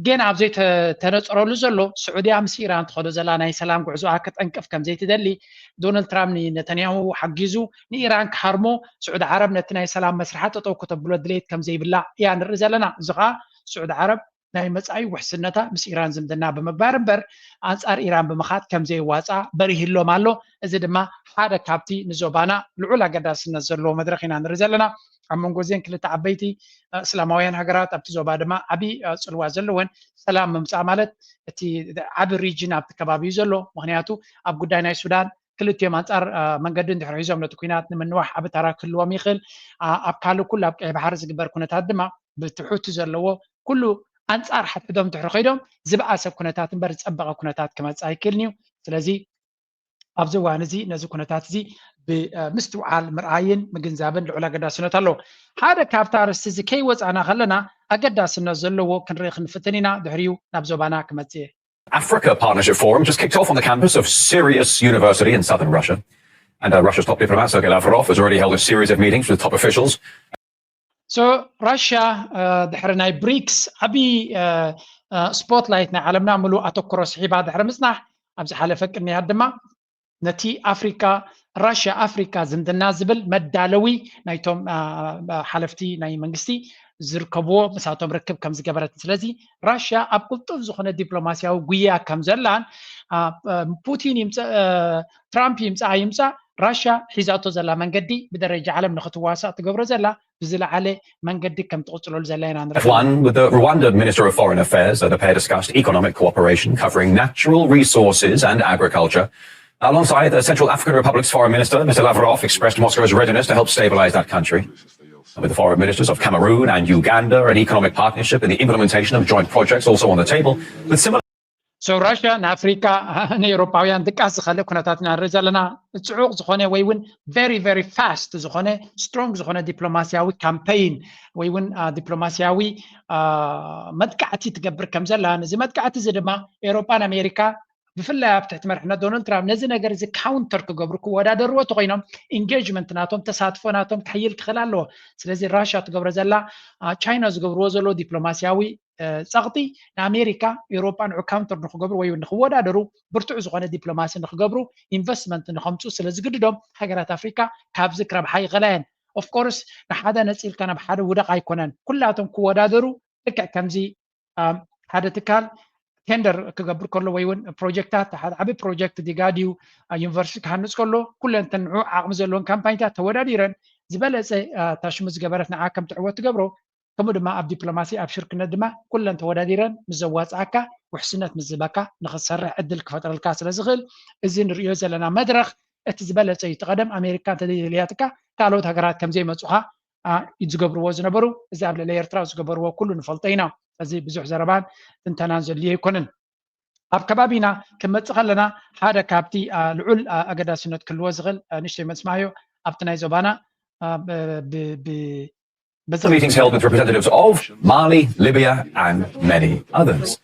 ጌና ኣብ ዘይተነፀረሉ ዘሎ፣ ስዑድያ ምስ ኢራን ትኸዶ ዘላ ናይ ሰላም ጉዕዞኣ ክጠንቅፍ ከም ዘይትደሊ፣ ዶናልድ ትራምፕ ንነተንያሁ ሓጊዙ ንኢራን ክሃርሞ፣ ስዑዲ ዓረብ ነቲ ናይ ሰላም መስርሓ ጠጠው ከተብሎ ድሌት ከም ዘይብላ እያ ንርኢ ዘለና። እዚ ከዓ ስዑዲ ዓረብ ናይ መጻኢ ውሕስነታ ምስ ኢራን ዝምድና ብምግባር እምበር ኣንጻር ኢራን ብምኻድ ከም ዘየዋጽኣ በሪህሎም ኣሎ። እዚ ድማ ሓደ ካብቲ ንዞባና ልዑል ኣገዳስነት ዘለዎ መድረኽ ኢና ንርኢ ዘለና። ኣብ መንጎ እዚን ክልተ ዓበይቲ እስላማውያን ሃገራት ኣብቲ ዞባ ድማ ዓቢ ጽልዋ ዘለወን ሰላም ምምጻእ ማለት እቲ ዓቢ ሪጅን ኣብቲ ከባቢ እዩ ዘሎ። ምክንያቱ ኣብ ጉዳይ ናይ ሱዳን ክልቲኦም ኣንጻር መንገዲ እንድሕር ሒዞም ነቲ ኩናት ንምንዋሕ ዓቢ ተራ ክህልዎም ይኽእል። ኣብ ካልእ ኩሉ ኣብ ቀይ ባሕሪ ዝግበር ኩነታት ድማ ብትሑቲ ዘለዎ ኩሉ ኣንጻር ሓድሕዶም ድሕሪ ከይዶም ዝበኣሰ ኩነታት እምበር ዝጸበቐ ኩነታት ክመጽእ ኣይክእልን እዩ። ስለዚ ኣብዚ እዋን እዚ ነዚ ኩነታት እዚ ብምስትውዓል ምርኣይን ምግንዛብን ልዑል ኣገዳስነት ኣለዎ። ሓደ ካብቲ ኣርእስቲ እዚ ከይወጻእና ከለና ኣገዳስነት ዘለዎ ክንርኢ ክንፍትን ኢና። ድሕሪኡ ናብ ዞባና ክመጽእ እየ። Africa Partnership Forum just kicked off on the campus of Sirius University in southern Russia. And uh, Russia's top diplomat, Sergei Lavrov, has already held a series of meetings with top officials. So Russia ድሕሪ ናይ ብሪክስ ዓቢ ስፖትላይት ናይ ዓለምና ምሉእ ኣተኩሮ ስሒባ ድሕሪ ምጽናሕ ኣብ ዝሓለፈ ቅንያት ድማ ነቲ ኣፍሪካ ራሽያ ኣፍሪካ ዝምድና ዝብል መዳለዊ ናይቶም ሓለፍቲ ናይ መንግስቲ ዝርከብዎ ምሳቶም ርክብ ከም ዝገበረትን ስለዚ ራሽያ ኣብ ቅልጡፍ ዝኾነ ዲፕሎማስያዊ ጉያ ከም ዘላን ፑቲን ይምፃእ ትራምፕ ይምፃእ ይምፃእ ራሽያ ሒዛቶ ዘላ መንገዲ ብደረጃ ዓለም ንክትዋሳእ ትገብሮ ዘላ ብዝለዓለ መንገዲ ከም ትቕፅለሉ ዘላ ኢና ንርኢ። F one with the Rwandan Minister of Foreign Affairs, the pair discussed economic cooperation covering natural resources and agriculture. Alongside the Central African Republic's Foreign Minister, Mister Lavrov expressed Moscow's readiness to help stabilize that country. And with the foreign ministers of Cameroon and Uganda, an economic partnership in the implementation of joint projects also on the table, with similar So ራሽያ ንኣፍሪካ ንኤውሮፓውያን ድቃስ ዝኸለ ኩነታት ኢና ንርኢ ዘለና። ፅዑቕ ዝኾነ ወይ እውን very very fast ዝኾነ strong ዝኾነ ዲፕሎማሲያዊ ካምፔይን ወይ እውን ዲፕሎማሲያዊ መጥቃዕቲ ትገብር ከም ዘላ፣ ነዚ መጥቃዕቲ እዚ ድማ ኤውሮፓን ኣሜሪካ ብፍላይ ኣብ ትሕቲ መርሕነት ዶናልድ ትራምፕ ነዚ ነገር እዚ ካውንተር ክገብሩ ክወዳደርዎ ተኮይኖም ኢንጌጅመንት ናቶም ተሳትፎ ናቶም ክሕይል ክኽእል ኣለዎ። ስለዚ ራሽያ ትገብሮ ዘላ ቻይና ዝገብርዎ ዘሎ ዲፕሎማሲያዊ ፀቕጢ ንኣሜሪካ ኤውሮጳ ንዑ ካውንተር ንክገብሩ ወይ ንክወዳደሩ ብርቱዕ ዝኾነ ዲፕሎማሲ ንክገብሩ ኢንቨስትመንት ንከምፅኡ ስለ ዝግድዶም ሃገራት ኣፍሪካ ካብዚ ክረብሓ ይኽእላ እየን። ኦፍኮርስ ንሓደ ነፂልካ ናብ ሓደ ውደቕ ኣይኮነን። ኩላቶም ክወዳደሩ ልክዕ ከምዚ ሓደ ትካል ቴንደር ክገብር ከሎ ወይ እውን ፕሮጀክታት ሓደ ዓብዪ ፕሮጀክት ዲጋ ድዩ ዩኒቨርሲቲ ክሃንፅ ከሎ ኩለን ተን ንዑ ዓቕሚ ዘለዎን ካምፓኒታት ተወዳዲረን ዝበለፀ ታሽሙ ዝገበረት ንዓ ከም ትዕወት ትገብሮ። ከምኡ ድማ ኣብ ዲፕሎማሲ ኣብ ሽርክነት ድማ ኩለን ተወዳዲረን ምስ ዘዋፅኣካ ውሕስነት ምስ ዝህበካ ንክትሰርሕ ዕድል ክፈጥረልካ ስለ ዝኽእል እዚ ንሪኦ ዘለና መድረኽ እቲ ዝበለፀ እዩ። እቲ ቀደም ኣሜሪካ እንተዘይደልያትካ ካልኦት ሃገራት ከምዘይመፁኻ ዝገብርዎ ዝነበሩ እዚ ኣብ ልዕሊ ኤርትራ ዝገበርዎ ኩሉ ንፈልጦ ኢና። እዚ ብዙሕ ዘረባን ትንተናን ዘድልዮ ኣይኮነን። ኣብ ከባቢና ክንመፅእ ከለና ሓደ ካብቲ ልዑል ኣገዳስነት ክህልዎ ዝኽእል ንእሽተይ መፅማዮ ኣብቲ ናይ ዞባና Meetings held with representatives of Mali, Libya, and many others.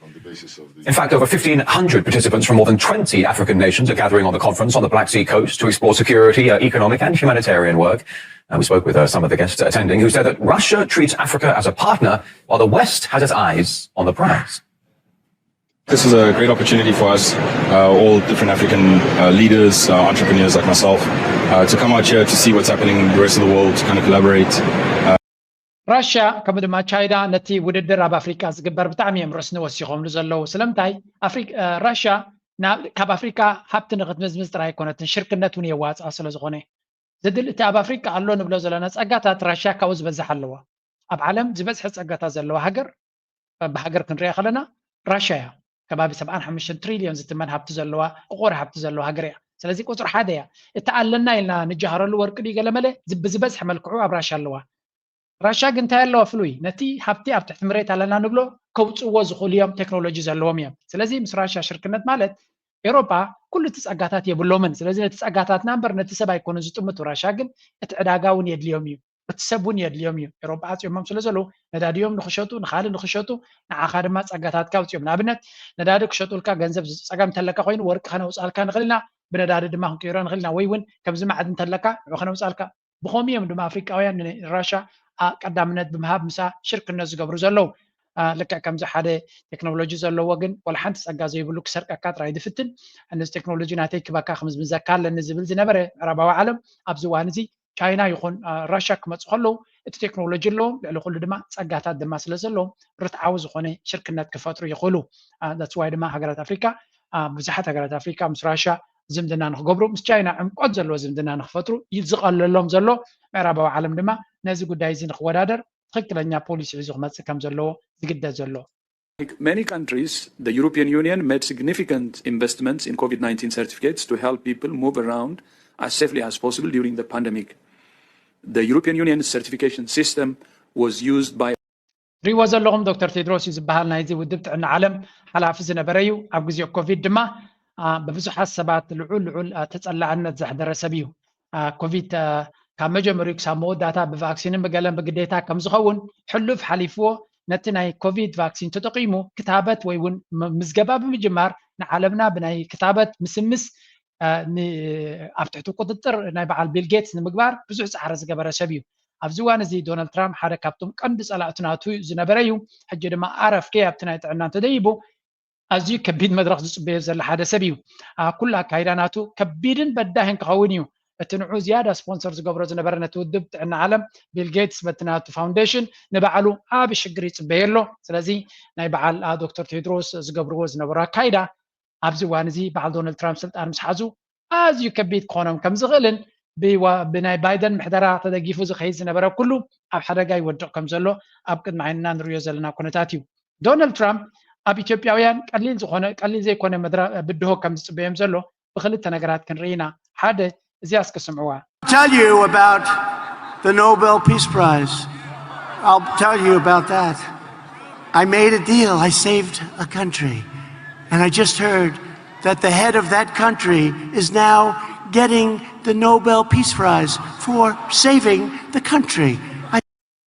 In fact, over fifteen hundred participants from more than twenty African nations are gathering on the conference on the Black Sea coast to explore security, uh, economic, and humanitarian work. And we spoke with uh, some of the guests attending who said that Russia treats Africa as a partner while the West has its eyes on the prize. This is a great opportunity for us, uh, all different African uh, leaders, uh, entrepreneurs like myself, uh, to come out here to see what's happening in the rest of the world, to kind of collaborate. ራሽያ ከምኡ ድማ ቻይና ነቲ ውድድር ኣብ ኣፍሪቃ ዝግበር ብጣዕሚ እዮም ረስኒ ወሲኾምሉ ዘለዉ። ስለምንታይ ራሽያ ካብ ኣፍሪቃ ሃብቲ ንክትምዝምዝ ጥራይ ኣይኮነትን፣ ሽርክነት እውን የዋፅኣ ስለ ዝኾነ ዝድል እቲ ኣብ ኣፍሪቃ ኣሎ ንብሎ ዘለና ጸጋታት ራሽያ ካብኡ ዝበዝሕ ኣለዋ። ኣብ ዓለም ዝበዝሐ ጸጋታት ዘለዋ ሃገር ብሃገር ክንሪኣ ከለና ራሽያ እያ። ከባቢ ሰብዓን ሓሙሽተን ትሪልዮን ዝትመን ሃብቲ ዘለዋ ዕቑር ሃብቲ ዘለዋ ሃገር እያ። ስለዚ ቁፅሪ ሓደ እያ። እቲ ኣለና ኢልና ንጃሃረሉ ወርቂ ድዩ ገለመለ ብዝበዝሐ መልክዑ ኣብ ራሽያ ኣለዋ። ራሽያ ግን እንታይ ኣለዋ ፍሉይ? ነቲ ሃብቲ ኣብ ትሕቲ መሬት ኣለና ንብሎ ከውፅዎ ዝኽእሉ እዮም፣ ቴክኖሎጂ ዘለዎም እዮም። ስለዚ ምስ ራሽያ ሽርክነት ማለት ኤውሮጳ ኩሉ እቲ ጸጋታት የብሎምን። ስለዚ ነቲ ጸጋታትና እምበር ነቲ ሰብ ኣይኮኑን ዝጥምቱ። ራሽያ ግን እቲ ዕዳጋ እውን የድልዮም እዩ፣ እቲ ሰብ እውን የድልዮም እዩ። ኤውሮጳ ዓፅዮሞም ስለ ዘለዉ ነዳድዮም ንክሸጡ ንካልእ ንክሸጡ ንዓኻ ድማ ጸጋታትካ ኣውፅዮም። ንኣብነት ነዳዲ ክሸጡልካ ገንዘብ ፀገም እንተለካ ኮይኑ ወርቂ ከነውፅኣልካ ንኽእል ኢና፣ ብነዳዲ ድማ ክንቅይሮ ንኽእል ኢና፣ ወይ እውን ከምዚ ማዕድ እንተለካ ንዑ ከነውፅኣልካ ብኸምኡ እዮም ድማ ኣፍሪቃውያን ንራሻ ቀዳምነት ብምሃብ ምሳ ሽርክነት ዝገብሩ ዘለዉ። ልክዕ ከምዚ ሓደ ቴክኖሎጂ ዘለዎ ግን ወላ ሓንቲ ጸጋ ዘይብሉ ክሰርቀካ ጥራይ ዝፍትን ነዚ ቴክኖሎጂ ናተይ ክበካ ክምዝምዘካ ኣለኒ ዝብል ዝነበረ ምዕራባዊ ዓለም ኣብዚ እዋን እዚ ቻይና ይኹን ራሻ ክመፁ ከለዉ እቲ ቴክኖሎጂ ኣለዎም፣ ልዕሊ ኩሉ ድማ ጸጋታት ድማ ስለ ዘለዎም ርትዓዊ ዝኾነ ሽርክነት ክፈጥሩ ይኽእሉ። ዳትስ ዋይ ድማ ሃገራት ኣፍሪካ ብዙሓት ሃገራት ኣፍሪካ ምስ ራሻ ዝምድና ንክገብሩ ምስ ቻይና ዕምቆት ዘለዎ ዝምድና ንክፈጥሩ ዝቐለሎም ዘሎ ምዕራባዊ ዓለም ድማ ነዚ ጉዳይ እዚ ንክወዳደር ትኽክለኛ ፖሊሲ ሒዙ ክመፅእ ከም ዘለዎ ዝግደድ ዘሎ። Many countries, the European Union made significant investments in COVID nineteen certificates to help people move around as safely as possible during the pandemic. The European Union's certification system was used by ሪዎ ዘለኹም ዶክተር ቴድሮስ እዩ ዝበሃል ናይዚ ውድብ ጥዕና ዓለም ሓላፊ ዝነበረ እዩ። ኣብ ግዜ ኮቪድ ድማ ብብዙሓት ሰባት ልዑል ልዑል ተፀላዕነት ዘሕደረ ሰብ እዩ። ኮቪድ ካብ መጀመሪኡ ክሳብ መወዳእታ ብቫክሲንን ብገለን ብግዴታ ከም ዝኸውን ሕሉፍ ሓሊፍዎ ነቲ ናይ ኮቪድ ቫክሲን ተጠቒሙ ክታበት ወይ እውን ምዝገባ ብምጅማር ንዓለምና ብናይ ክታበት ምስምስ ኣብ ትሕቲ ቁጥጥር ናይ በዓል ቢል ጌትስ ንምግባር ብዙሕ ፃዕሪ ዝገበረ ሰብ እዩ። ኣብዚ እዋን እዚ ዶናልድ ትራምፕ ሓደ ካብቶም ቀንዲ ፀላእቱ ናቱ ዝነበረ እዩ። ሕጂ ድማ ኣረፍኬ ኣብቲ ናይ ጥዕና እንተደይቡ ኣዝዩ ከቢድ መድረኽ ዝፅበዮ ዘሎ ሓደ ሰብ እዩ። ኩሉ ኣካይዳ ናቱ ከቢድን በዳህን ክኸውን እዩ። እቲ ንዑ ዝያዳ ስፖንሰር ዝገብሮ ዝነበረ ነቲ ውድብ ጥዕና ዓለም ቢል ጌትስ በቲ ናቱ ፋውንዴሽን ንባዕሉ ዓቢ ሽግር ይፅበዮ ኣሎ። ስለዚ ናይ በዓል ዶክተር ቴድሮስ ዝገብርዎ ዝነበሩ ኣካይዳ ኣብዚ እዋን እዚ በዓል ዶናልድ ትራምፕ ስልጣን ምስ ሓዙ ኣዝዩ ከቢድ ክኾኖም ከም ዝኽእልን ብናይ ባይደን ምሕደራ ተደጊፉ ዝኸይድ ዝነበረ ኩሉ ኣብ ሓደጋ ይወድቕ ከም ዘሎ ኣብ ቅድሚ ዓይንና ንሪኦ ዘለና ኩነታት እዩ። ዶናልድ ትራምፕ ኣብ ኢትዮጵያውያን ቀሊል ዝኾነ ቀሊል ዘይኮነ ብድሆ ከም ዝፅበዮም ዘሎ ብክልተ ነገራት ክንርኢ ኢና። ሓደ እዚኣ እስኪ ስምዕዋ። Tell you about the Nobel Peace Prize. I'll tell you about that. I made a deal. I saved a country. And I just heard that the head of that country is now getting the Nobel Peace Prize for saving the country. I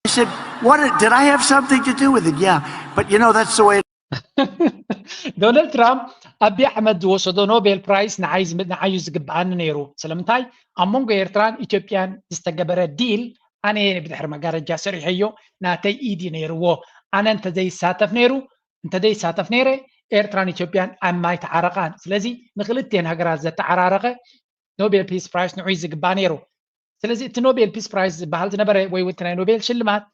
said, "What did I have something to do with it?" Yeah, but you know, that's the way. ዶናልድ ትራምፕ ኣቢ ኣሕመድ ዝወሰዶ ኖቤል ፕራይስ ንዓይ ዝም- ንዓዩ ዝግብኣኒ ነይሩ። ስለምንታይ? ኣብ መንጎ ኤርትራን ኢትዮጵያን ዝተገበረ ዲል ኣነ እየ ብድሕሪ መጋረጃ ሰሪሐዮ፣ ናተይ ኢድ እዩ ነይርዎ። ኣነ እንተዘይሳተፍ ነይሩ እንተዘይሳተፍ ነይረ፣ ኤርትራን ኢትዮጵያን ኣብ ማይ ተዓረቓን። ስለዚ ንክልቲኤን ሃገራት ዘተዓራረቐ ኖቤል ፒስ ፕራይስ ንዑይ ዝግባእ ነይሩ። ስለዚ እቲ ኖቤል ፒስ ፕራይስ ዝበሃል ዝነበረ ወይ እውን እቲ ናይ ኖቤል ሽልማት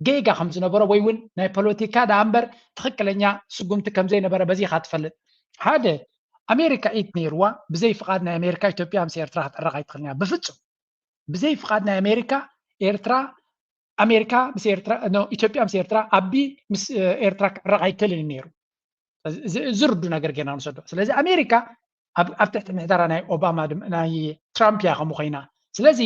ጌጋ ከም ዝነበሮ ወይ እውን ናይ ፖለቲካ ደኣ እምበር ትኽክለኛ ስጉምቲ ከም ዘይነበረ በዚ ኢኻ ትፈልጥ። ሓደ ኣሜሪካ ኢድ ነይርዋ፣ ብዘይ ፍቓድ ናይ ኣሜሪካ ኢትዮጵያ ምስ ኤርትራ ክትዕረቕ ኣይትኽእልን እያ ብፍጹም። ብዘይ ፍቓድ ናይ ኣሜሪካ ኤርትራ ኣሜሪካ ምስ ኤርትራ ኖ፣ ኢትዮጵያ ምስ ኤርትራ ኣቢ ምስ ኤርትራ ክዕረቕ ኣይክእልን እዩ ነይሩ። እዚ እዚ ርዱ ነገር ጌና ንሰዶ። ስለዚ ኣሜሪካ ኣብ ኣብ ትሕቲ ምሕደራ ናይ ኦባማ ድማ ናይ ትራምፕ እያ ከምኡ ኮይና። ስለዚ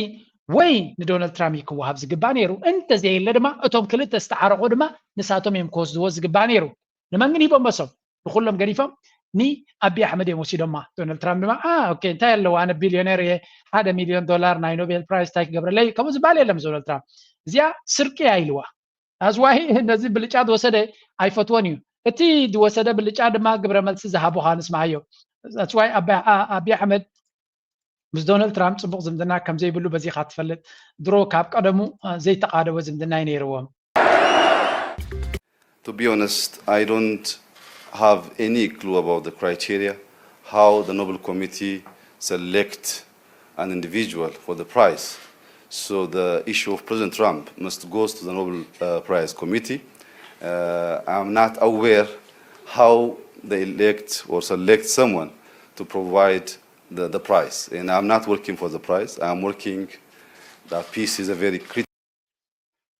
ወይ ንዶናልድ ትራምፕ ክወሃብ ዝግባእ ነይሩ፣ እንተዘየለ ድማ እቶም ክልተ ዝተዓረቑ ድማ ንሳቶም እዮም ክወስድዎ ዝግባእ ነይሩ። ንመን ግን ሂቦም መሶም ንኩሎም ገዲፎም ንኣቢ ኣሕመድ እዮም ወሲዶማ። ዶናልድ ትራምፕ ድማ ኦኬ እንታይ ኣለዎ ኣነ ቢልዮነር እየ ሓደ ሚልዮን ዶላር ናይ ኖቤል ፕራይስ እንታይ ክገብረለይ ከምኡ ዝበሃል የለም። ዶናልድ ትራምፕ እዚኣ ስርቂ እያ ኢልዋ። ኣዝዋሂ ነዚ ብልጫ ዝወሰደ ኣይፈትዎን እዩ። እቲ ዝወሰደ ብልጫ ድማ ግብረ መልሲ ዝሃቡ ኸኣ ንስምዓዮ። ኣዝዋሂ ኣቢ ኣሕመድ ምስ ዶናልድ ትራምፕ ፅቡቕ ዝምድና ከም ዘይብሉ በዚ ኢኻ ትፈልጥ። ድሮ ካብ ቀደሙ ዘይተቓደወ ዝምድና እዩ ነይርዎም። To be honest, I don't have any clue about the criteria, how the Nobel Committee select an individual for the prize. So the issue of President Trump must go to the Nobel uh, Prize Committee. Uh, I'm not aware how they elect or select someone to provide the, the prize. And I'm not working for the prize. I'm working that peace is a very critical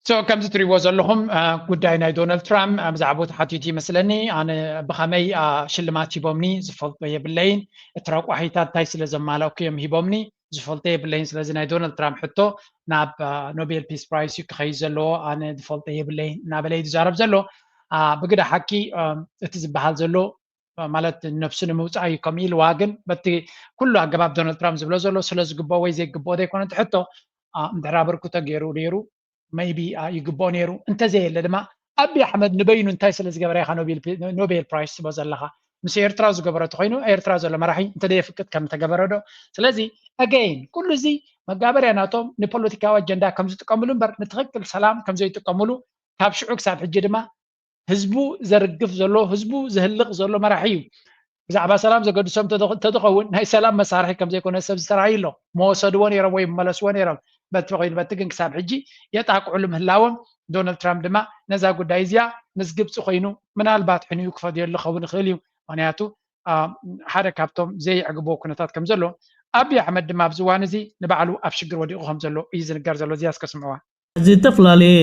So ከምዚ ትሪእዎ ዘለኹም ጉዳይ ናይ ዶናልድ ትራምፕ ብዛዕባኡ ተሓቲቱ ይመስለኒ። ኣነ ብኸመይ ሽልማት ሂቦምኒ ዝፈልጦ የብለይን። እቲ ረቋሒታት እንታይ ስለ ዘማለእኩ እዮም ሂቦምኒ ዝፈልጦ የብለይን። ስለዚ ናይ ዶናልድ ትራምፕ ሕቶ ናብ ኖቤል ፒስ ፕራይስ እዩ ክኸይድ ዘለዎ፣ ኣነ ዝፈልጦ የብለይን እናበለ እዩ ዝዛረብ ዘሎ። ብግዳ ሓቂ እቲ ዝበሃል ዘሎ ማለት ነብሱ ንምውፃእ እዩ ከምኡ ኢልዋ። ግን በቲ ኩሉ ኣገባብ ዶናልድ ትራምፕ ዝብሎ ዘሎ ስለ ዝግብኦ ወይ ዘይግብኦ ዘይኮነ እቲ ሕቶ እንድሕር ኣበርክቶ ገይሩ ነይሩ maybe ይግብኦ ነይሩ። እንተዘየለ ድማ ኣቢ ኣሕመድ ንበይኑ እንታይ ስለ ዝገበረ ኢኻ ኖቤል ፕ- ኖቤል ፕራይስ ትቦ ዘለኻ? ምስ ኤርትራ ዝገበረ ተኮይኑ ኤርትራ ዘሎ መራሒ እንተደየፍቅድ ከም ተገበረ ዶ? ስለዚ again ኩሉ እዚ መጋበርያ ናቶም ንፖለቲካዊ ኣጀንዳ ከም ዝጥቀምሉ እምበር ንትኽክል ሰላም ከም ዘይጥቀምሉ ካብ ሽዑ ክሳብ ሕጂ ድማ ህዝቡ ዘርግፍ ዘሎ ህዝቡ ዘህልቕ ዘሎ መራሒ እዩ። ብዛዕባ ሰላም ዘገድሶም እንተዝኸውን ናይ ሰላም መሳርሒ ከም ዘይኮነ ሰብ ዝተራእዩ ኣሎ። መወሰድዎ ነይሮም ወይ መለስዎ ነይሮም በቲ ኮይኑ በቲ ግን ክሳብ ሕጂ የጣቅዕሉ ምህላዎም ዶናልድ ትራምፕ ድማ ነዛ ጉዳይ እዚኣ ምስ ግብፂ ኮይኑ ምናልባት ሕንኡ ክፈድየሉ ክኸውን ይኽእል እዩ። ምክንያቱ ሓደ ካብቶም ዘየዕግብዎ ኩነታት ከም ዘሎ ኣብይ ኣሕመድ ድማ ኣብዚ እዋን እዚ ንባዕሉ ኣብ ሽግር ወዲቑ ከም ዘሎ እዩ ዝንገር ዘሎ። እዚኣ እስከ ስምዕዋ። ዝተፈላለየ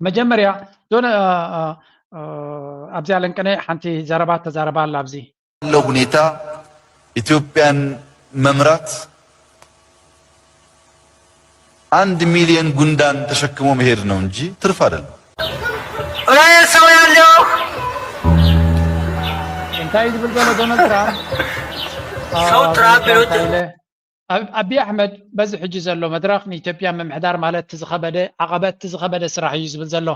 መጀመርያ ዶነ ኣብዚኣ ለንቅነ ሓንቲ ዘረባ ተዛረባ ኣላ ኣብዚ ያለው ሁኔታ ኢትዮጵያን መምራት አንድ ሚሊዮን ጉንዳን ተሸክሞ መሄድ ነው እንጂ ትርፍ አይደለም። እኔ ሰው ያለው እንታይ ዝብል ዘሎ ዶናልድ ትራምፕ ሰው ትራምፕ ይሉት ኣቢ ኣሕመድ በዚ ሕጂ ዘሎ መድረኽ ንኢትዮጵያ ምምሕዳር ማለት እቲ ዝኸበደ ዓቐበት እቲ ዝኸበደ ስራሕ እዩ ዝብል ዘሎ።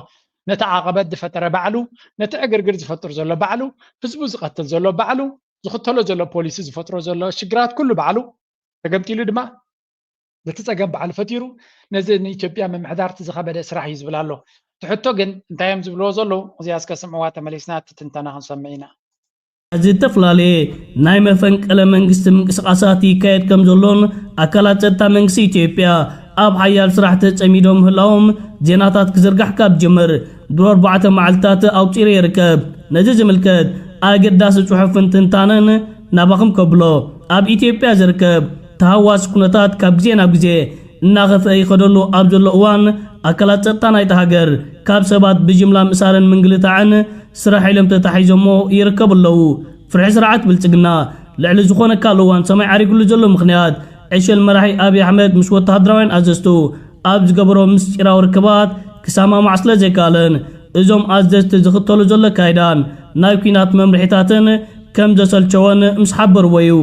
ነቲ ዓቐበት ዝፈጠረ ባዕሉ፣ ነቲ ዕግርግር ዝፈጥር ዘሎ ባዕሉ፣ ህዝቡ ዝቐትል ዘሎ ባዕሉ፣ ዝኽተሎ ዘሎ ፖሊሲ ዝፈጥሮ ዘሎ ሽግራት ኩሉ ባዕሉ ተገምጢሉ ድማ ነቲ ፀገም ባዕሉ ፈጢሩ ነዚ ንኢትዮጵያ ምምሕዳር እቲ ዝኸበደ ስራሕ እዩ ዝብል ኣሎ። እቲ ሕቶ ግን እንታይ እዮም ዝብልዎ ዘለዉ? እዚኣ እስከ ስምዕዋ ተመሊስና እቲ ትንተና ክንሰምዕ ኢና። ዝተፈላለየ ናይ መፈንቅለ መንግስቲ ምንቅስቃሳት ይካየድ ከም ዘሎን ኣካላት ጸጥታ መንግስቲ ኢትዮጵያ ኣብ ሓያል ስራሕ ተጸሚዶም ምህላዎም ዜናታት ክዝርጋሕ ካብ ዝጀምር ድሮ ኣርባዕተ መዓልትታት ኣቑጺሩ ይርከብ። ነዚ ዝምልከት ኣገዳሲ ጽሑፍን ትንታነን ናባኹም ከብሎ። ኣብ ኢትዮጵያ ዝርከብ ተሃዋሲ ኩነታት ካብ ግዜ ናብ ግዜ እናኸፍአ ይኸደሉ ኣብ ዘሎ እዋን ኣካላት ጸጥታ ናይታ ሃገር ካብ ሰባት ብጅምላ ምእሳርን ምንግልታዕን ስራሕ ኢሎም ተታሒዞሞ ይርከቡ ኣለዉ። ፍርሒ ስርዓት ብልጽግና ልዕሊ ዝኾነ ካልእ እዋን ሰማይ ዓሪጉሉ ዘሎ ምኽንያት ዕሸል መራሒ ኣብይ ኣሕመድ ምስ ወተሃደራውያን ኣዘዝቱ ኣብ ዝገበሮ ምስጢራዊ ርክባት ክሰማማዕ ስለ ዘይከኣለን እዞም ኣዘዝቲ ዝኽተሉ ዘሎ ኣካይዳን ናይ ኲናት መምርሒታትን ከም ዘሰልቸወን ምስ ሓበርዎ እዩ።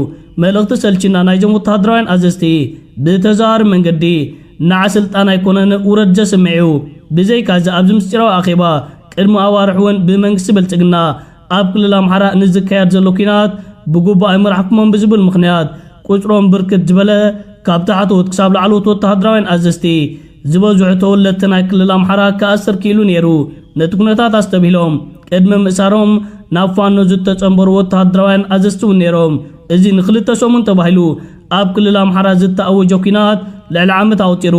መልእኽቲ ሰልችና ናይዞም ወተሃደራውያን ኣዘዝቲ ብተዘዋዋሪ መንገዲ ንዓ ስልጣን ኣይኮነን ውረድ ዘስምዕ እዩ። ብዘይካዚ ኣብዚ ምስጢራዊ ኣኼባ ቅድሚ ኣዋርሕ እውን ብመንግስቲ ብልጽግና ኣብ ክልል ኣምሓራ ንዝካየድ ዘሎ ኲናት ብግቡእ ኣይመራሕኩሞን ብዝብል ምኽንያት ቁጽሮም ብርክት ዝበለ ካብ ታሕተዎት ክሳብ ላዕለዎት ወተሃደራውያን ኣዘዝቲ ዝበዝሑ ተወለድቲ ናይ ክልል ኣምሓራ ክኣስር ክኢሉ ነይሩ። ነቲ ኩነታት ኣስተብሂሎም ቅድሚ ምእሳሮም ናብ ፋኖ ዝተጸንበሩ ወተሃደራውያን ኣዘዝቲ እውን ነይሮም። እዚ ንክልተ ሰሙን ተባሂሉ ኣብ ክልል ኣምሓራ ዝተኣወጀ ኲናት ልዕሊ ዓመት ኣቑጺሩ።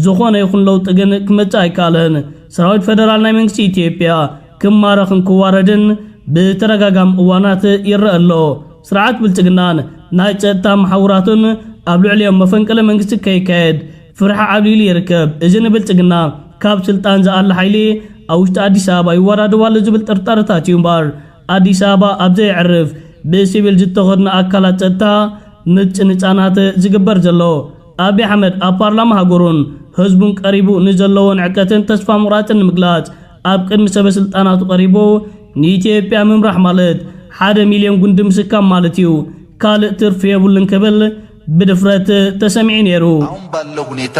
ዝኾነ ይኹን ለውጢ ግን ክመጽእ ኣይከኣለን። ሰራዊት ፈደራል ናይ መንግስቲ ኢትዮጵያ ክማረኽን ክዋረድን ብተደጋጋሚ እዋናት ይረአ ኣሎ። ስርዓት ብልጽግናን ናይ ጸጥታ መሓውራቱን ኣብ ልዕሊኦም መፈንቅለ መንግስቲ ከይካየድ ፍርሒ ዓብሊሉ ይርከብ። እዚ ንብልጽግና ካብ ስልጣን ዝኣሊ ሓይሊ ኣብ ውሽጢ ኣዲስ ኣበባ ይወዳደብ ኣሎ ዝብል ጥርጣረታት እዩ እምበኣር፣ ኣዲስ ኣበባ ኣብ ዘየዕርፍ ብሲቪል ዝተኸድኑ ኣካላት ጸጥታ ምጽንጻናት ዝግበር ዘሎ። ኣብይ ኣሕመድ ኣብ ፓርላማ ሃገሩን ህዝቡን ቀሪቡ ንዘለዎ ንዕቀትን ተስፋ ምቑራጽን ንምግላጽ ኣብ ቅድሚ ሰበ ስልጣናቱ ቀሪቡ ንኢትዮጵያ ምምራሕ ማለት ሓደ ሚልዮን ጉንዲ ምስካም ማለት እዩ፣ ካልእ ትርፊ የብሉን ክብል ብድፍረት ተሰሚዑ ነይሩ። አሁን ባለው ሁኔታ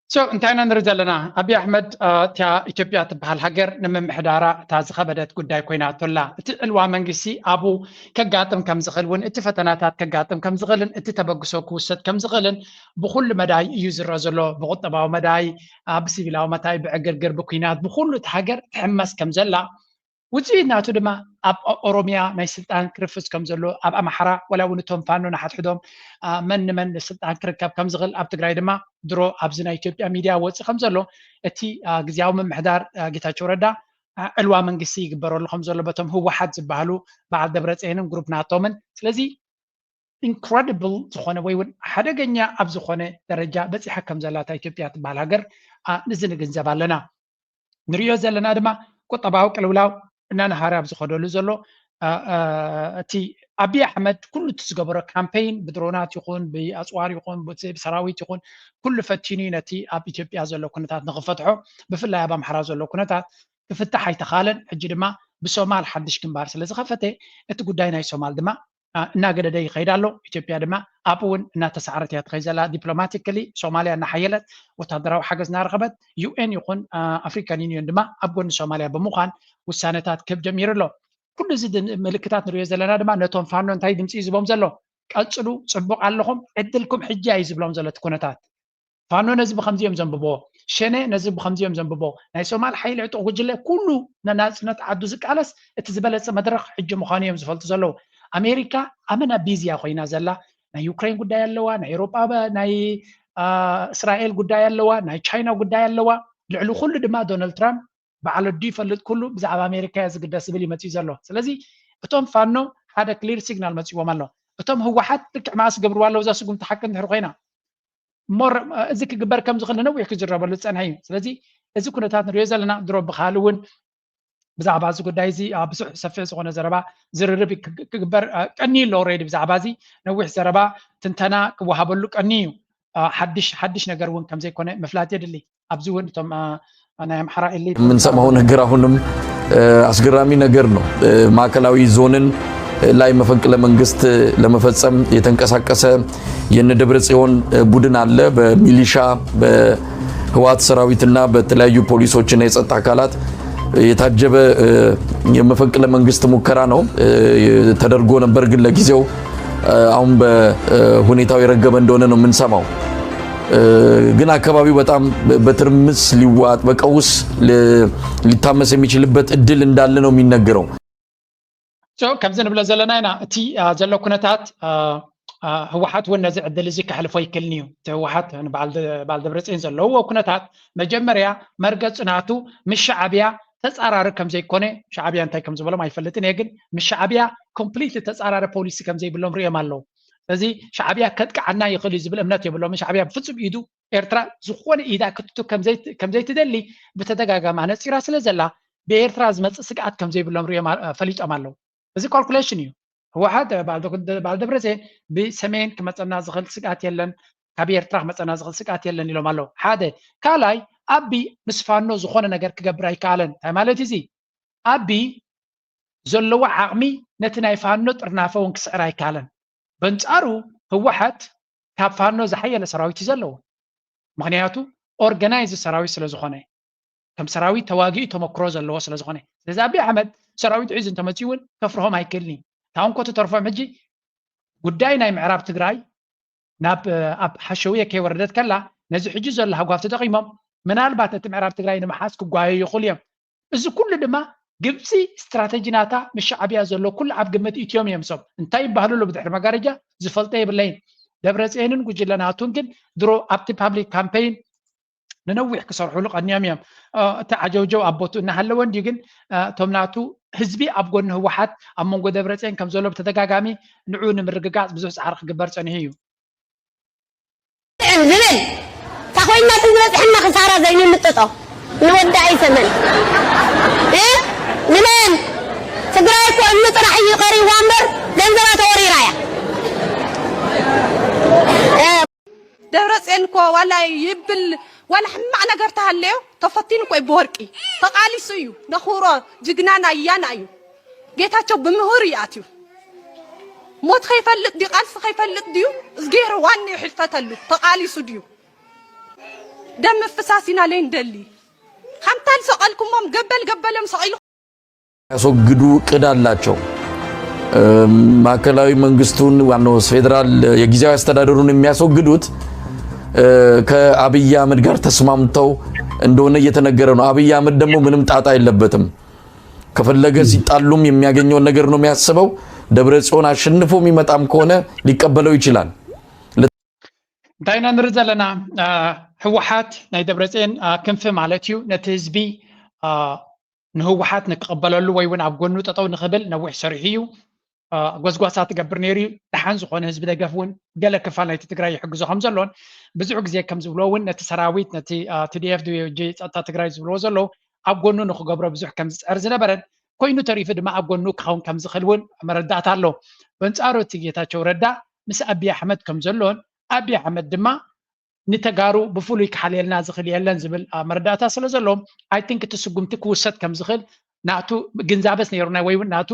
So እንታይ ኢና ንርኢ ዘለና? ኣብይ ኣሕመድ እቲያ ኢትዮጵያ ትበሃል ሃገር ንምምሕዳራ እታ ዝኸበደት ጉዳይ ኮይና ኣቶላ። እቲ ዕልዋ መንግስቲ ኣብኡ ከጋጥም ከም ዝኽእል እውን እቲ ፈተናታት ከጋጥም ከም ዝኽእልን እቲ ተበግሶ ክውሰድ ከም ዝኽእልን ብኩሉ መዳይ እዩ ዝረአ ዘሎ። ብቁጠባዊ መዳይ፣ ብሲቪላዊ መዳይ፣ ብዕግርግር፣ ብኲናት፣ ብኩሉ እቲ ሃገር ትሕመስ ከም ዘላ ውፅኢት ናቱ ድማ ኣብ ኦሮሚያ ናይ ስልጣን ክርፍስ ከም ዘሎ፣ ኣብ ኣምሓራ ዋላ እውን እቶም ፋኖ ንሓድሕዶም መን ንመን ስልጣን ክርከብ ከም ዝኽእል፣ ኣብ ትግራይ ድማ ድሮ ኣብዚ ናይ ኢትዮጵያ ሚድያ ወፂ ከም ዘሎ እቲ ግዝያዊ ምምሕዳር ጌታቸው ረዳ ዕልዋ መንግስቲ ይግበረሉ ከም ዘሎ በቶም ህወሓት ዝበሃሉ በዓል ደብረፅየንን ግሩፕ ናቶምን። ስለዚ ኢንክረዲብል ዝኾነ ወይ እውን ሓደገኛ ኣብ ዝኾነ ደረጃ በፂሓ ከም ዘላ እታ ኢትዮጵያ ትበሃል ሃገር እዚ ንግንዘብ ኣለና። ንሪኦ ዘለና ድማ ቁጠባዊ ቅልውላው እናነሃረ ኣብ ዝኸደሉ ዘሎ እቲ ኣብይ ኣሕመድ ኩሉ እቲ ዝገበሮ ካምፔይን ብድሮናት ይኹን ብኣፅዋር ይኹን ብሰራዊት ይኹን ኩሉ ፈቲኑ ነቲ ኣብ ኢትዮጵያ ዘሎ ኩነታት ንክፈትሖ ብፍላይ ኣብ ኣምሓራ ዘሎ ኩነታት ክፍታሕ ኣይተኻለን። ሕጂ ድማ ብሶማል ሓድሽ ግንባር ስለዝኸፈተ እቲ ጉዳይ ናይ ሶማል ድማ እናገደደ ይኸይድ ኣሎ። ኢትዮጵያ ድማ ኣብኡ እውን እናተሳዕረት እያ ትኸይድ ዘላ። ዲፕሎማቲካሊ ሶማልያ እናሓየለት ወታደራዊ ሓገዝ እናረኸበት ዩኤን ይኹን ኣፍሪካን ዩኒዮን ድማ ኣብ ጎኒ ሶማልያ ብምዃን ውሳነታት ክህብ ጀሚሩ ኣሎ። ኩሉ እዚ ምልክታት ንሪኦ ዘለና ድማ ነቶም ፋኖ እንታይ ድምፂ እዩ ዝቦም ዘሎ? ቀፅሉ፣ ፅቡቕ ኣለኹም፣ ዕድልኩም ሕጂ እዩ ዝብሎም ዘሎ እቲ ኩነታት። ፋኖ ነዚ ብከምዚ እዮም ዘንብቦ፣ ሸኔ ነዚ ብከምዚ እዮም ዘንብቦ። ናይ ሶማል ሓይሊ ዕጡቕ ጉጅለ ኩሉ ንናፅነት ዓዱ ዝቃለስ እቲ ዝበለፀ መድረኽ ሕጂ ምዃኑ እዮም ዝፈልጡ ዘለዉ። ኣሜሪካ ኣመና ቢዚ እያ ኮይና ዘላ። ናይ ዩክሬን ጉዳይ ኣለዋ፣ ናይ ኤሮጳ ናይ እስራኤል ጉዳይ ኣለዋ፣ ናይ ቻይና ጉዳይ ኣለዋ። ልዕሊ ኩሉ ድማ ዶናልድ ትራምፕ በዓል ኣዱ ይፈልጥ ኩሉ ብዛዕባ ኣሜሪካ እየ ዝግደስ ዝብል እዩ መፂኡ ዘሎ። ስለዚ እቶም ፋኖ ሓደ ክሊር ሲግናል መፂዎም ኣሎ። እቶም ህወሓት ልክዕ መዓስ ገብርዋ ኣለዉ እዛ ስጉምቲ ሓቂ እንድሕር ኮይና እሞ እዚ ክግበር ከም ዝኽእል ነዊሕ ክዝረበሉ ዝፀንሐ እዩ። ስለዚ እዚ ኩነታት ንሪኦ ዘለና ድሮ ብካል እውን ብዛዕባ እዚ ጉዳይ እዚ ብዙሕ ሰፊሕ ዝኾነ ዘረባ ዝርርብ ክግበር ቀኒ ኣሎ። ኦሬዲ ብዛዕባ እዚ ነዊሕ ዘረባ ትንተና ክወሃበሉ ቀኒ እዩ። ሓድሽ ሓድሽ ነገር እውን ከምዘይኮነ ምፍላጥ የድሊ። ኣብዚ እውን እቶም ናይ ኣምሓራ ኤሊት የምንሰማው ነገር አሁንም አስገራሚ ነገር ነው። ማዕከላዊ ዞንን ላይ መፈንቅለ መንግስት ለመፈጸም የተንቀሳቀሰ የነ ደብረ ጽዮን ቡድን አለ። በሚሊሻ በህወሓት ሰራዊትና በተለያዩ ፖሊሶችና የጸጥታ አካላት የታጀበ የመፈንቅለ መንግስት ሙከራ ነው ተደርጎ ነበር። ግን ለጊዜው አሁን በሁኔታው የረገበ እንደሆነ ነው የምንሰማው። ግን አካባቢው በጣም በትርምስ ሊዋጥ በቀውስ ሊታመስ የሚችልበት እድል እንዳለ ነው የሚነገረው። ከምዚ ንብሎ ዘለና ኢና እቲ ዘሎ ኩነታት ህወሓት እውን ነዚ ዕድል እዚ ከሕልፎ ይክልኒ እዩ። እቲ ህወሓት በዓል ደብረፅን ዘለዎ ኩነታት መጀመርያ መርገፂ ናቱ ምስ ሻዕብያ ተፃራሪ ከምዘይኮነ ሻዕብያ እንታይ ከም ዝበሎም ኣይፈልጥን እየ፣ ግን ምስ ሻዕብያ ኮምፕሊትሊ ተፃራሪ ፖሊሲ ከምዘይብሎም ሪኦም ኣለዉ። ስለዚ ሻዕብያ ከጥቅዓና ይኽእል እዩ ዝብል እምነት የብሎምን። ሻዕብያ ብፍፁም ኢዱ ኤርትራ ዝኾነ ኢዳ ክትቱ ከምዘይትደሊ ብተደጋጋሚ ኣነፂራ ስለ ዘላ ብኤርትራ ዝመፅእ ስግኣት ከምዘይብሎም ሪኦም ፈሊጦም ኣለዉ። እዚ ካልኩሌሽን እዩ። ህወሓት በዓል ደብረፅዮን ብሰሜን ክመፀና ዝኽእል ስግኣት የለን፣ ካብ ኤርትራ ክመፀና ዝኽእል ስግኣት የለን ኢሎም ኣለዉ። ሓደ ካልኣይ ኣቢ ምስ ፋኖ ዝኾነ ነገር ክገብር ኣይከኣለን። እንታይ ማለት እዚ ኣቢ ዘለዎ ዓቕሚ ነቲ ናይ ፋኖ ጥርናፈ እውን ክስዕር ኣይከኣለን። በንጻሩ ህወሓት ካብ ፋኖ ዝሓየለ ሰራዊት እዩ ዘለዎ። ምኽንያቱ ኦርጋናይዝ ሰራዊት ስለ ዝኾነ፣ ከም ሰራዊት ተዋጊኡ ተመክሮ ዘለዎ ስለ ዝኾነ። ስለዚ ኣብይ ኣሕመድ ሰራዊት ሒዙ እንተመፅኡ እውን ከፍርሆም ኣይክእልን እዩ። እታ እንኮ ትተርፎም ሕጂ ጉዳይ ናይ ምዕራብ ትግራይ ናብ ኣብ ሓሸውየ ከይወረደት ከላ ነዚ ሕጂ ዘሎ ሃጓፍ ተጠቒሞም ምናልባት ነቲ ምዕራብ ትግራይ ንምሓዝ ክጓየዩ ይኽእሉ እዮም። እዚ ኩሉ ድማ ግብፂ ስትራተጂ ናታ ምስ ሻዕብያ ዘሎ ኩሉ ኣብ ግምት እትዮም እዮም። ሰብ እንታይ ይባህሉ ኣሎ ብድሕሪ መጋረጃ ዝፈልጦ የብለይን። ደብረፅየንን ጉጅለ ናቱን ግን ድሮ ኣብቲ ፓብሊክ ካምፔይን ንነዊሕ ክሰርሕሉ ቀንዮም እዮም። እቲ ዓጀውጀው ኣብ ቦትኡ እናሃለወ እንድዩ ግን እቶም ናቱ ህዝቢ ኣብ ጎኒ ህወሓት ኣብ መንጎ ደብረፅየን ከም ዘሎ ብተደጋጋሚ ንዑ ንምርግጋፅ ብዙሕ ፃዕሪ ክግበር ፀኒሑ እዩ። ዝብል ታኾይናትን ዝበፅሐና ክሳራ ዘይንምጥጦ ንወዲ ኣይሰመን ንመን ትግራይ እኮ እምኒ ጥራሕ እዩ ቀሪዋ እምበር ገንዘባ ተወሪራ እያ። ደብረፅዮን እኮ ዋላ ይብል ዋላ ሕማቕ ነገር ተሃለዮ ተፈቲኑ እኮ እዩ ብወርቂ ተቓሊሱ እዩ። ነኽብሮ ጅግናና እያና እዩ። ጌታቸው ብምሁር እዩ ኣትዩ። ሞት ከይፈልጥ ድዩ ቃልሲ ከይፈልጥ ድዩ እዝጌር ዋኒኡ ሕልፈተሉ ተቓሊሱ ድዩ? ደም ምፍሳስ ኢና ለይንደሊ። ከምታ ዝሰቐልኩሞም ገበል ገበሎም ሰቒሉ ያስወግዱ እቅድ አላቸው። ማዕከላዊ መንግስቱን ዋናው ፌዴራል የጊዜያዊ አስተዳደሩን የሚያስወግዱት ከአብይ አህመድ ጋር ተስማምተው እንደሆነ እየተነገረ ነው። አብይ አህመድ ደግሞ ምንም ጣጣ የለበትም። ከፈለገ ሲጣሉም የሚያገኘውን ነገር ነው የሚያስበው። ደብረ ጽዮን አሸንፎ የሚመጣም ከሆነ ሊቀበለው ይችላል። እንታይ ኢና ንርኢ ዘለና? ህወሓት ናይ ደብረፅየን ክንፊ ማለት እዩ። ነቲ ህዝቢ ንህወሓት ንክቕበለሉ ወይ እውን ኣብ ጎኑ ጠጠው ንኽብል ነዊሕ ሰሪሑ እዩ። ጎስጓሳት ትገብር ነይሩ እዩ። ደሓን ዝኾነ ህዝቢ ደገፍ እውን ገለ ክፋል ናይቲ ትግራይ ይሕግዞ ከም ዘሎን ብዙሕ ግዜ ከም ዝብሎ እውን ነቲ ሰራዊት ነቲ ቲዲኤፍ ጂ ፀጥታ ትግራይ ዝብልዎ ዘለዉ ኣብ ጎኑ ንክገብሮ ብዙሕ ከም ዝፅዕር ዝነበረን ኮይኑ ተሪፉ ድማ ኣብ ጎኑ ክኸውን ከም ዝኽእል እውን መረዳእታ ኣሎ። በንፃሩ እቲ ጌታቸው ረዳ ምስ ኣብይ ኣሕመድ ከም ዘሎን ኣብይ ኣሕመድ ድማ ንተጋሩ ብፍሉይ ክሓልየልና ዝኽእል የለን ዝብል መረዳእታ ስለ ዘለዎም ኣይ ቲንክ እቲ ስጉምቲ ክውሰድ ከም ዝኽእል ናቱ ግንዛበስ ነይሩና ወይ እውን ናቱ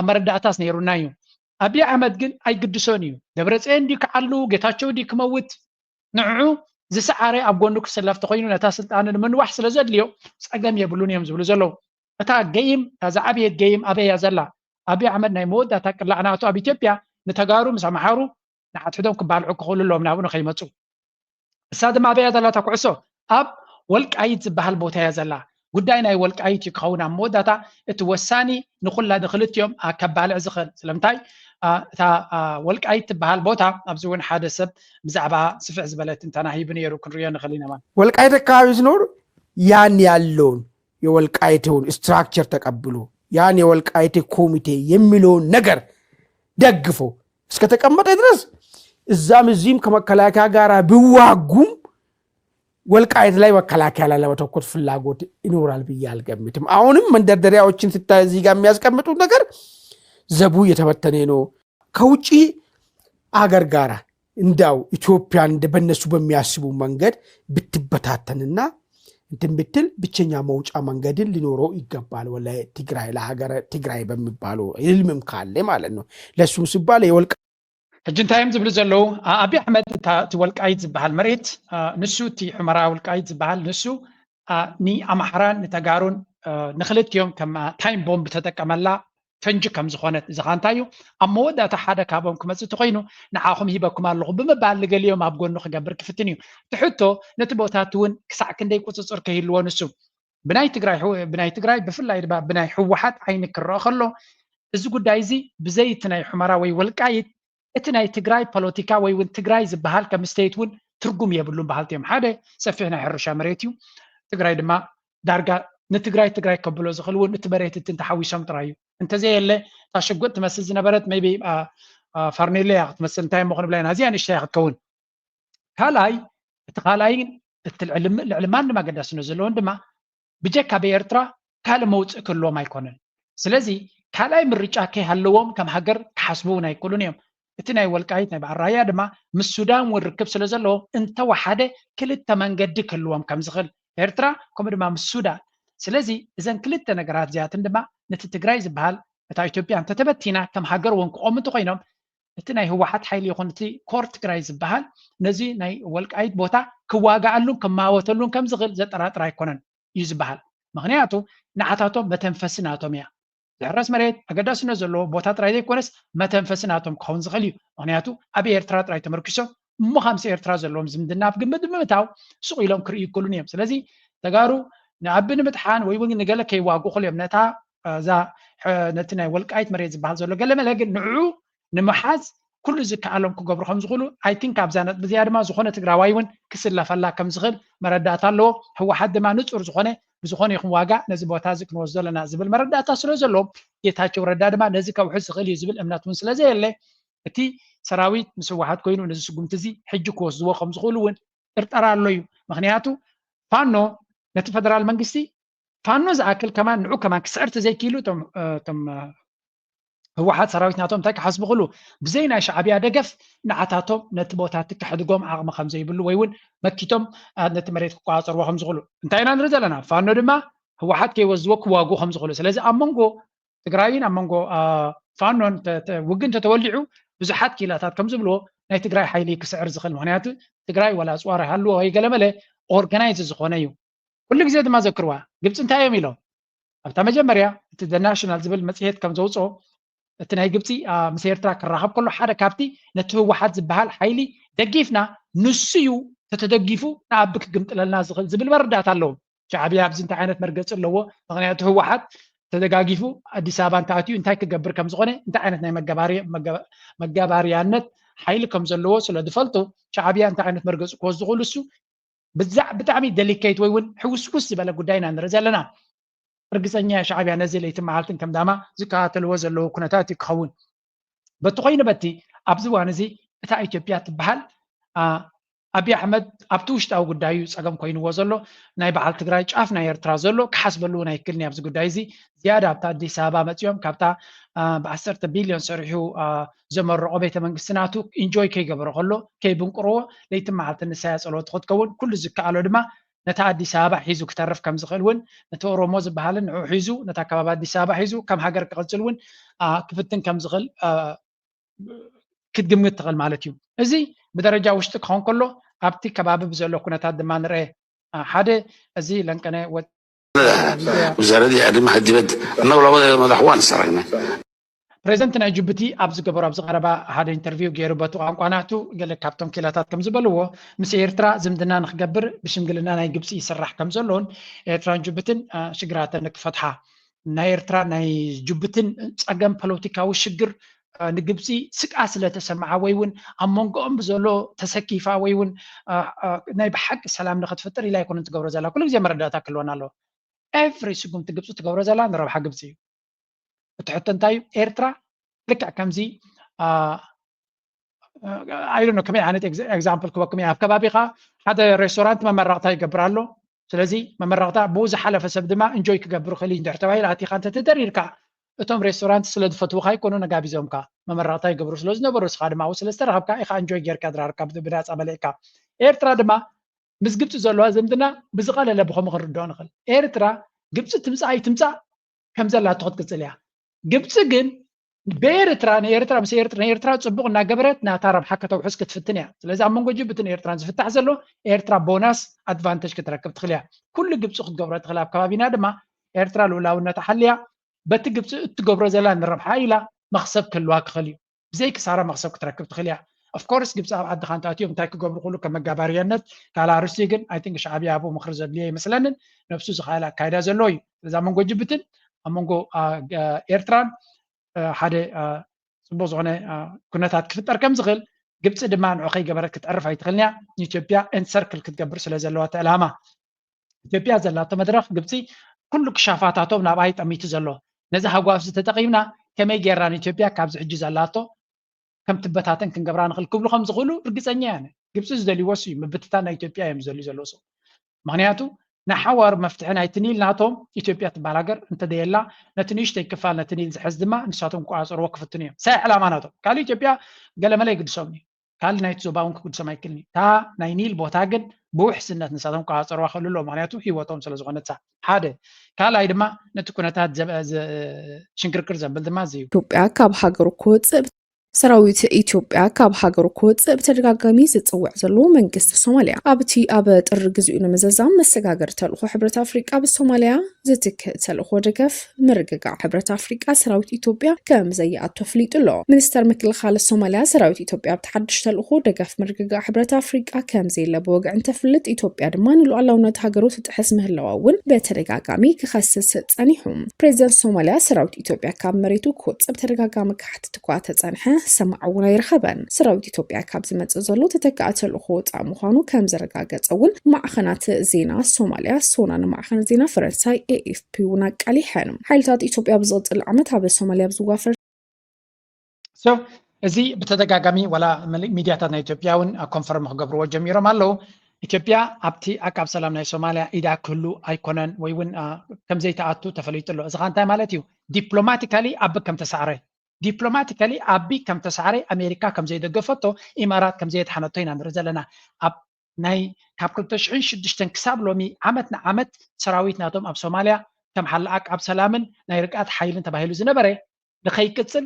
መረዳእታስ ነይሩና እዩ። ኣብይ ኣሕመድ ግን ኣይግድሶን እዩ። ደብረፅየን ድዩ ክዓሉ ጌታቸው ድዩ ክመውት ንዕዑ ዝሰዓረ ኣብ ጎኑ ክስለፍ ተኮይኑ ነታ ስልጣን ንምንዋሕ ስለ ዘድልዮ ፀገም የብሉን እዮም ዝብሉ ዘለዉ። እታ ገይም እታ ዝዓበየት ገይም ኣበይ እያ ዘላ? ኣብይ ኣሕመድ ናይ መወዳእታ ቅላዕ ናቱ ኣብ ኢትዮጵያ ንተጋሩ ምስ ኣምሓሩ ንሓድሕዶም ክባልዑ ክኽእሉ ኣለዎም ናብኡ ንኸይመፁ። እሳ ድማ ኣበይ እያ ዘላ እታ ኩዕሶ? ኣብ ወልቃይት ዝበሃል ቦታ እያ ዘላ። ጉዳይ ናይ ወልቃይት እዩ ክኸውን ኣብ መወዳእታ እቲ ወሳኒ ንኹላ ንክልቲኦም ከባልዕ ዝኽእል። ስለምንታይ እታ ወልቃይት ትበሃል ቦታ ኣብዚ እውን ሓደ ሰብ ብዛዕባ ስፍሕ ዝበለ ትንተና ሂቡ ነይሩ ክንሪኦ ንኽእል ኢና ማለት። ወልቃይት ኣካባቢ ዝኖር ያን ያለውን የወልቃይቴውን ስትራክቸር ተቀብሎ ያን የወልቃይቴ ኮሚቴ የሚለውን ነገር ደግፎ እስከተቀመጠ ድረስ እዛም እዚህም ከመከላከያ ጋር ቢዋጉም ወልቃይት ላይ መከላከያ ላይ ለመተኮስ ፍላጎት ይኖራል ብዬ አልገምትም። አሁንም መንደርደሪያዎችን ስታይ እዚህ ጋር የሚያስቀምጡት ነገር ዘቡ እየተበተነ ነው። ከውጪ አገር ጋር እንዳው ኢትዮጵያ እንደ በነሱ በሚያስቡ መንገድ ብትበታተንና እንትን ብትል ብቸኛ መውጫ መንገድን ሊኖረው ይገባል። ወለ ትግራይ ለሀገረ ትግራይ በሚባለው ህልምም ካለ ማለት ነው። ለሱም ሲባል የወልቃ ሕጂ እንታይ እዮም ዝብሉ ዘለዉ? ኣብይ ኣሕመድ እቲ ወልቃይት ዝበሃል መሬት ንሱ እቲ ሑመራ ወልቃይት ዝበሃል ንሱ ንኣምሓራን ንተጋሩን ንክልቲኦም ከም ታይም ቦምብ ተጠቀመላ ፈንጂ ከም ዝኾነት እዚ ኸ እንታይ እዩ ኣብ መወዳእታ ሓደ ካብኦም ክመፅእ እንተኾይኑ ንዓኹም ሂበኩም ኣለኹ ብምባል ንገሊኦም ኣብ ጎኑ ክገብር ክፍትን እዩ። እቲ ሕቶ ነቲ ቦታት እውን ክሳዕ ክንደይ ቁፅፅር ከይህልዎ ንሱ ብናይ ትግራይ ብናይ ትግራይ ብፍላይ ድማ ብናይ ህወሓት ዓይኒ ክረአ ከሎ እዚ ጉዳይ እዚ ብዘይ እቲ ናይ ሑመራ ወይ ወልቃይት እቲ ናይ ትግራይ ፖለቲካ ወይ እውን ትግራይ ዝበሃል ከም ስተይት እውን ትርጉም የብሉን በሃልቲ እዮም። ሓደ ሰፊሕ ናይ ሕርሻ መሬት እዩ። ትግራይ ድማ ዳርጋ ንትግራይ ትግራይ ከብሎ ዝኽእል እውን እቲ መሬት እቲ እንተሓዊሶም ጥራይ እዩ። እንተዘየለ እታ ሽጉጥ ትመስል ዝነበረት maybe ፈርኔሎ እያ ክትመስል እንታይ እሞ ክንብላ ኢና እዚኣ ንእሽተይ ክትከውን ካልኣይ እቲ ካልኣይን እቲ ልዕሊ ማንም ኣገዳስነት ዘለዎን ድማ ብጀካ ብኤርትራ ካልእ መውፅእ ክህልዎም ኣይኮነን። ስለዚ ካልኣይ ምርጫ ከይሃለዎም ከም ሃገር ክሓስቡ እውን ኣይክእሉን እዮም። እቲ ናይ ወልቃይት ናይ በዓል ራያ ድማ ምስ ሱዳን እውን ርክብ ስለ ዘለዎ እንተወሓደ ክልተ መንገዲ ክህልዎም ከም ዝኽእል ኤርትራ ከምኡ ድማ ምስ ሱዳን። ስለዚ እዘን ክልተ ነገራት እዚኣትን ድማ ነቲ ትግራይ ዝበሃል እታ ኢትዮጵያ እንተተበቲና ከም ሃገር እውን ክቆሙ እንተኮይኖም እቲ ናይ ህወሓት ሓይሊ ይኹን እቲ ኮር ትግራይ ዝበሃል ነዚ ናይ ወልቃይት ቦታ ክዋጋኣሉን ክማወተሉን ከም ዝኽእል ዘጠራጥር ኣይኮነን እዩ ዝበሃል። ምክንያቱ ንዓታቶም መተንፈሲ ናቶም እያ። ዝሕረስ መሬት ኣገዳስነት ዘለዎ ቦታ ጥራይ ዘይኮነስ መተንፈሲ ናቶም ክኸውን ዝኽእል እዩ። ምክንያቱ ኣብ ኤርትራ ጥራይ ተመርኪሶም እሞ ካብ ምስ ኤርትራ ዘለዎም ዝምድና ኣብ ግምት ብምእታው ስቕ ኢሎም ክርእዩ ይክእሉን እዮም። ስለዚ ተጋሩ ንኣቢ ንምጥሓን ወይ እውን ንገለ ከይዋጉ ክእል እዮም። ነታ እዛ ነቲ ናይ ወልቃይት መሬት ዝበሃል ዘሎ ገለመለ ግን ንዕኡ ንምሓዝ ኩሉ ዝከኣሎም ክገብሩ ከም ዝኽእሉ ኣይ ቲንክ ኣብዛ ነጥቢ እዚኣ ድማ ዝኾነ ትግራዋይ እውን ክስለፈላ ከም ዝኽእል መረዳእታ ኣለዎ። ህወሓት ድማ ንፁር ዝኾነ ብዝኾነ ይኹን ዋጋ ነዚ ቦታ እዚ ክንወስዶ ኣለና ዝብል መረዳእታ ስለ ዘለዎም ጌታቸው ረዳ ድማ ነዚ ከውሕስ ዝኽእል እዩ ዝብል እምነት እውን ስለ ዘየለ እቲ ሰራዊት ምስ ህወሓት ኮይኑ ነዚ ስጉምቲ እዚ ሕጂ ክወስድዎ ከም ዝኽእሉ እውን ጥርጠራ ኣሎ እዩ። ምክንያቱ ፋኖ ነቲ ፈደራል መንግስቲ ፋኖ ዝኣክል ከማን ንዑ ከማን ክስዕር ተዘይክኢሉ እቶም ህወሓት ሰራዊት ናቶም እንታይ ክሓስቡ ክእሉ ብዘይ ናይ ሻዕብያ ደገፍ ንዓታቶም ነቲ ቦታ እቲ ክሕድጎም ዓቕሚ ከም ዘይብሉ ወይ እውን መኪቶም ነቲ መሬት ክቆፃፀርዎ ከም ዝኽእሉ እንታይ ኢና ንርኢ ዘለና። ፋኖ ድማ ህወሓት ከይወስድዎ ክዋጉ ከም ዝኽእሉ ስለዚ ኣብ መንጎ ትግራይን ኣብ መንጎ ፋኖን ውግእ እንተተወሊዑ ብዙሓት ኪላታት ከም ዝብልዎ ናይ ትግራይ ሓይሊ ክስዕር ዝኽእል ምክንያቱ ትግራይ ወላ ኣፅዋር ሃልዎ ወይ ገለመለ ኦርጋናይዝ ዝኾነ እዩ። ኩሉ ግዜ ድማ ዘክርዋ ግብፂ እንታይ እዮም ኢሎም ኣብታ መጀመርያ እቲ ናሽናል ዝብል መፅሄት ከም ዘውፅኦ እቲ ናይ ግብፂ ምስ ኤርትራ ክራኸብ ከሎ ሓደ ካብቲ ነቲ ህወሓት ዝበሃል ሓይሊ ደጊፍና ንሱ እዩ ተተደጊፉ ንኣቢ ክግምጥለልና ዝኽእል ዝብል መረዳእታ ኣለዎም። ሻዕብያ ኣብዚ እንታይ ዓይነት መርገፂ ኣለዎ? ምክንያቱ ህወሓት ተደጋጊፉ ኣዲስ ኣበባ እንተኣትዩ እንታይ ክገብር ከም ዝኾነ እንታይ ዓይነት ናይ መጋባርያነት ሓይሊ ከም ዘለዎ ስለ ዝፈልጡ ሻዕብያ እንታይ ዓይነት መርገፂ ክወስድ ዝኽእሉ እሱ ብጣዕሚ ደሊኬት ወይ እውን ሕውስውስ ዝበለ ጉዳይ ኢና ንርኢ ዘለና። ርግፀኛ ሻዕብያ ነዚ ለይትን መዓልትን ከም ዳማ ዝከታተልዎ ዘለዉ ኩነታት እዩ ክኸውን። በቲ ኮይኑ በቲ ኣብዚ እዋን እዚ እታ ኢትዮጵያ ትበሃል ኣብይ ኣሕመድ ኣብቲ ውሽጣዊ ጉዳዩ ፀገም ኮይንዎ ዘሎ ናይ በዓል ትግራይ ጫፍ ናይ ኤርትራ ዘሎ ክሓስበሉ እውን ኣይክልኒ ኣብዚ ጉዳይ እዚ ዝያዳ ኣብታ ኣዲስ ኣበባ መፂኦም ካብታ ብዓሰርተ ቢልዮን ሰሪሑ ዘመረቆ ቤተ መንግስቲ ናቱ ኢንጆይ ከይገበሮ ከሎ ከይብንቅርዎ ለይትን መዓልትን ንሳያ ፀሎቱ ክትከውን ኩሉ ዝከኣሎ ድማ ነታ ኣዲስ ኣበባ ሒዙ ክተርፍ ከም ዝኽእል እውን ነቲ ኦሮሞ ዝበሃልን ንዑ ሒዙ ነታ ከባቢ ኣዲስ ኣበባ ሒዙ ከም ሃገር ክቕፅል እውን ክፍትን ከም ዝኽእል ክትግምት ትኽእል ማለት እዩ። እዚ ብደረጃ ውሽጢ ክኸውን ከሎ ኣብቲ ከባቢ ብዘሎ ኩነታት ድማ ንርአ ሓደ እዚ ለንቀነ وزارة الأدم هدبت أنه لابد أن مدحوان سرعنا ፕሬዚደንት ናይ ጅቡቲ ኣብ ዝገበሮ ኣብ ዝቀረባ ሓደ ኢንተርቪው ገይሩ በቲ ቋንቋ ናቱ ገለ ካብቶም ኪላታት ከም ዝበልዎ ምስ ኤርትራ ዝምድና ንክገብር ብሽምግልና ናይ ግብፂ ይስራሕ ከም ዘሎን ኤርትራን ጅቡትን ሽግራተን ንክፈትሓ ናይ ኤርትራ ናይ ጅቡትን ፀገም ፖለቲካዊ ሽግር ንግብፂ ስቃ ስለተሰምዓ ወይ እውን ኣብ መንጎኦም ብዘሎ ተሰኪፋ ወይ እውን ናይ ብሓቂ ሰላም ንክትፍጥር ኢላ ኣይኮነን ትገብሮ ዘላ ኩሉ ግዜ መረዳእታ ክህልወና ኣለዎ። ኤቭሪ ስጉምቲ ግብፂ ትገብሮ ዘላ ንረብሓ ግብፂ እዩ። እቲ ሕቶ እንታይ እዩ? ኤርትራ ልክዕ ከምዚ ኣይዶ ከመይ ዓይነት ኤግዛምፕል ክበኩም ኣብ ከባቢኻ ሓደ ሬስቶራንት መመረቕታ ይገብር ኣሎ። ስለዚ መመረቕታ ብኡ ዝሓለፈ ሰብ ድማ እንጆይ ክገብር ክእል እንድሕር ተባሂል ኣቲኻ እንተተደሪርካ እቶም ሬስቶራንት ስለ ዝፈትውካ ይኮኑ ነጋቢዞምካ መመረቕታ ይገብሩ ስለ ዝነበሩ እስኻ ድማ ኣብኡ ስለ ዝተረኸብካ ኢኻ እንጆይ ጌርካ ድራርካ ብናፃ በሊዕካ። ኤርትራ ድማ ምስ ግብፂ ዘለዋ ዝምድና ብዝቐለለ ብኸም ክንርድኦ ንኽእል። ኤርትራ ግብፂ ትምፃእ ኣይትምፃእ ከም ዘላቶ ክትቅፅል እያ። ግብፂ ግን ብኤርትራ ንኤርትራ ምስ ኤርትራ ንኤርትራ ፅቡቕ እናገበረት ናታ ረብሓ ከተውሕስ ክትፍትን እያ። ስለዚ ኣብ መንጎ ጅቡትን ኤርትራን ዝፍታሕ ዘሎ ኤርትራ ቦናስ ኣድቫንቴጅ ክትረክብ ትኽእል እያ። ኩሉ ግብፂ ክትገብሮ ትኽእል ኣብ ከባቢና ድማ ኤርትራ ልኡላውነታ ሓልያ በቲ ግብፂ እትገብሮ ዘላ ንረብሓ ኢላ መኽሰብ ክህልዋ ክኽእል እዩ። ብዘይ ክሳራ መኽሰብ ክትረክብ ትኽእል እያ። ኦፍኮርስ ግብፂ ኣብ ዓድኻ እንተኣትዮም እንታይ ክገብሩ ክእሉ ከም መጋባርያነት ካልእ ኣርስቲ ግን ኣይ ቲንክ ሻዕብያ ኣብኡ ምኽሪ ዘድልዮ ኣይመስለንን። ነብሱ ዝኸኣለ ኣካይዳ ዘለዎ እዩ። ስለዚ ኣብ መንጎ ጅቡትን ኣብ መንጎ ኤርትራን ሓደ ፅቡቅ ዝኾነ ኩነታት ክፍጠር ከም ዝኽእል ግብፂ ድማ ንዑ ከይገበረት ክትዕርፍ ኣይትኽእልን እያ። ንኢትዮጵያ ኤንሰርክል ክትገብር ስለ ዘለዋ እቲ ዕላማ ኢትዮጵያ ዘላቶ መድረኽ ግብፂ ኩሉ ክሻፋታቶም ናብኣ እዩ ጠሚቱ ዘሎ። ነዚ ሃጓፍ እዚ ተጠቒምና ከመይ ጌርና ንኢትዮጵያ ካብዚ ሕጂ ዘላቶ ከም ትበታተን ክንገብራ ንኽእል ክብሉ ከም ዝኽእሉ ርግፀኛ እየ። ግብፂ ዝደልይዎ እሱ እዩ። ምብትታን ናይ ኢትዮጵያ እዮም ዝደልዩ ዘለዉ ሰው። ምኽንያቱ ንሓዋር መፍትሒ ናይቲ ኒል ናቶም ኢትዮጵያ ትበሃል ሃገር እንተደየላ ነቲ ንእሽተይ ክፋል ነቲ ኒል ዝሕዝ ድማ ንሳቶም ክቋፀርዎ ክፍትኑ እዮም። ሳይ ዕላማ ናቶም ካልእ ኢትዮጵያ ገለመለ ይግድሶም እዩ። ካልእ ናይቲ ዞባ እውን ክግድሶም ኣይክእልን እዩ። እታ ናይ ኒል ቦታ ግን ብውሕስነት ንሳቶም ክቋፀርዋ ክእሉ ኣለዎ፣ ምክንያቱ ህይወቶም ስለ ዝኾነታ። ሓደ ካልኣይ ድማ ነቲ ኩነታት ሽንክርክር ዘብል ድማ እዚ እዩ። ኢትዮጵያ ካብ ሃገሩ ክወፅእ ሰራዊት ኢትዮጵያ ካብ ሃገሩ ክወፅእ ብተደጋጋሚ ዝፅውዕ ዘሎ መንግስቲ ሶማልያ፣ ኣብቲ ኣብ ጥሪ ግዚኡ ንምዝዛም መሰጋገሪ ተልእኾ ሕብረት ኣፍሪቃ ብሶማልያ ዝትክእ ተልእኾ ደገፍ ምርግጋዕ ሕብረት ኣፍሪቃ ሰራዊት ኢትዮጵያ ከም ዘይኣቱ ኣፍሊጡ ኣሎ። ሚኒስተር ምክልኻል ሶማልያ ሰራዊት ኢትዮጵያ ኣብቲ ሓድሽ ተልእኾ ደገፍ ምርግጋዕ ሕብረት ኣፍሪቃ ከም ዘየለ ብወግዒ እንተፍልጥ፣ ኢትዮጵያ ድማ ንሉዓላውነት ሃገሩ ትጥሕስ ምህላዋ እውን በተደጋጋሚ ክኸስስ ጸኒሑ። ፕሬዚደንት ሶማልያ ሰራዊት ኢትዮጵያ ካብ መሬቱ ክወፅእ ብተደጋጋሚ ክሓትት እኳ ተፀንሐ፣ ሰማዕ እውን ኣይረኸበን። ሰራዊት ኢትዮጵያ ካብ ዝመፅእ ዘሎ ተተካኢ ተልእኾ ወፃኢ ምዃኑ ከም ዘረጋገፀ እውን ማዕኸናት ዜና ሶማልያ ሶና ንማዕኸናት ዜና ፈረንሳይ ኤ ኤፍ ፒ እውን ኣቃሊሐን። ሓይልታት ኢትዮጵያ ብዝቕፅል ዓመት ኣብ ሶማልያ ኣብ ዝዋፈር So እዚ ብተደጋጋሚ ዋላ ሚድያታት ናይ ኢትዮጵያ እውን ኮንፈርም ክገብርዎ ጀሚሮም ኣለዉ። ኢትዮጵያ ኣብቲ ኣቃብ ሰላም ናይ ሶማልያ ኢዳ ክህሉ ኣይኮነን ወይ እውን ከምዘይተኣቱ ተፈሊጡ ኣሎ። እዚ ከዓ እንታይ ማለት እዩ? ዲፕሎማቲካሊ ኣቢ ከም ተሳዕረ ዲፕሎማቲካሊ ኣቢ ከም ተሳዕረ ኣሜሪካ ከም ዘይደገፈቶ ኢማራት ከም ዘየድሓነቶ ኢና ንርኢ ዘለና። ኣብ ናይ ካብ ክልተ ሽሕን ሽዱሽተን ክሳብ ሎሚ ዓመት ንዓመት ሰራዊት ናቶም ኣብ ሶማልያ ከም ሓላኣቅ ኣብ ሰላምን ናይ ርግኣት ሓይልን ተባሂሉ ዝነበረ ንኸይቅፅል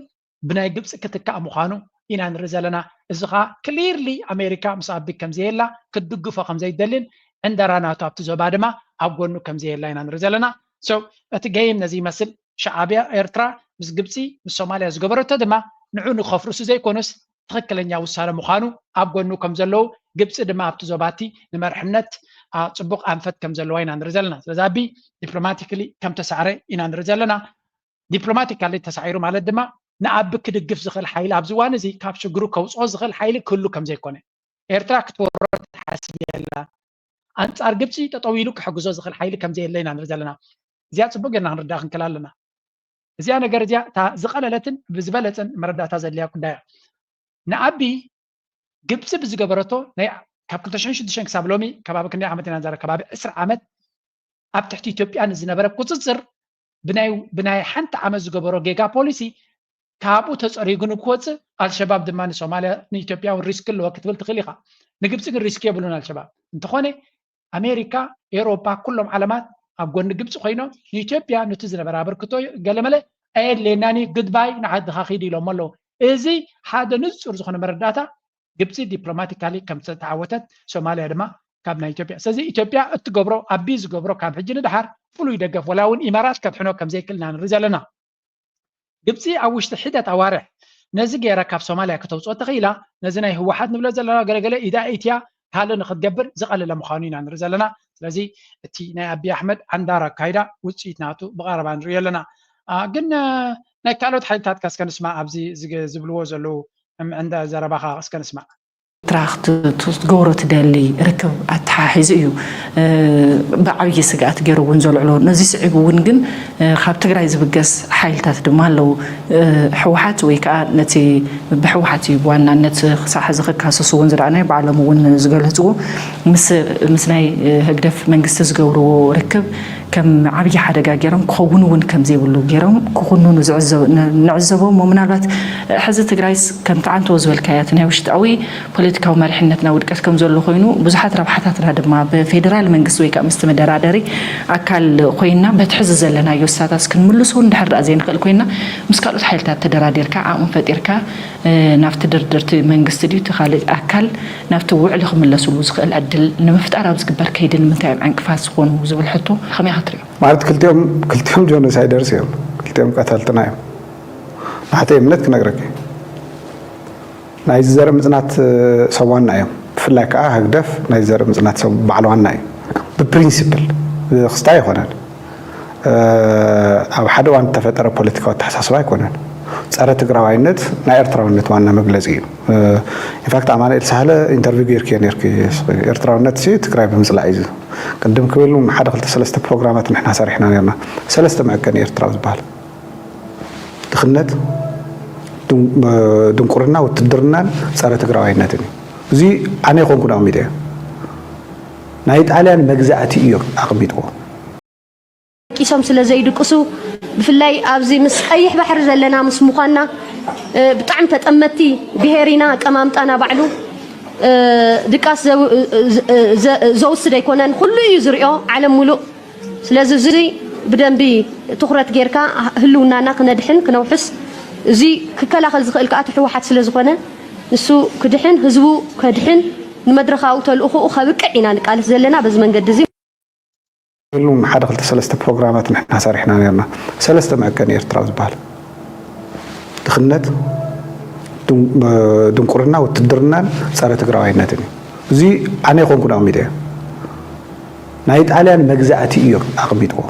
ብናይ ግብፂ ክትካእ ምዃኑ ኢና ንርኢ ዘለና። እዚ ከዓ ክሊርሊ ኣሜሪካ ምስ ኣቢ ከም ዘየላ ክትድግፎ ከም ዘይደልን ዕንደራ ናቱ ኣብቲ ዞባ ድማ ኣብ ጎኑ ከም ዘየላ ኢና ንርኢ ዘለና። So እቲ ገይም ነዚ ይመስል። ሻዕብያ ኤርትራ ምስ ግብፂ ምስ ሶማልያ ዝገበረቶ ድማ ንዑ ንኸፍርሱ ዘይኮነስ ትኽክለኛ ውሳነ ምዃኑ ኣብ ጎኑ ከም ዘለዉ ግብፂ ድማ ኣብቲ ዞባቲ ንመርሕነት ጽቡቕ ኣንፈት ከም ዘለዋ ኢና ንርኢ ዘለና። ስለዚ ኣቢ ዲፕሎማቲካሊ ከም ተሳዕረ ኢና ንርኢ ዘለና። ዲፕሎማቲካሊ ተሳዒሩ ማለት ድማ ንኣቢ ክድግፍ ዝኽእል ሓይሊ ኣብዚ እዋን እዚ ካብ ሽግሩ ከውፅኦ ዝኽእል ሓይሊ ክህሉ ከም ዘይኮነ ኤርትራ ክትወሮ ትሓስብ የላ። ኣንጻር ግብፂ ጠጠው ኢሉ ክሕግዞ ዝኽእል ሓይሊ ከም ዘየለ ኢና ንርኢ ዘለና። እዚኣ ፅቡቅ ጌርና ክንርዳእ ክንክእል ኣለና። እዚኣ ነገር እዚኣ እታ ዝቐለለትን ብዝበለፀን መረዳእታ ዘድልያ ጉዳይ እያ። ንኣቢ ግብፂ ብዝገበረቶ ናይ ካብ ክልተ ሽሕን ሽዱሽተን ክሳብ ሎሚ ከባቢ ክንደይ ዓመት ኢና ንዛረብ? ከባቢ ዕስራ ዓመት ኣብ ትሕቲ ኢትዮጵያ ንዝነበረ ቁፅፅር ብናይ ብናይ ሓንቲ ዓመት ዝገበሮ ጌጋ ፖሊሲ ካብኡ ተፀሪጉ ንክወፅእ ኣልሸባብ ድማ ንሶማልያ ንኢትዮጵያ እውን ሪስክ ኣለዎ ክትብል ትኽእል ኢኻ። ንግብፂ ግን ሪስክ የብሉን ኣልሸባብ። እንተኾነ ኣሜሪካ፣ ኤውሮፓ፣ ኩሎም ዓለማት ኣብ ጎኒ ግብፂ ኮይኖም ንኢትዮጵያ ነቲ ዝነበረ ኣበርክቶ ገለመለ ኣየድልየናን እዩ፣ ግድባይ ንዓድኻ ኪድ ኢሎም ኣለዉ። እዚ ሓደ ንፁር ዝኾነ መረዳእታ ግብፂ ዲፕሎማቲካሊ ከም ዝተዓወተት ሶማልያ ድማ ካብ ናይ ኢትዮጵያ። ስለዚ ኢትዮጵያ እትገብሮ ኣቢ ዝገብሮ ካብ ሕጂ ንደሓር ፍሉይ ደገፍ ወላ እውን ኢማራት ከድሕኖ ከም ዘይክእል ኢና ንርኢ ዘለና። ግብፂ ኣብ ውሽጢ ሒደት ኣዋርሕ ነዚ ገይራ ካብ ሶማልያ ከተውፅኦ ተኽኢላ ነዚ ናይ ህወሓት ንብሎ ዘለና ገለገለ ኢዳ ኢትያ ካልእ ንክትገብር ዝቐለለ ምዃኑ ኢና ንርኢ ዘለና። ስለዚ እቲ ናይ ኣቢ ኣሕመድ ዓንዳር ኣካይዳ ውፅኢት ናቱ ብቐረባ ንሪኦ ኣለና። ግን ናይ ካልኦት ሓይልታት ከ እስከ ንስማዕ ኣብዚ ዝብልዎ ዘለዉ ዕንዳ ዘረባኻ እስከ ንስማዕ። ኤርትራ ክትገብሮ ትደሊ ርክብ ኣተሓሒዙ እዩ ብዓብዪ ስግኣት ገይሩ እውን ዘልዕሎ። ነዚ ስዒቡ እውን ግን ካብ ትግራይ ዝብገስ ሓይልታት ድማ ኣለዉ። ህወሓት ወይ ከዓ ነቲ ብህወሓት እዩ ብዋናነት ክሳዕ ሕዚ ክካሰሱ እውን ዝረኣናዮ ባዕሎም እውን ዝገልፅዎ ምስ ናይ ህግደፍ መንግስቲ ዝገብርዎ ርክብ ከም ዓብዪ ሓደጋ ገይሮም ክኸውን እውን ከም ዘይብሉ ገይሮም ክኹንኑ ንዕዘቦ እሞ ምናልባት ሕዚ ትግራይስ ከምቲ ዓንተቦ ዝበልካያ እቲ ናይ ውሽጣዊ ፖለቲካዊ መሪሕነትና ውድቀት ከም ዘሎ ኮይኑ ብዙሓት ረብሓታትና ድማ ብፌደራል መንግስቲ ወይ ከዓ ምስቲ መደራደሪ ኣካል ኮይንና በቲ ሕዚ ዘለናዮ ስታታስ ክንምልሶ እንድሕር ደኣ ዘይንኽእል ኮይንና ምስ ካልኦት ሓይልታት ተደራዲርካ ዓቕሚ ፈጢርካ ናብቲ ድርድርቲ መንግስቲ ድዩ እቲ ካልእ ኣካል ናብቲ ውዕሊ ክምለስሉ ዝኽእል ዕድል ንምፍጣር ኣብ ዝግበር ከይዲ ንምንታይ እዮም ዕንቅፋት ዝኾኑ ዝብል ሕቶ ከመይ ክትሪኦ? ማለት ክልቲኦም ክልቲኦም ጆኖሳይደርስ እዮም፣ ክልቲኦም ቀተልትና እዮም። ንሓተይ እምነት ክነግረኪ ናይዚ ዘርኢ ምፅናት ሰብ ዋና እዮም። ብፍላይ ከዓ ህግደፍ ናይዚ ዘርኢ ምፅናት ሰብ በዓል ዋና እዩ። ብፕሪንሲፕል ብክስታይ ኣይኮነን። ኣብ ሓደ እዋን እተፈጠረ ፖለቲካዊ ኣተሓሳስባ ኣይኮነን። ፀረ ትግራዋይነት ናይ ኤርትራውነት ዋና መግለፂ እዩ። ኢንፋክት ኣማኑኤል ሳህለ ኢንተርቪው ገይርክዮ ነርኪ። ኤርትራውነት ሲ ትግራይ ብምፅላእ እዩ። ቅድም ክብል እውን ሓደ ክልተ ሰለስተ ፕሮግራማት ንሕና ሰሪሕና ነርና። ሰለስተ መዐቀኒ ኤርትራዊ ዝበሃል ድኽነት፣ ድንቁርና፣ ውትድርናን ፀረ ትግራዋይነትን እዩ። እዚ ኣነ ይኮንኩ ኣሚደ ናይ ጣልያን መግዛእቲ እዮም ኣቐሚጥዎ። ደቂሶም ስለ ዘይድቅሱ ብፍላይ ኣብዚ ምስ ቀይሕ ባሕሪ ዘለና ምስ ምዃንና ብጣዕሚ ተጠመቲ ብሄር ኢና። ኣቀማምጣና ባዕሉ ድቃስ ዘውስድ ኣይኮነን፣ ኩሉ እዩ ዝሪኦ ዓለም ሙሉእ። ስለዚ እዚ ብደንቢ ትኹረት ጌርካ ህልውናና ክነድሕን ክነውሕስ፣ እዚ ክከላኸል ዝኽእል ከዓ እቲ ህወሓት ስለ ዝኾነ ንሱ ክድሕን፣ ህዝቡ ከድሕን፣ ንመድረኻዊ ተልእኾኡ ከብቅዕ ኢና ንቃለስ ዘለና። በዚ መንገዲ እዚ ሉም ሓደ ክልተ ሰለስተ ፕሮግራማት ንሕና ሰሪሕና ነርና። ሰለስተ መዐቀኒ ኤርትራ ዝበሃል ድኽነት፣ ድንቁርና፣ ውትድርናን ፀረ ትግራዋይነትን እዩ። እዚ ኣነ ይኮንኩን ኣቕሚጠዮ። ናይ ጣልያን መግዛእቲ እዩ ኣቕሚጥዎ።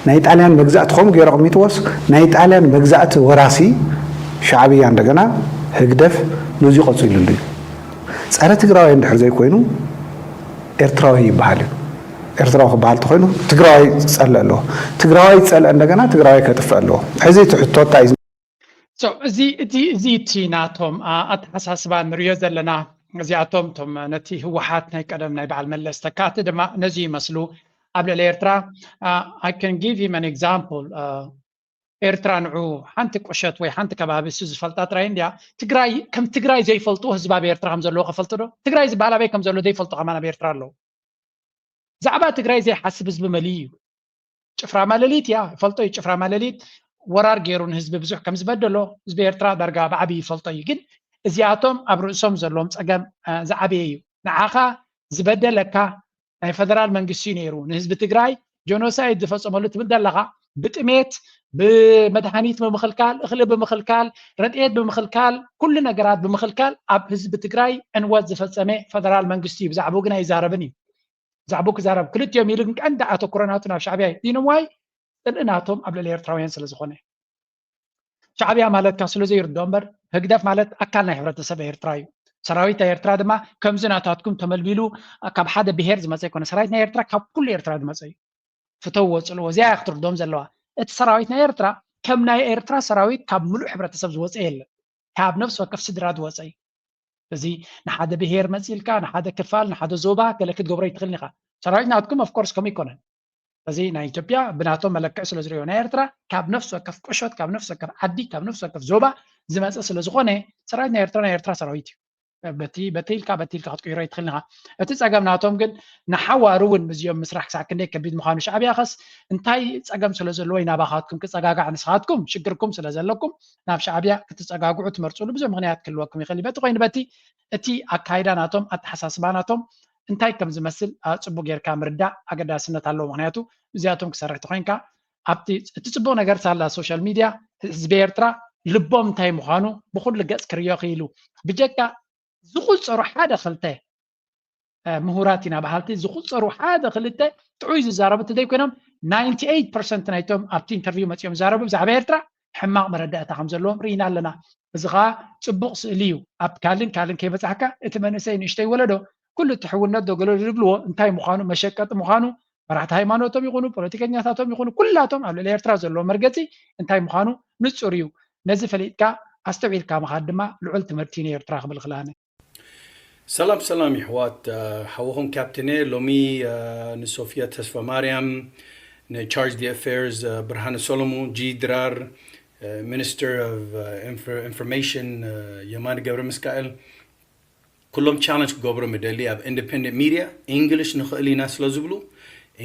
ናይ ጣልያን መግዛእቲ ከምኡ ገይሩ ኣቕሚጥዎስ ናይ ጣልያን መግዛእቲ ወራሲ ሻዕብያ እንደገና ህግደፍ ነዚ ቀፂሉሉ እዩ። ፀረ ትግራዋይ እንድሕር ዘይኮይኑ ኤርትራዊ ይበሃል እዩ። ኤርትራዊ ክበሃል ተኮይኑ ትግራዋይ ዝፀልእ ኣለዎ። ትግራዋይ ዝፀልአ እንደገና ትግራዋይ ከጥፍእ ኣለዎ። ሕዚ እቲ ሕቶ እንታይ እዩ? So፣ እዚ እቲ እዚ እቲ ናቶም ኣ- ኣተሓሳስባ ንሪኦ ዘለና። እዚኣቶም እቶም ነቲ ህወሓት ናይ ቀደም ናይ በዓል መለስ ተካእቲ ድማ ነዚ ይመስሉ። ኣብ ልዕሊ ኤርትራ uh, I can give him an example. ኤርትራ ንዑ ሓንቲ ቁሸት ወይ ሓንቲ ከባቢ እሱ ዝፈልጣ ጥራይ እንድያ። ትግራይ ከም ትግራይ ዘይፈልጡ ህዝቢ ኣብ ኤርትራ ከም ዘለዎ ከፈልጡ ዶ? ትግራይ ዝበሃል ኣበይ ከም ዘሎ ዘይፈልጡ ከማን ኣብ ኤርትራ ኣለዉ። ዛዕባ ትግራይ ዘይሓስብ ህዝቢ መሊኡ እዩ። ጭፍራ ማለሊት እያ ይፈልጦ እዩ። ጭፍራ ማለሊት ወራር ገይሩ ንህዝቢ ብዙሕ ከም ዝበደሎ ህዝቢ ኤርትራ ዳርጋ ብዓብዪ ይፈልጦ እዩ። ግን እዚኣቶም ኣብ ርእሶም ዘለዎም ፀገም ዝዓበየ እዩ። ንዓኻ ዝበደለካ ናይ ፈደራል መንግስቲ እዩ ነይሩ። ንህዝቢ ትግራይ ጀኖሳይድ ዝፈፀመሉ ትብል ዘለኻ ብጥሜት፣ ብመድሃኒት ብምኽልካል፣ እኽሊ ብምኽልካል፣ ረድኤት ብምኽልካል፣ ኩሉ ነገራት ብምኽልካል ኣብ ህዝቢ ትግራይ ዕንወት ዝፈፀመ ፈደራል መንግስቲ እዩ። ብዛዕባኡ ግን ኣይዛረብን እዩ። ብዛዕባኡ ክዛረብ ክልቲኦም ኢሉ ግን ቀንዲ ኣተኩሮ ናቱ ናብ ሻዕብያ እዩ። ዲኖምዋይ ፅልኢ ናቶም ኣብ ልዕሊ ኤርትራውያን ስለ ዝኾነ ሻዕብያ ማለት ካብ ስለ ዘይርድኦ እምበር ህግደፍ ማለት ኣካል ናይ ሕብረተሰብ ኤርትራ እዩ። ሰራዊት ናይ ኤርትራ ድማ ከምዚ ናታትኩም ተመልሚሉ ካብ ሓደ ብሄር ዝመፀ ኣይኮነ። ሰራዊት ናይ ኤርትራ ካብ ኩሉ ኤርትራ ዝመፀ እዩ። ፍተውዎ፣ ፅልዎ። እዚኣ እያ ክትርድኦም ዘለዋ። እቲ ሰራዊት ናይ ኤርትራ ከም ናይ ኤርትራ ሰራዊት ካብ ምሉእ ሕብረተሰብ ዝወፀ የለን። ካብ ነፍሲ ወከፍ ስድራ ዝወፀ እዩ። እዚ ንሓደ ብሄር መፂልካ ንሓደ ክፋል ንሓደ ዞባ ገለ ክትገብሮ ይትኽእልን ኢኻ። ሰራዊት ናትኩም ኦፍኮርስ ከምኡ ኣይኮነን። እዚ ናይ ኢትዮጵያ ብናቶም መለክዒ ስለ ዝሪኦ ናይ ኤርትራ ካብ ነፍሲ ወከፍ ቁሸት ካብ ነፍሲ ወከፍ ዓዲ ካብ ነፍሲ ወከፍ ዞባ ዝመፀ ስለ ዝኾነ ሰራዊት ናይ ኤርትራ ናይ ኤርትራ ሰራዊት እዩ። በቲ በቲ ኢልካ በቲ ኢልካ ክትቅይሮ ይትኽእል ኢኻ። እቲ ፀገም ናቶም ግን ንሓዋሩ እውን ምስዚኦም ምስራሕ ክሳዕ ክንደይ ከቢድ ምዃኑ ሻዕብያ ኸስ እንታይ ፀገም ስለ ዘለዎ እዩ ናባኻትኩም ክፀጋጋዕ ንስኻትኩም ሽግርኩም ስለ ዘለኩም ናብ ሻዕብያ ክትፀጋግዑ ትመርፅሉ ብዙሕ ምኽንያት ክህልወኩም ይኽእል እዩ። በቲ ኮይኑ በቲ እቲ ኣካይዳ ናቶም ኣተሓሳስባ ናቶም እንታይ ከም ዝመስል ፅቡቅ ጌርካ ምርዳእ ኣገዳስነት ኣለዎ። ምክንያቱ እዚኣቶም ክሰርሕ ተኮይንካ ኣብቲ እቲ ፅቡቅ ነገር ሳላ ሶሻል ሚድያ ህዝቢ ኤርትራ ልቦም እንታይ ምዃኑ ብኩሉ ገፅ ክርዮ ክኢሉ ብጀካ ዝቁፀሩ ሓደ ክልተ ምሁራት ኢና በሃልቲ ዝቁፀሩ ሓደ ክልተ ጥዑይ ዝዛረቡ እንተዘይኮይኖም ናይንቲ ኤይት ፐርሰንት ናይቶም ኣብቲ ኢንተርቪው መፂኦም ዝዛረቡ ብዛዕባ ኤርትራ ሕማቕ መረዳእታ ከም ዘለዎም ርኢና ኣለና። እዚ ከዓ ፅቡቕ ስእሊ እዩ። ኣብ ካልን ካልን ከይበፃሕካ እቲ መንእሰይ ንእሽተይ ወለዶ ኩሉ እቲ ሕውነት ዶ ገለ ዝብልዎ እንታይ ምዃኑ መሸቀጢ ምዃኑ መራሕቲ ሃይማኖቶም ይኹኑ ፖለቲከኛታቶም ይኹኑ ኩላቶም ኣብ ልዕሊ ኤርትራ ዘለዎ መርገፂ እንታይ ምዃኑ ንፁር እዩ። ነዚ ፈሊጥካ ኣስተውዒልካ ምኻድ ድማ ልዑል ትምህርቲ እዩ ንኤርትራ ክብል ክልኣነ። ሰላም ሰላም ይሕዋት ሓወኹም ካፕቴነ ሎሚ ንሶፊያ ተስፋ ማርያም ንቻርጅ ዲ ኣፌርስ ብርሃነ ሰሎሞን ጂ ድራር ሚኒስተር ኦፍ ኢንፎርሜሽን የማነ ገብረ መስቃኤል ኩሎም ቻለንጅ ክገብሮም እደሊ ኣብ ኢንዲፐንደንት ሚድያ ኢንግሊሽ ንኽእል ኢና ስለ ዝብሉ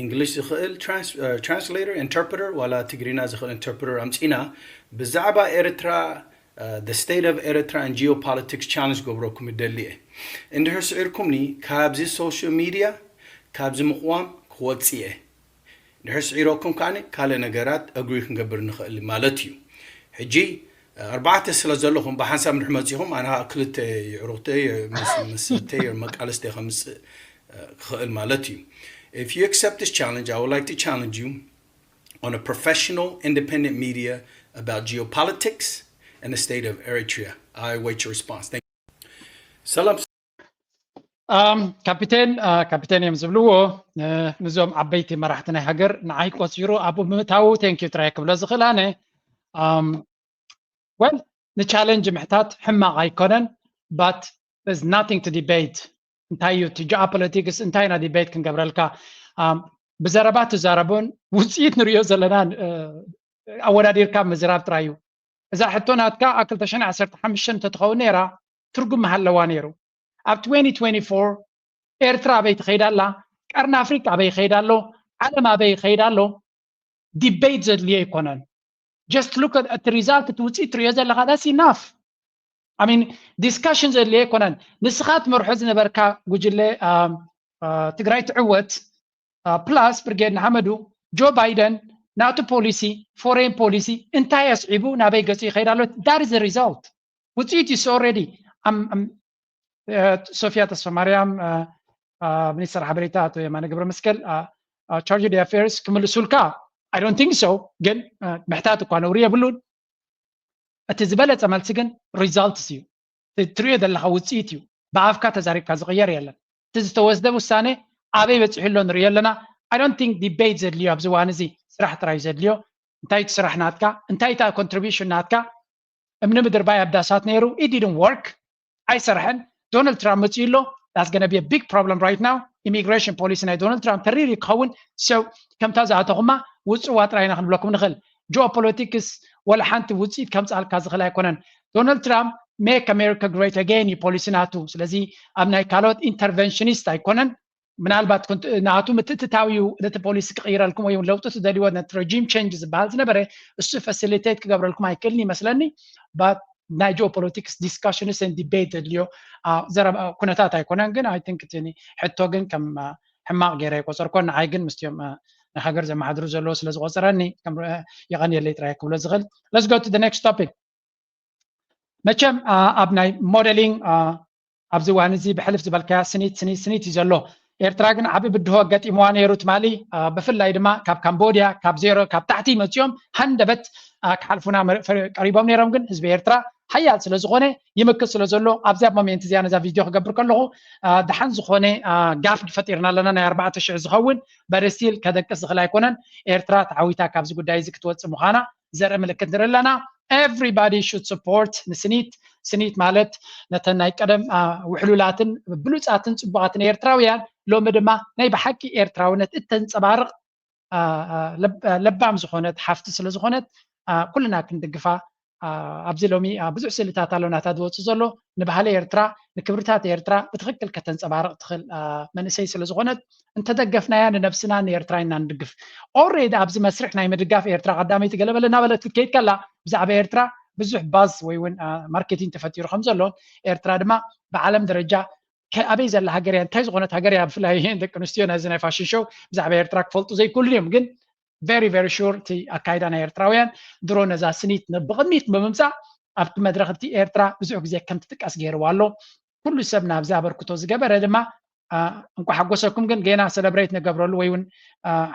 ኢንግሊሽ ዝኽእል ትራንስሌተር ኢንተርፕረተር ዋላ ትግርኛ ዝኽእል ኢንተርፕረተር ኣምፂና ብዛዕባ ኤርትራ the state of ኤርትራ and geopolitics challenge ክገብረኩም እደሊ እየ እንድሕር ስዒርኩምኒ ካብዚ ሶሻል ሚድያ ካብዚ ምቕዋም ክወፅእ እየ እንድሕር ስዒረኩም ከዓ ካልእ ነገራት ኣግሪ ክንገብር ንኽእል ማለት እዩ ሕጂ ኣርባዕተ ስለ ዘለኹም ብሓንሳብ እንድሕር መፂኹም ኣነ ከዓ ክልተ የዕሩኽተይ ምስርተይ መቃለስተ ከምፅእ ክኽእል ማለት እዩ if you accept this challenge I would like to challenge you on a professional independent media about geopolitics and the state of Eritrea I await your response Thank you. ሰላም ካፒቴን ካፒቴን እዮም ዝብልዎ። ንዞም ዓበይቲ መራሕቲ ናይ ሃገር ንዓይ ቆፂሩ ኣብኡ ምእታዉ ቴንኪዩ ጥራይ ክብሎ ዝኽእል ኣነ ወል ንቻለንጅ ምሕታት ሕማቕ ኣይኮነን but there's nothing to debate እንታይ እዩ እቲ ጂኦፖለቲክስ እንታይ ኢና ዲቤት ክንገብረልካ ብዘረባ ትዛረቡን ውፅኢት ንሪኦ ዘለና ኣወዳዲርካ ምዝራብ ጥራይ እዩ እዛ ሕቶ ናትካ ኣብ ክልተ ሽሕን ዓሰርተ ሓሙሽተን እንተትኸውን ነይራ ትርጉም ምሃለዋ ነይሩ ኣብ twenty twenty-four ኤርትራ ኣበይ ትኸይድ ኣላ፣ ቀርኒ ኣፍሪቃ ኣበይ ይኸይድ ኣሎ፣ ዓለም ኣበይ ይኸይድ ኣሎ፣ debate ዘድልዮ ኣይኮነን። Just look at እቲ result፣ እቲ ውፅኢት ትሪኦ ዘለኻ፣ that's enough። I mean, discussion ዘድልዮ ኣይኮነን። ንስኻ ትመርሖ ዝነበርካ ጉጅለ ትግራይ ትዕወት plus ብርጌድ ንሓመዱ፣ ጆ ባይደን ናቱ ፖሊሲ፣ foreign policy እንታይ ኣስዒቡ ናበይ ገፁ ይኸይድ ኣሎ፣ that is the result። ውፅኢት is already። ሶፊያ ተስፋ ማርያም፣ ሚኒስተር ሓበሬታ ኣቶ የማነ ገብረ መስቀል፣ charge d'affaires ክምልሱልካ? I don't think so። ግን ምሕታት እኳ ነውሪ የብሉን። እቲ ዝበለፀ መልሲ ግን results እዩ። ትሪኦ ዘለካ ውፅኢት እዩ። ብኣፍካ ተዛሪብካ ዝቕየር የለን። እቲ ዝተወስደ ውሳኔ ኣበይ በፂሑ ኣሎ ንሪኦ ኣለና። I don't think debate ዘድልዮ ኣብዚ እዋን እዚ፣ ስራሕ ጥራይ ዘድልዮ። እንታይ እቲ ስራሕ ናትካ፣ እንታይ እታ contribution ናትካ? እምኒ ምድርባይ ኣብ ዳሳት ነይሩ፣ it didn't work፣ ኣይሰርሐን። ዶናልድ ትራምፕ መፅኡ ኣሎ። That's gonna be a big problem right now። Immigration policy ናይ ዶናልድ ትራምፕ ተሪር ክኸውን። So ከምታ ዝኣተኹማ ውፅዋ ጥራይና ክንብለኩም ንኽእል። Geopolitics ወላ ሓንቲ ውፅኢት ከምፅኣልካ ዝኽእል ኣይኮነን። ዶናልድ ትራምፕ make America great again እዩ ፖሊሲ ናቱ። ስለዚ ኣብ ናይ ካልኦት interventionist ኣይኮነን። ምናልባት ናቱ ምትእትታው እዩ ነቲ ፖሊሲ ክቕይረልኩም ወይ እውን ለውጢ ትደልይዎ፣ ነቲ regime change ዝበሃል ዝነበረ እሱ facilitate ክገብረልኩም ኣይክእልን ይመስለኒ። But ናይ geopolitics discussions and debate ዘድልዮ ዘረባ ኩነታት ኣይኮነን። ግን I think እቲ ሕቶ ግን ከም ሕማቕ ገይረ ይቆፀርኮ። ንዓይ ግን ምስቲኦም ናይ ሃገር ዘመሓድሩ ዘለዎ ስለ ዝቆፀረኒ የቐንየለይ ጥራይ ክብሎ ዝኽእል። Let's go to the next topic። መቸም ኣብ ናይ modelling ኣብዚ እዋን እዚ ብሕልፍ ዝበልካያ ስኒት ስኒት ስኒት እዩ ዘሎ። ኤርትራ ግን ዓቢ ብድሆ ገጢምዋ ነይሩ ትማሊ። ብፍላይ ድማ ካብ ካምቦድያ፣ ካብ ዜሮ፣ ካብ ታሕቲ መፂኦም ሃንደበት ክሓልፉና ቀሪቦም ነይሮም። ግን ህዝቢ ኤርትራ ሓያል ስለ ዝኾነ፣ ይምክት ስለ ዘሎ፣ ኣብዚኣ ሞሜንት እዚኣ ነዛ ቪድዮ ክገብር ከለኹ ደሓን ዝኾነ ጋፍ ፈጢርና ኣለና። ናይ ኣርባዕተ ሽሕ ዝኸውን በረስቲል ከደቅስ ዝኽእል ኣይኮነን። ኤርትራ ተዓዊታ ካብዚ ጉዳይ እዚ ክትወፅእ ምዃና ዘርኢ ምልክት ንርኢ ኣለና። Everybody should support ንስኒት። ስኒት ማለት ነተን ናይ ቀደም ውሕሉላትን ብሉፃትን ፅቡቓትን ኤርትራውያን ሎሚ ድማ ናይ ብሓቂ ኤርትራውነት እተንፀባርቕ ለባም ዝኾነት ሓፍቲ ስለ ዝኾነት ኩልና ክንድግፋ። ኣብዚ ሎሚ ብዙሕ ስእልታት ኣሎ ናታ ዝወፅእ ዘሎ። ንባህሊ ኤርትራ፣ ንክብርታት ኤርትራ ብትኽክል ከተንፀባርቕ ትኽእል መንእሰይ ስለ ዝኾነት እንተደገፍናያ ንነብስና ንኤርትራ ኢና ንድግፍ። Already ኣብዚ መስርሕ ናይ ምድጋፍ ኤርትራ ቀዳመይቲ ገለበለ እናበለት ክትከይድ ከላ ብዛዕባ ኤርትራ ብዙሕ buzz ወይ እውን marketing ተፈጢሩ ከም ዘሎን ኤርትራ ድማ ብዓለም ደረጃ ኣበይ ዘላ ሃገር እያ፣ እንታይ ዝኾነት ሃገር እያ፣ ብፍላይ ደቂ ኣንስትዮ ናይዚ ናይ ፋሽን ሾው ብዛዕባ ኤርትራ ክፈልጡ ዘይክእሉ እዮም። ግን very very sure እቲ ኣካይዳ ናይ ኤርትራውያን ድሮ ነዛ ስኒት ብቕድሚት ብምምፃእ ኣብቲ መድረኽ እቲ ኤርትራ ብዙሕ ግዜ ከም ትጥቀስ ገይርዋ ኣሎ። ኩሉ ሰብ ናብዚ ኣበርክቶ ዝገበረ ድማ እንኳ ሓጎሰኩም። ግን ጌና celebrate ንገብረሉ ወይ እውን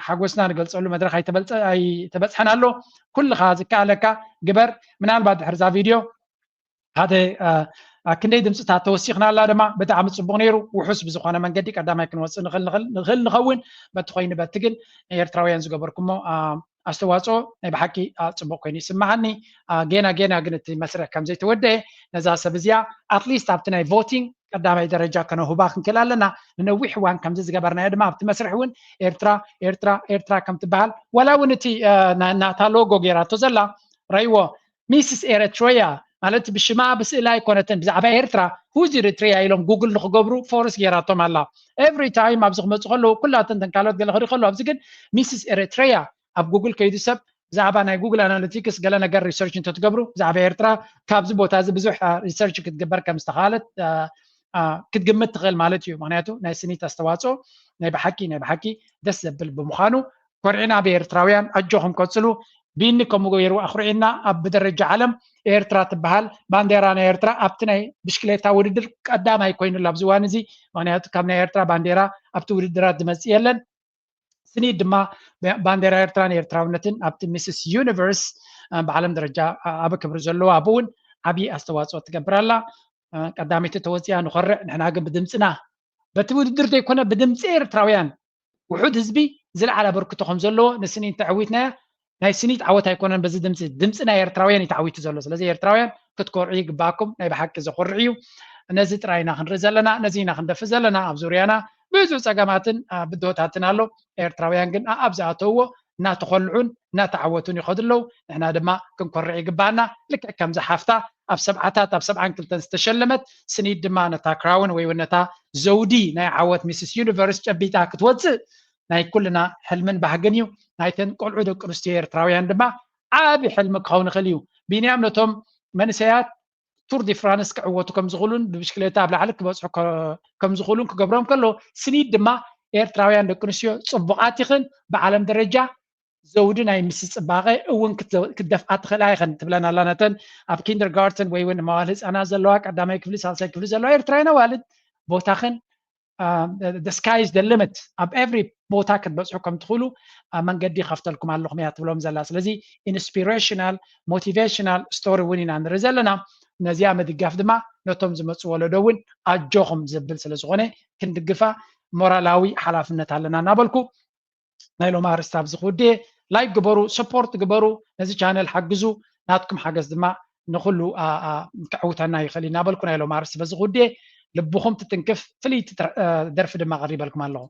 ሓጎስና ንገልፀሉ መድረኽ ኣይተበፅሐን ኣሎ። ኩልኻ ዝከኣለካ ግበር። ምናልባት ድሕር እዛ ቪድዮ ሓደ ክንደይ ድምፅታት ተወሲኽና ኣላ ድማ ብጣዕሚ ፅቡቕ ነይሩ። ውሑስ ብዝኾነ መንገዲ ቀዳማይ ክንወፅእ ንኽእል ንኸውን። በቲ ኮይኑ በቲ ግን ኤርትራውያን ዝገበርኩሞ ኣስተዋፅኦ ናይ ብሓቂ ፅቡቕ ኮይኑ ይስምዓኒ። ጌና ጌና ግን እቲ መስርሕ ከም ዘይተወደአ ነዛ ሰብ እዚኣ ኣትሊስት ኣብቲ ናይ voting ቀዳማይ ደረጃ ከነውህባ ክንክእል ኣለና። ንነዊሕ እዋን ከምዚ ዝገበርናዮ ድማ ኣብቲ መስርሕ እውን ኤርትራ ኤርትራ ኤርትራ ከም ትበሃል ዋላ እውን እቲ ናታ ሎጎ ገይራቶ ዘላ ረይዎ ሚስስ ኤረትሮያ ማለት ብሽማ ብስእላ ኣይኮነትን ብዛዕባ ኤርትራ who's Eritrea ኢሎም ጉግል ንክገብሩ ፎርስ ገይራቶም ኣላ። Every time ኣብዚ ክመፁ ከለዉ ኩላተን ተንካሎት ገለ ክርኢ ከለዉ ኣብዚ ግን ሚስስ ኤረትሮያ ኣብ ጉግል ከይዱ ሰብ ብዛዕባ ናይ ጉግል ኣናሊቲክስ ገለ ነገር ሪሰርች እንተትገብሩ ብዛዕባ ኤርትራ ካብዚ ቦታ እዚ ብዙሕ ሪሰርች ክትግበር ከም ዝተኻለት ክትግምት ትኽእል ማለት እዩ። ምክንያቱ ናይ ስኒት ኣስተዋፅኦ ናይ ብሓቂ ናይ ብሓቂ ደስ ዘብል ብምዃኑ ኮርዒና ብኤርትራውያን ኣጆኹም ቀፅሉ። ቢኒ ከምኡ ገይሩ ኣኹርዒና ኣብ ብደረጃ ዓለም ኤርትራ ትበሃል ባንዴራ ናይ ኤርትራ ኣብቲ ናይ ብሽክሌታ ውድድር ቀዳማይ ኮይኑላ ኣብዚ እዋን እዚ። ምክንያቱ ካብ ናይ ኤርትራ ባንዴራ ኣብቲ ውድድራት ዝመፅእ የለን። ስኒት ድማ ባንዴራ ኤርትራን ኤርትራውነትን ኣብቲ ሚስስ ዩኒቨርስ ብዓለም ደረጃ ዓቢ ክብሪ ዘለዋ ኣብኡ እውን ዓቢ ኣስተዋፅኦ ትገብር ኣላ። ቀዳመይቲ ተወፂኣ ንኾርዕ ንሕና ግን ብድምፅና በቲ ውድድር ዘይኮነ ብድምፂ ኤርትራውያን ውሑድ ህዝቢ ዝለዓለ ኣበርክቶ ከም ዘለዎ ንስኒት ተዕዊትናያ። ናይ ስኒት ዓወት ኣይኮነን በዚ ድምፂ ድምፂ ናይ ኤርትራውያን እዩ ተዓዊቱ ዘሎ። ስለዚ ኤርትራውያን ክትኮርዑ ይግባኩም። ናይ ብሓቂ ዘኮርዕ እዩ። ነዚ ጥራይ ኢና ክንርኢ ዘለና፣ ነዚ ኢና ክንደፊ ዘለና። ኣብ ዙርያና ብዙሕ ፀገማትን ብድሆታትን ኣሎ። ኤርትራውያን ግን ኣብ ዝኣተውዎ እናተኾልዑን እናተዓወቱን ይኸዱ ኣለዉ። ንሕና ድማ ክንኮርዕ ይግባኣና። ልክዕ ከምዛ ሓፍታ ኣብ ሰብዓታት ኣብ ሰብዓን ክልተን ዝተሸለመት ስኒት ድማ ነታ ክራውን ወይ እውን ነታ ዘውዲ ናይ ዓወት ሚስስ ዩኒቨርስ ጨቢጣ ክትወፅእ ናይ ኩልና ሕልምን ባህግን እዩ። ናይተን ቆልዑ ደቂ ኣንስትዮ ኤርትራውያን ድማ ዓቢ ሕልሚ ክኸውን ይኽእል እዩ። ቢንያም ነቶም መንእሰያት ቱር ዲ ፍራንስ ክዕወቱ ከም ዝኽእሉን ብብሽክሌታ ኣብ ላዕሊ ክበፅሑ ከ- ከም ዝኽእሉን ክገብሮም ከሎ ስኒት ድማ ኤርትራውያን ደቂ ኣንስትዮ ፅቡቓት ኢኽን ብዓለም ደረጃ ዘውዲ ናይ ምስ ፅባቐ እውን ክትዘ- ክትደፍኣ ትኽእላ ኢኽን ትብለን ኣላ። ነተን ኣብ ኪንደርጋርተን ወይ እውን መዋል ህፃናት ዘለዋ ቀዳማይ ክፍሊ ሳልሳይ ክፍሊ ዘለዋ ኤርትራውያን ኣዋልድ ቦታኽን the sky is the limit ኣብ every ቦታ ክትበፅሑ ከም ትኽእሉ ኣብ መንገዲ ከፍተልኩም ኣለኹም እያ ትብሎም ዘላ። ስለዚ ኢንስፒሬሽናል ሞቲቬሽናል ስቶሪ እውን ኢና ንርኢ ዘለና። ነዚኣ ምድጋፍ ድማ ነቶም ዝመፁ ወለዶ እውን ኣጆኹም ዘብል ስለ ዝኾነ ክንድግፋ ሞራላዊ ሓላፍነት ኣለና እናበልኩ ናይ ሎም ኣርስቲ ኣብዚ ክውድየ። ላይክ ግበሩ፣ ሰፖርት ግበሩ፣ ነዚ ቻነል ሓግዙ። ናትኩም ሓገዝ ድማ ንኹሉ አ- አ- ከዕውተና ይኽእል እዩ እናበልኩ ናይ ሎም ኣርስቲ በዚ ክውድየ። ልብኹም ትትንክፍ ፍልይቲ ትረ- አ፣ ደርፊ ድማ ቀሪበልኩም ኣለኹ።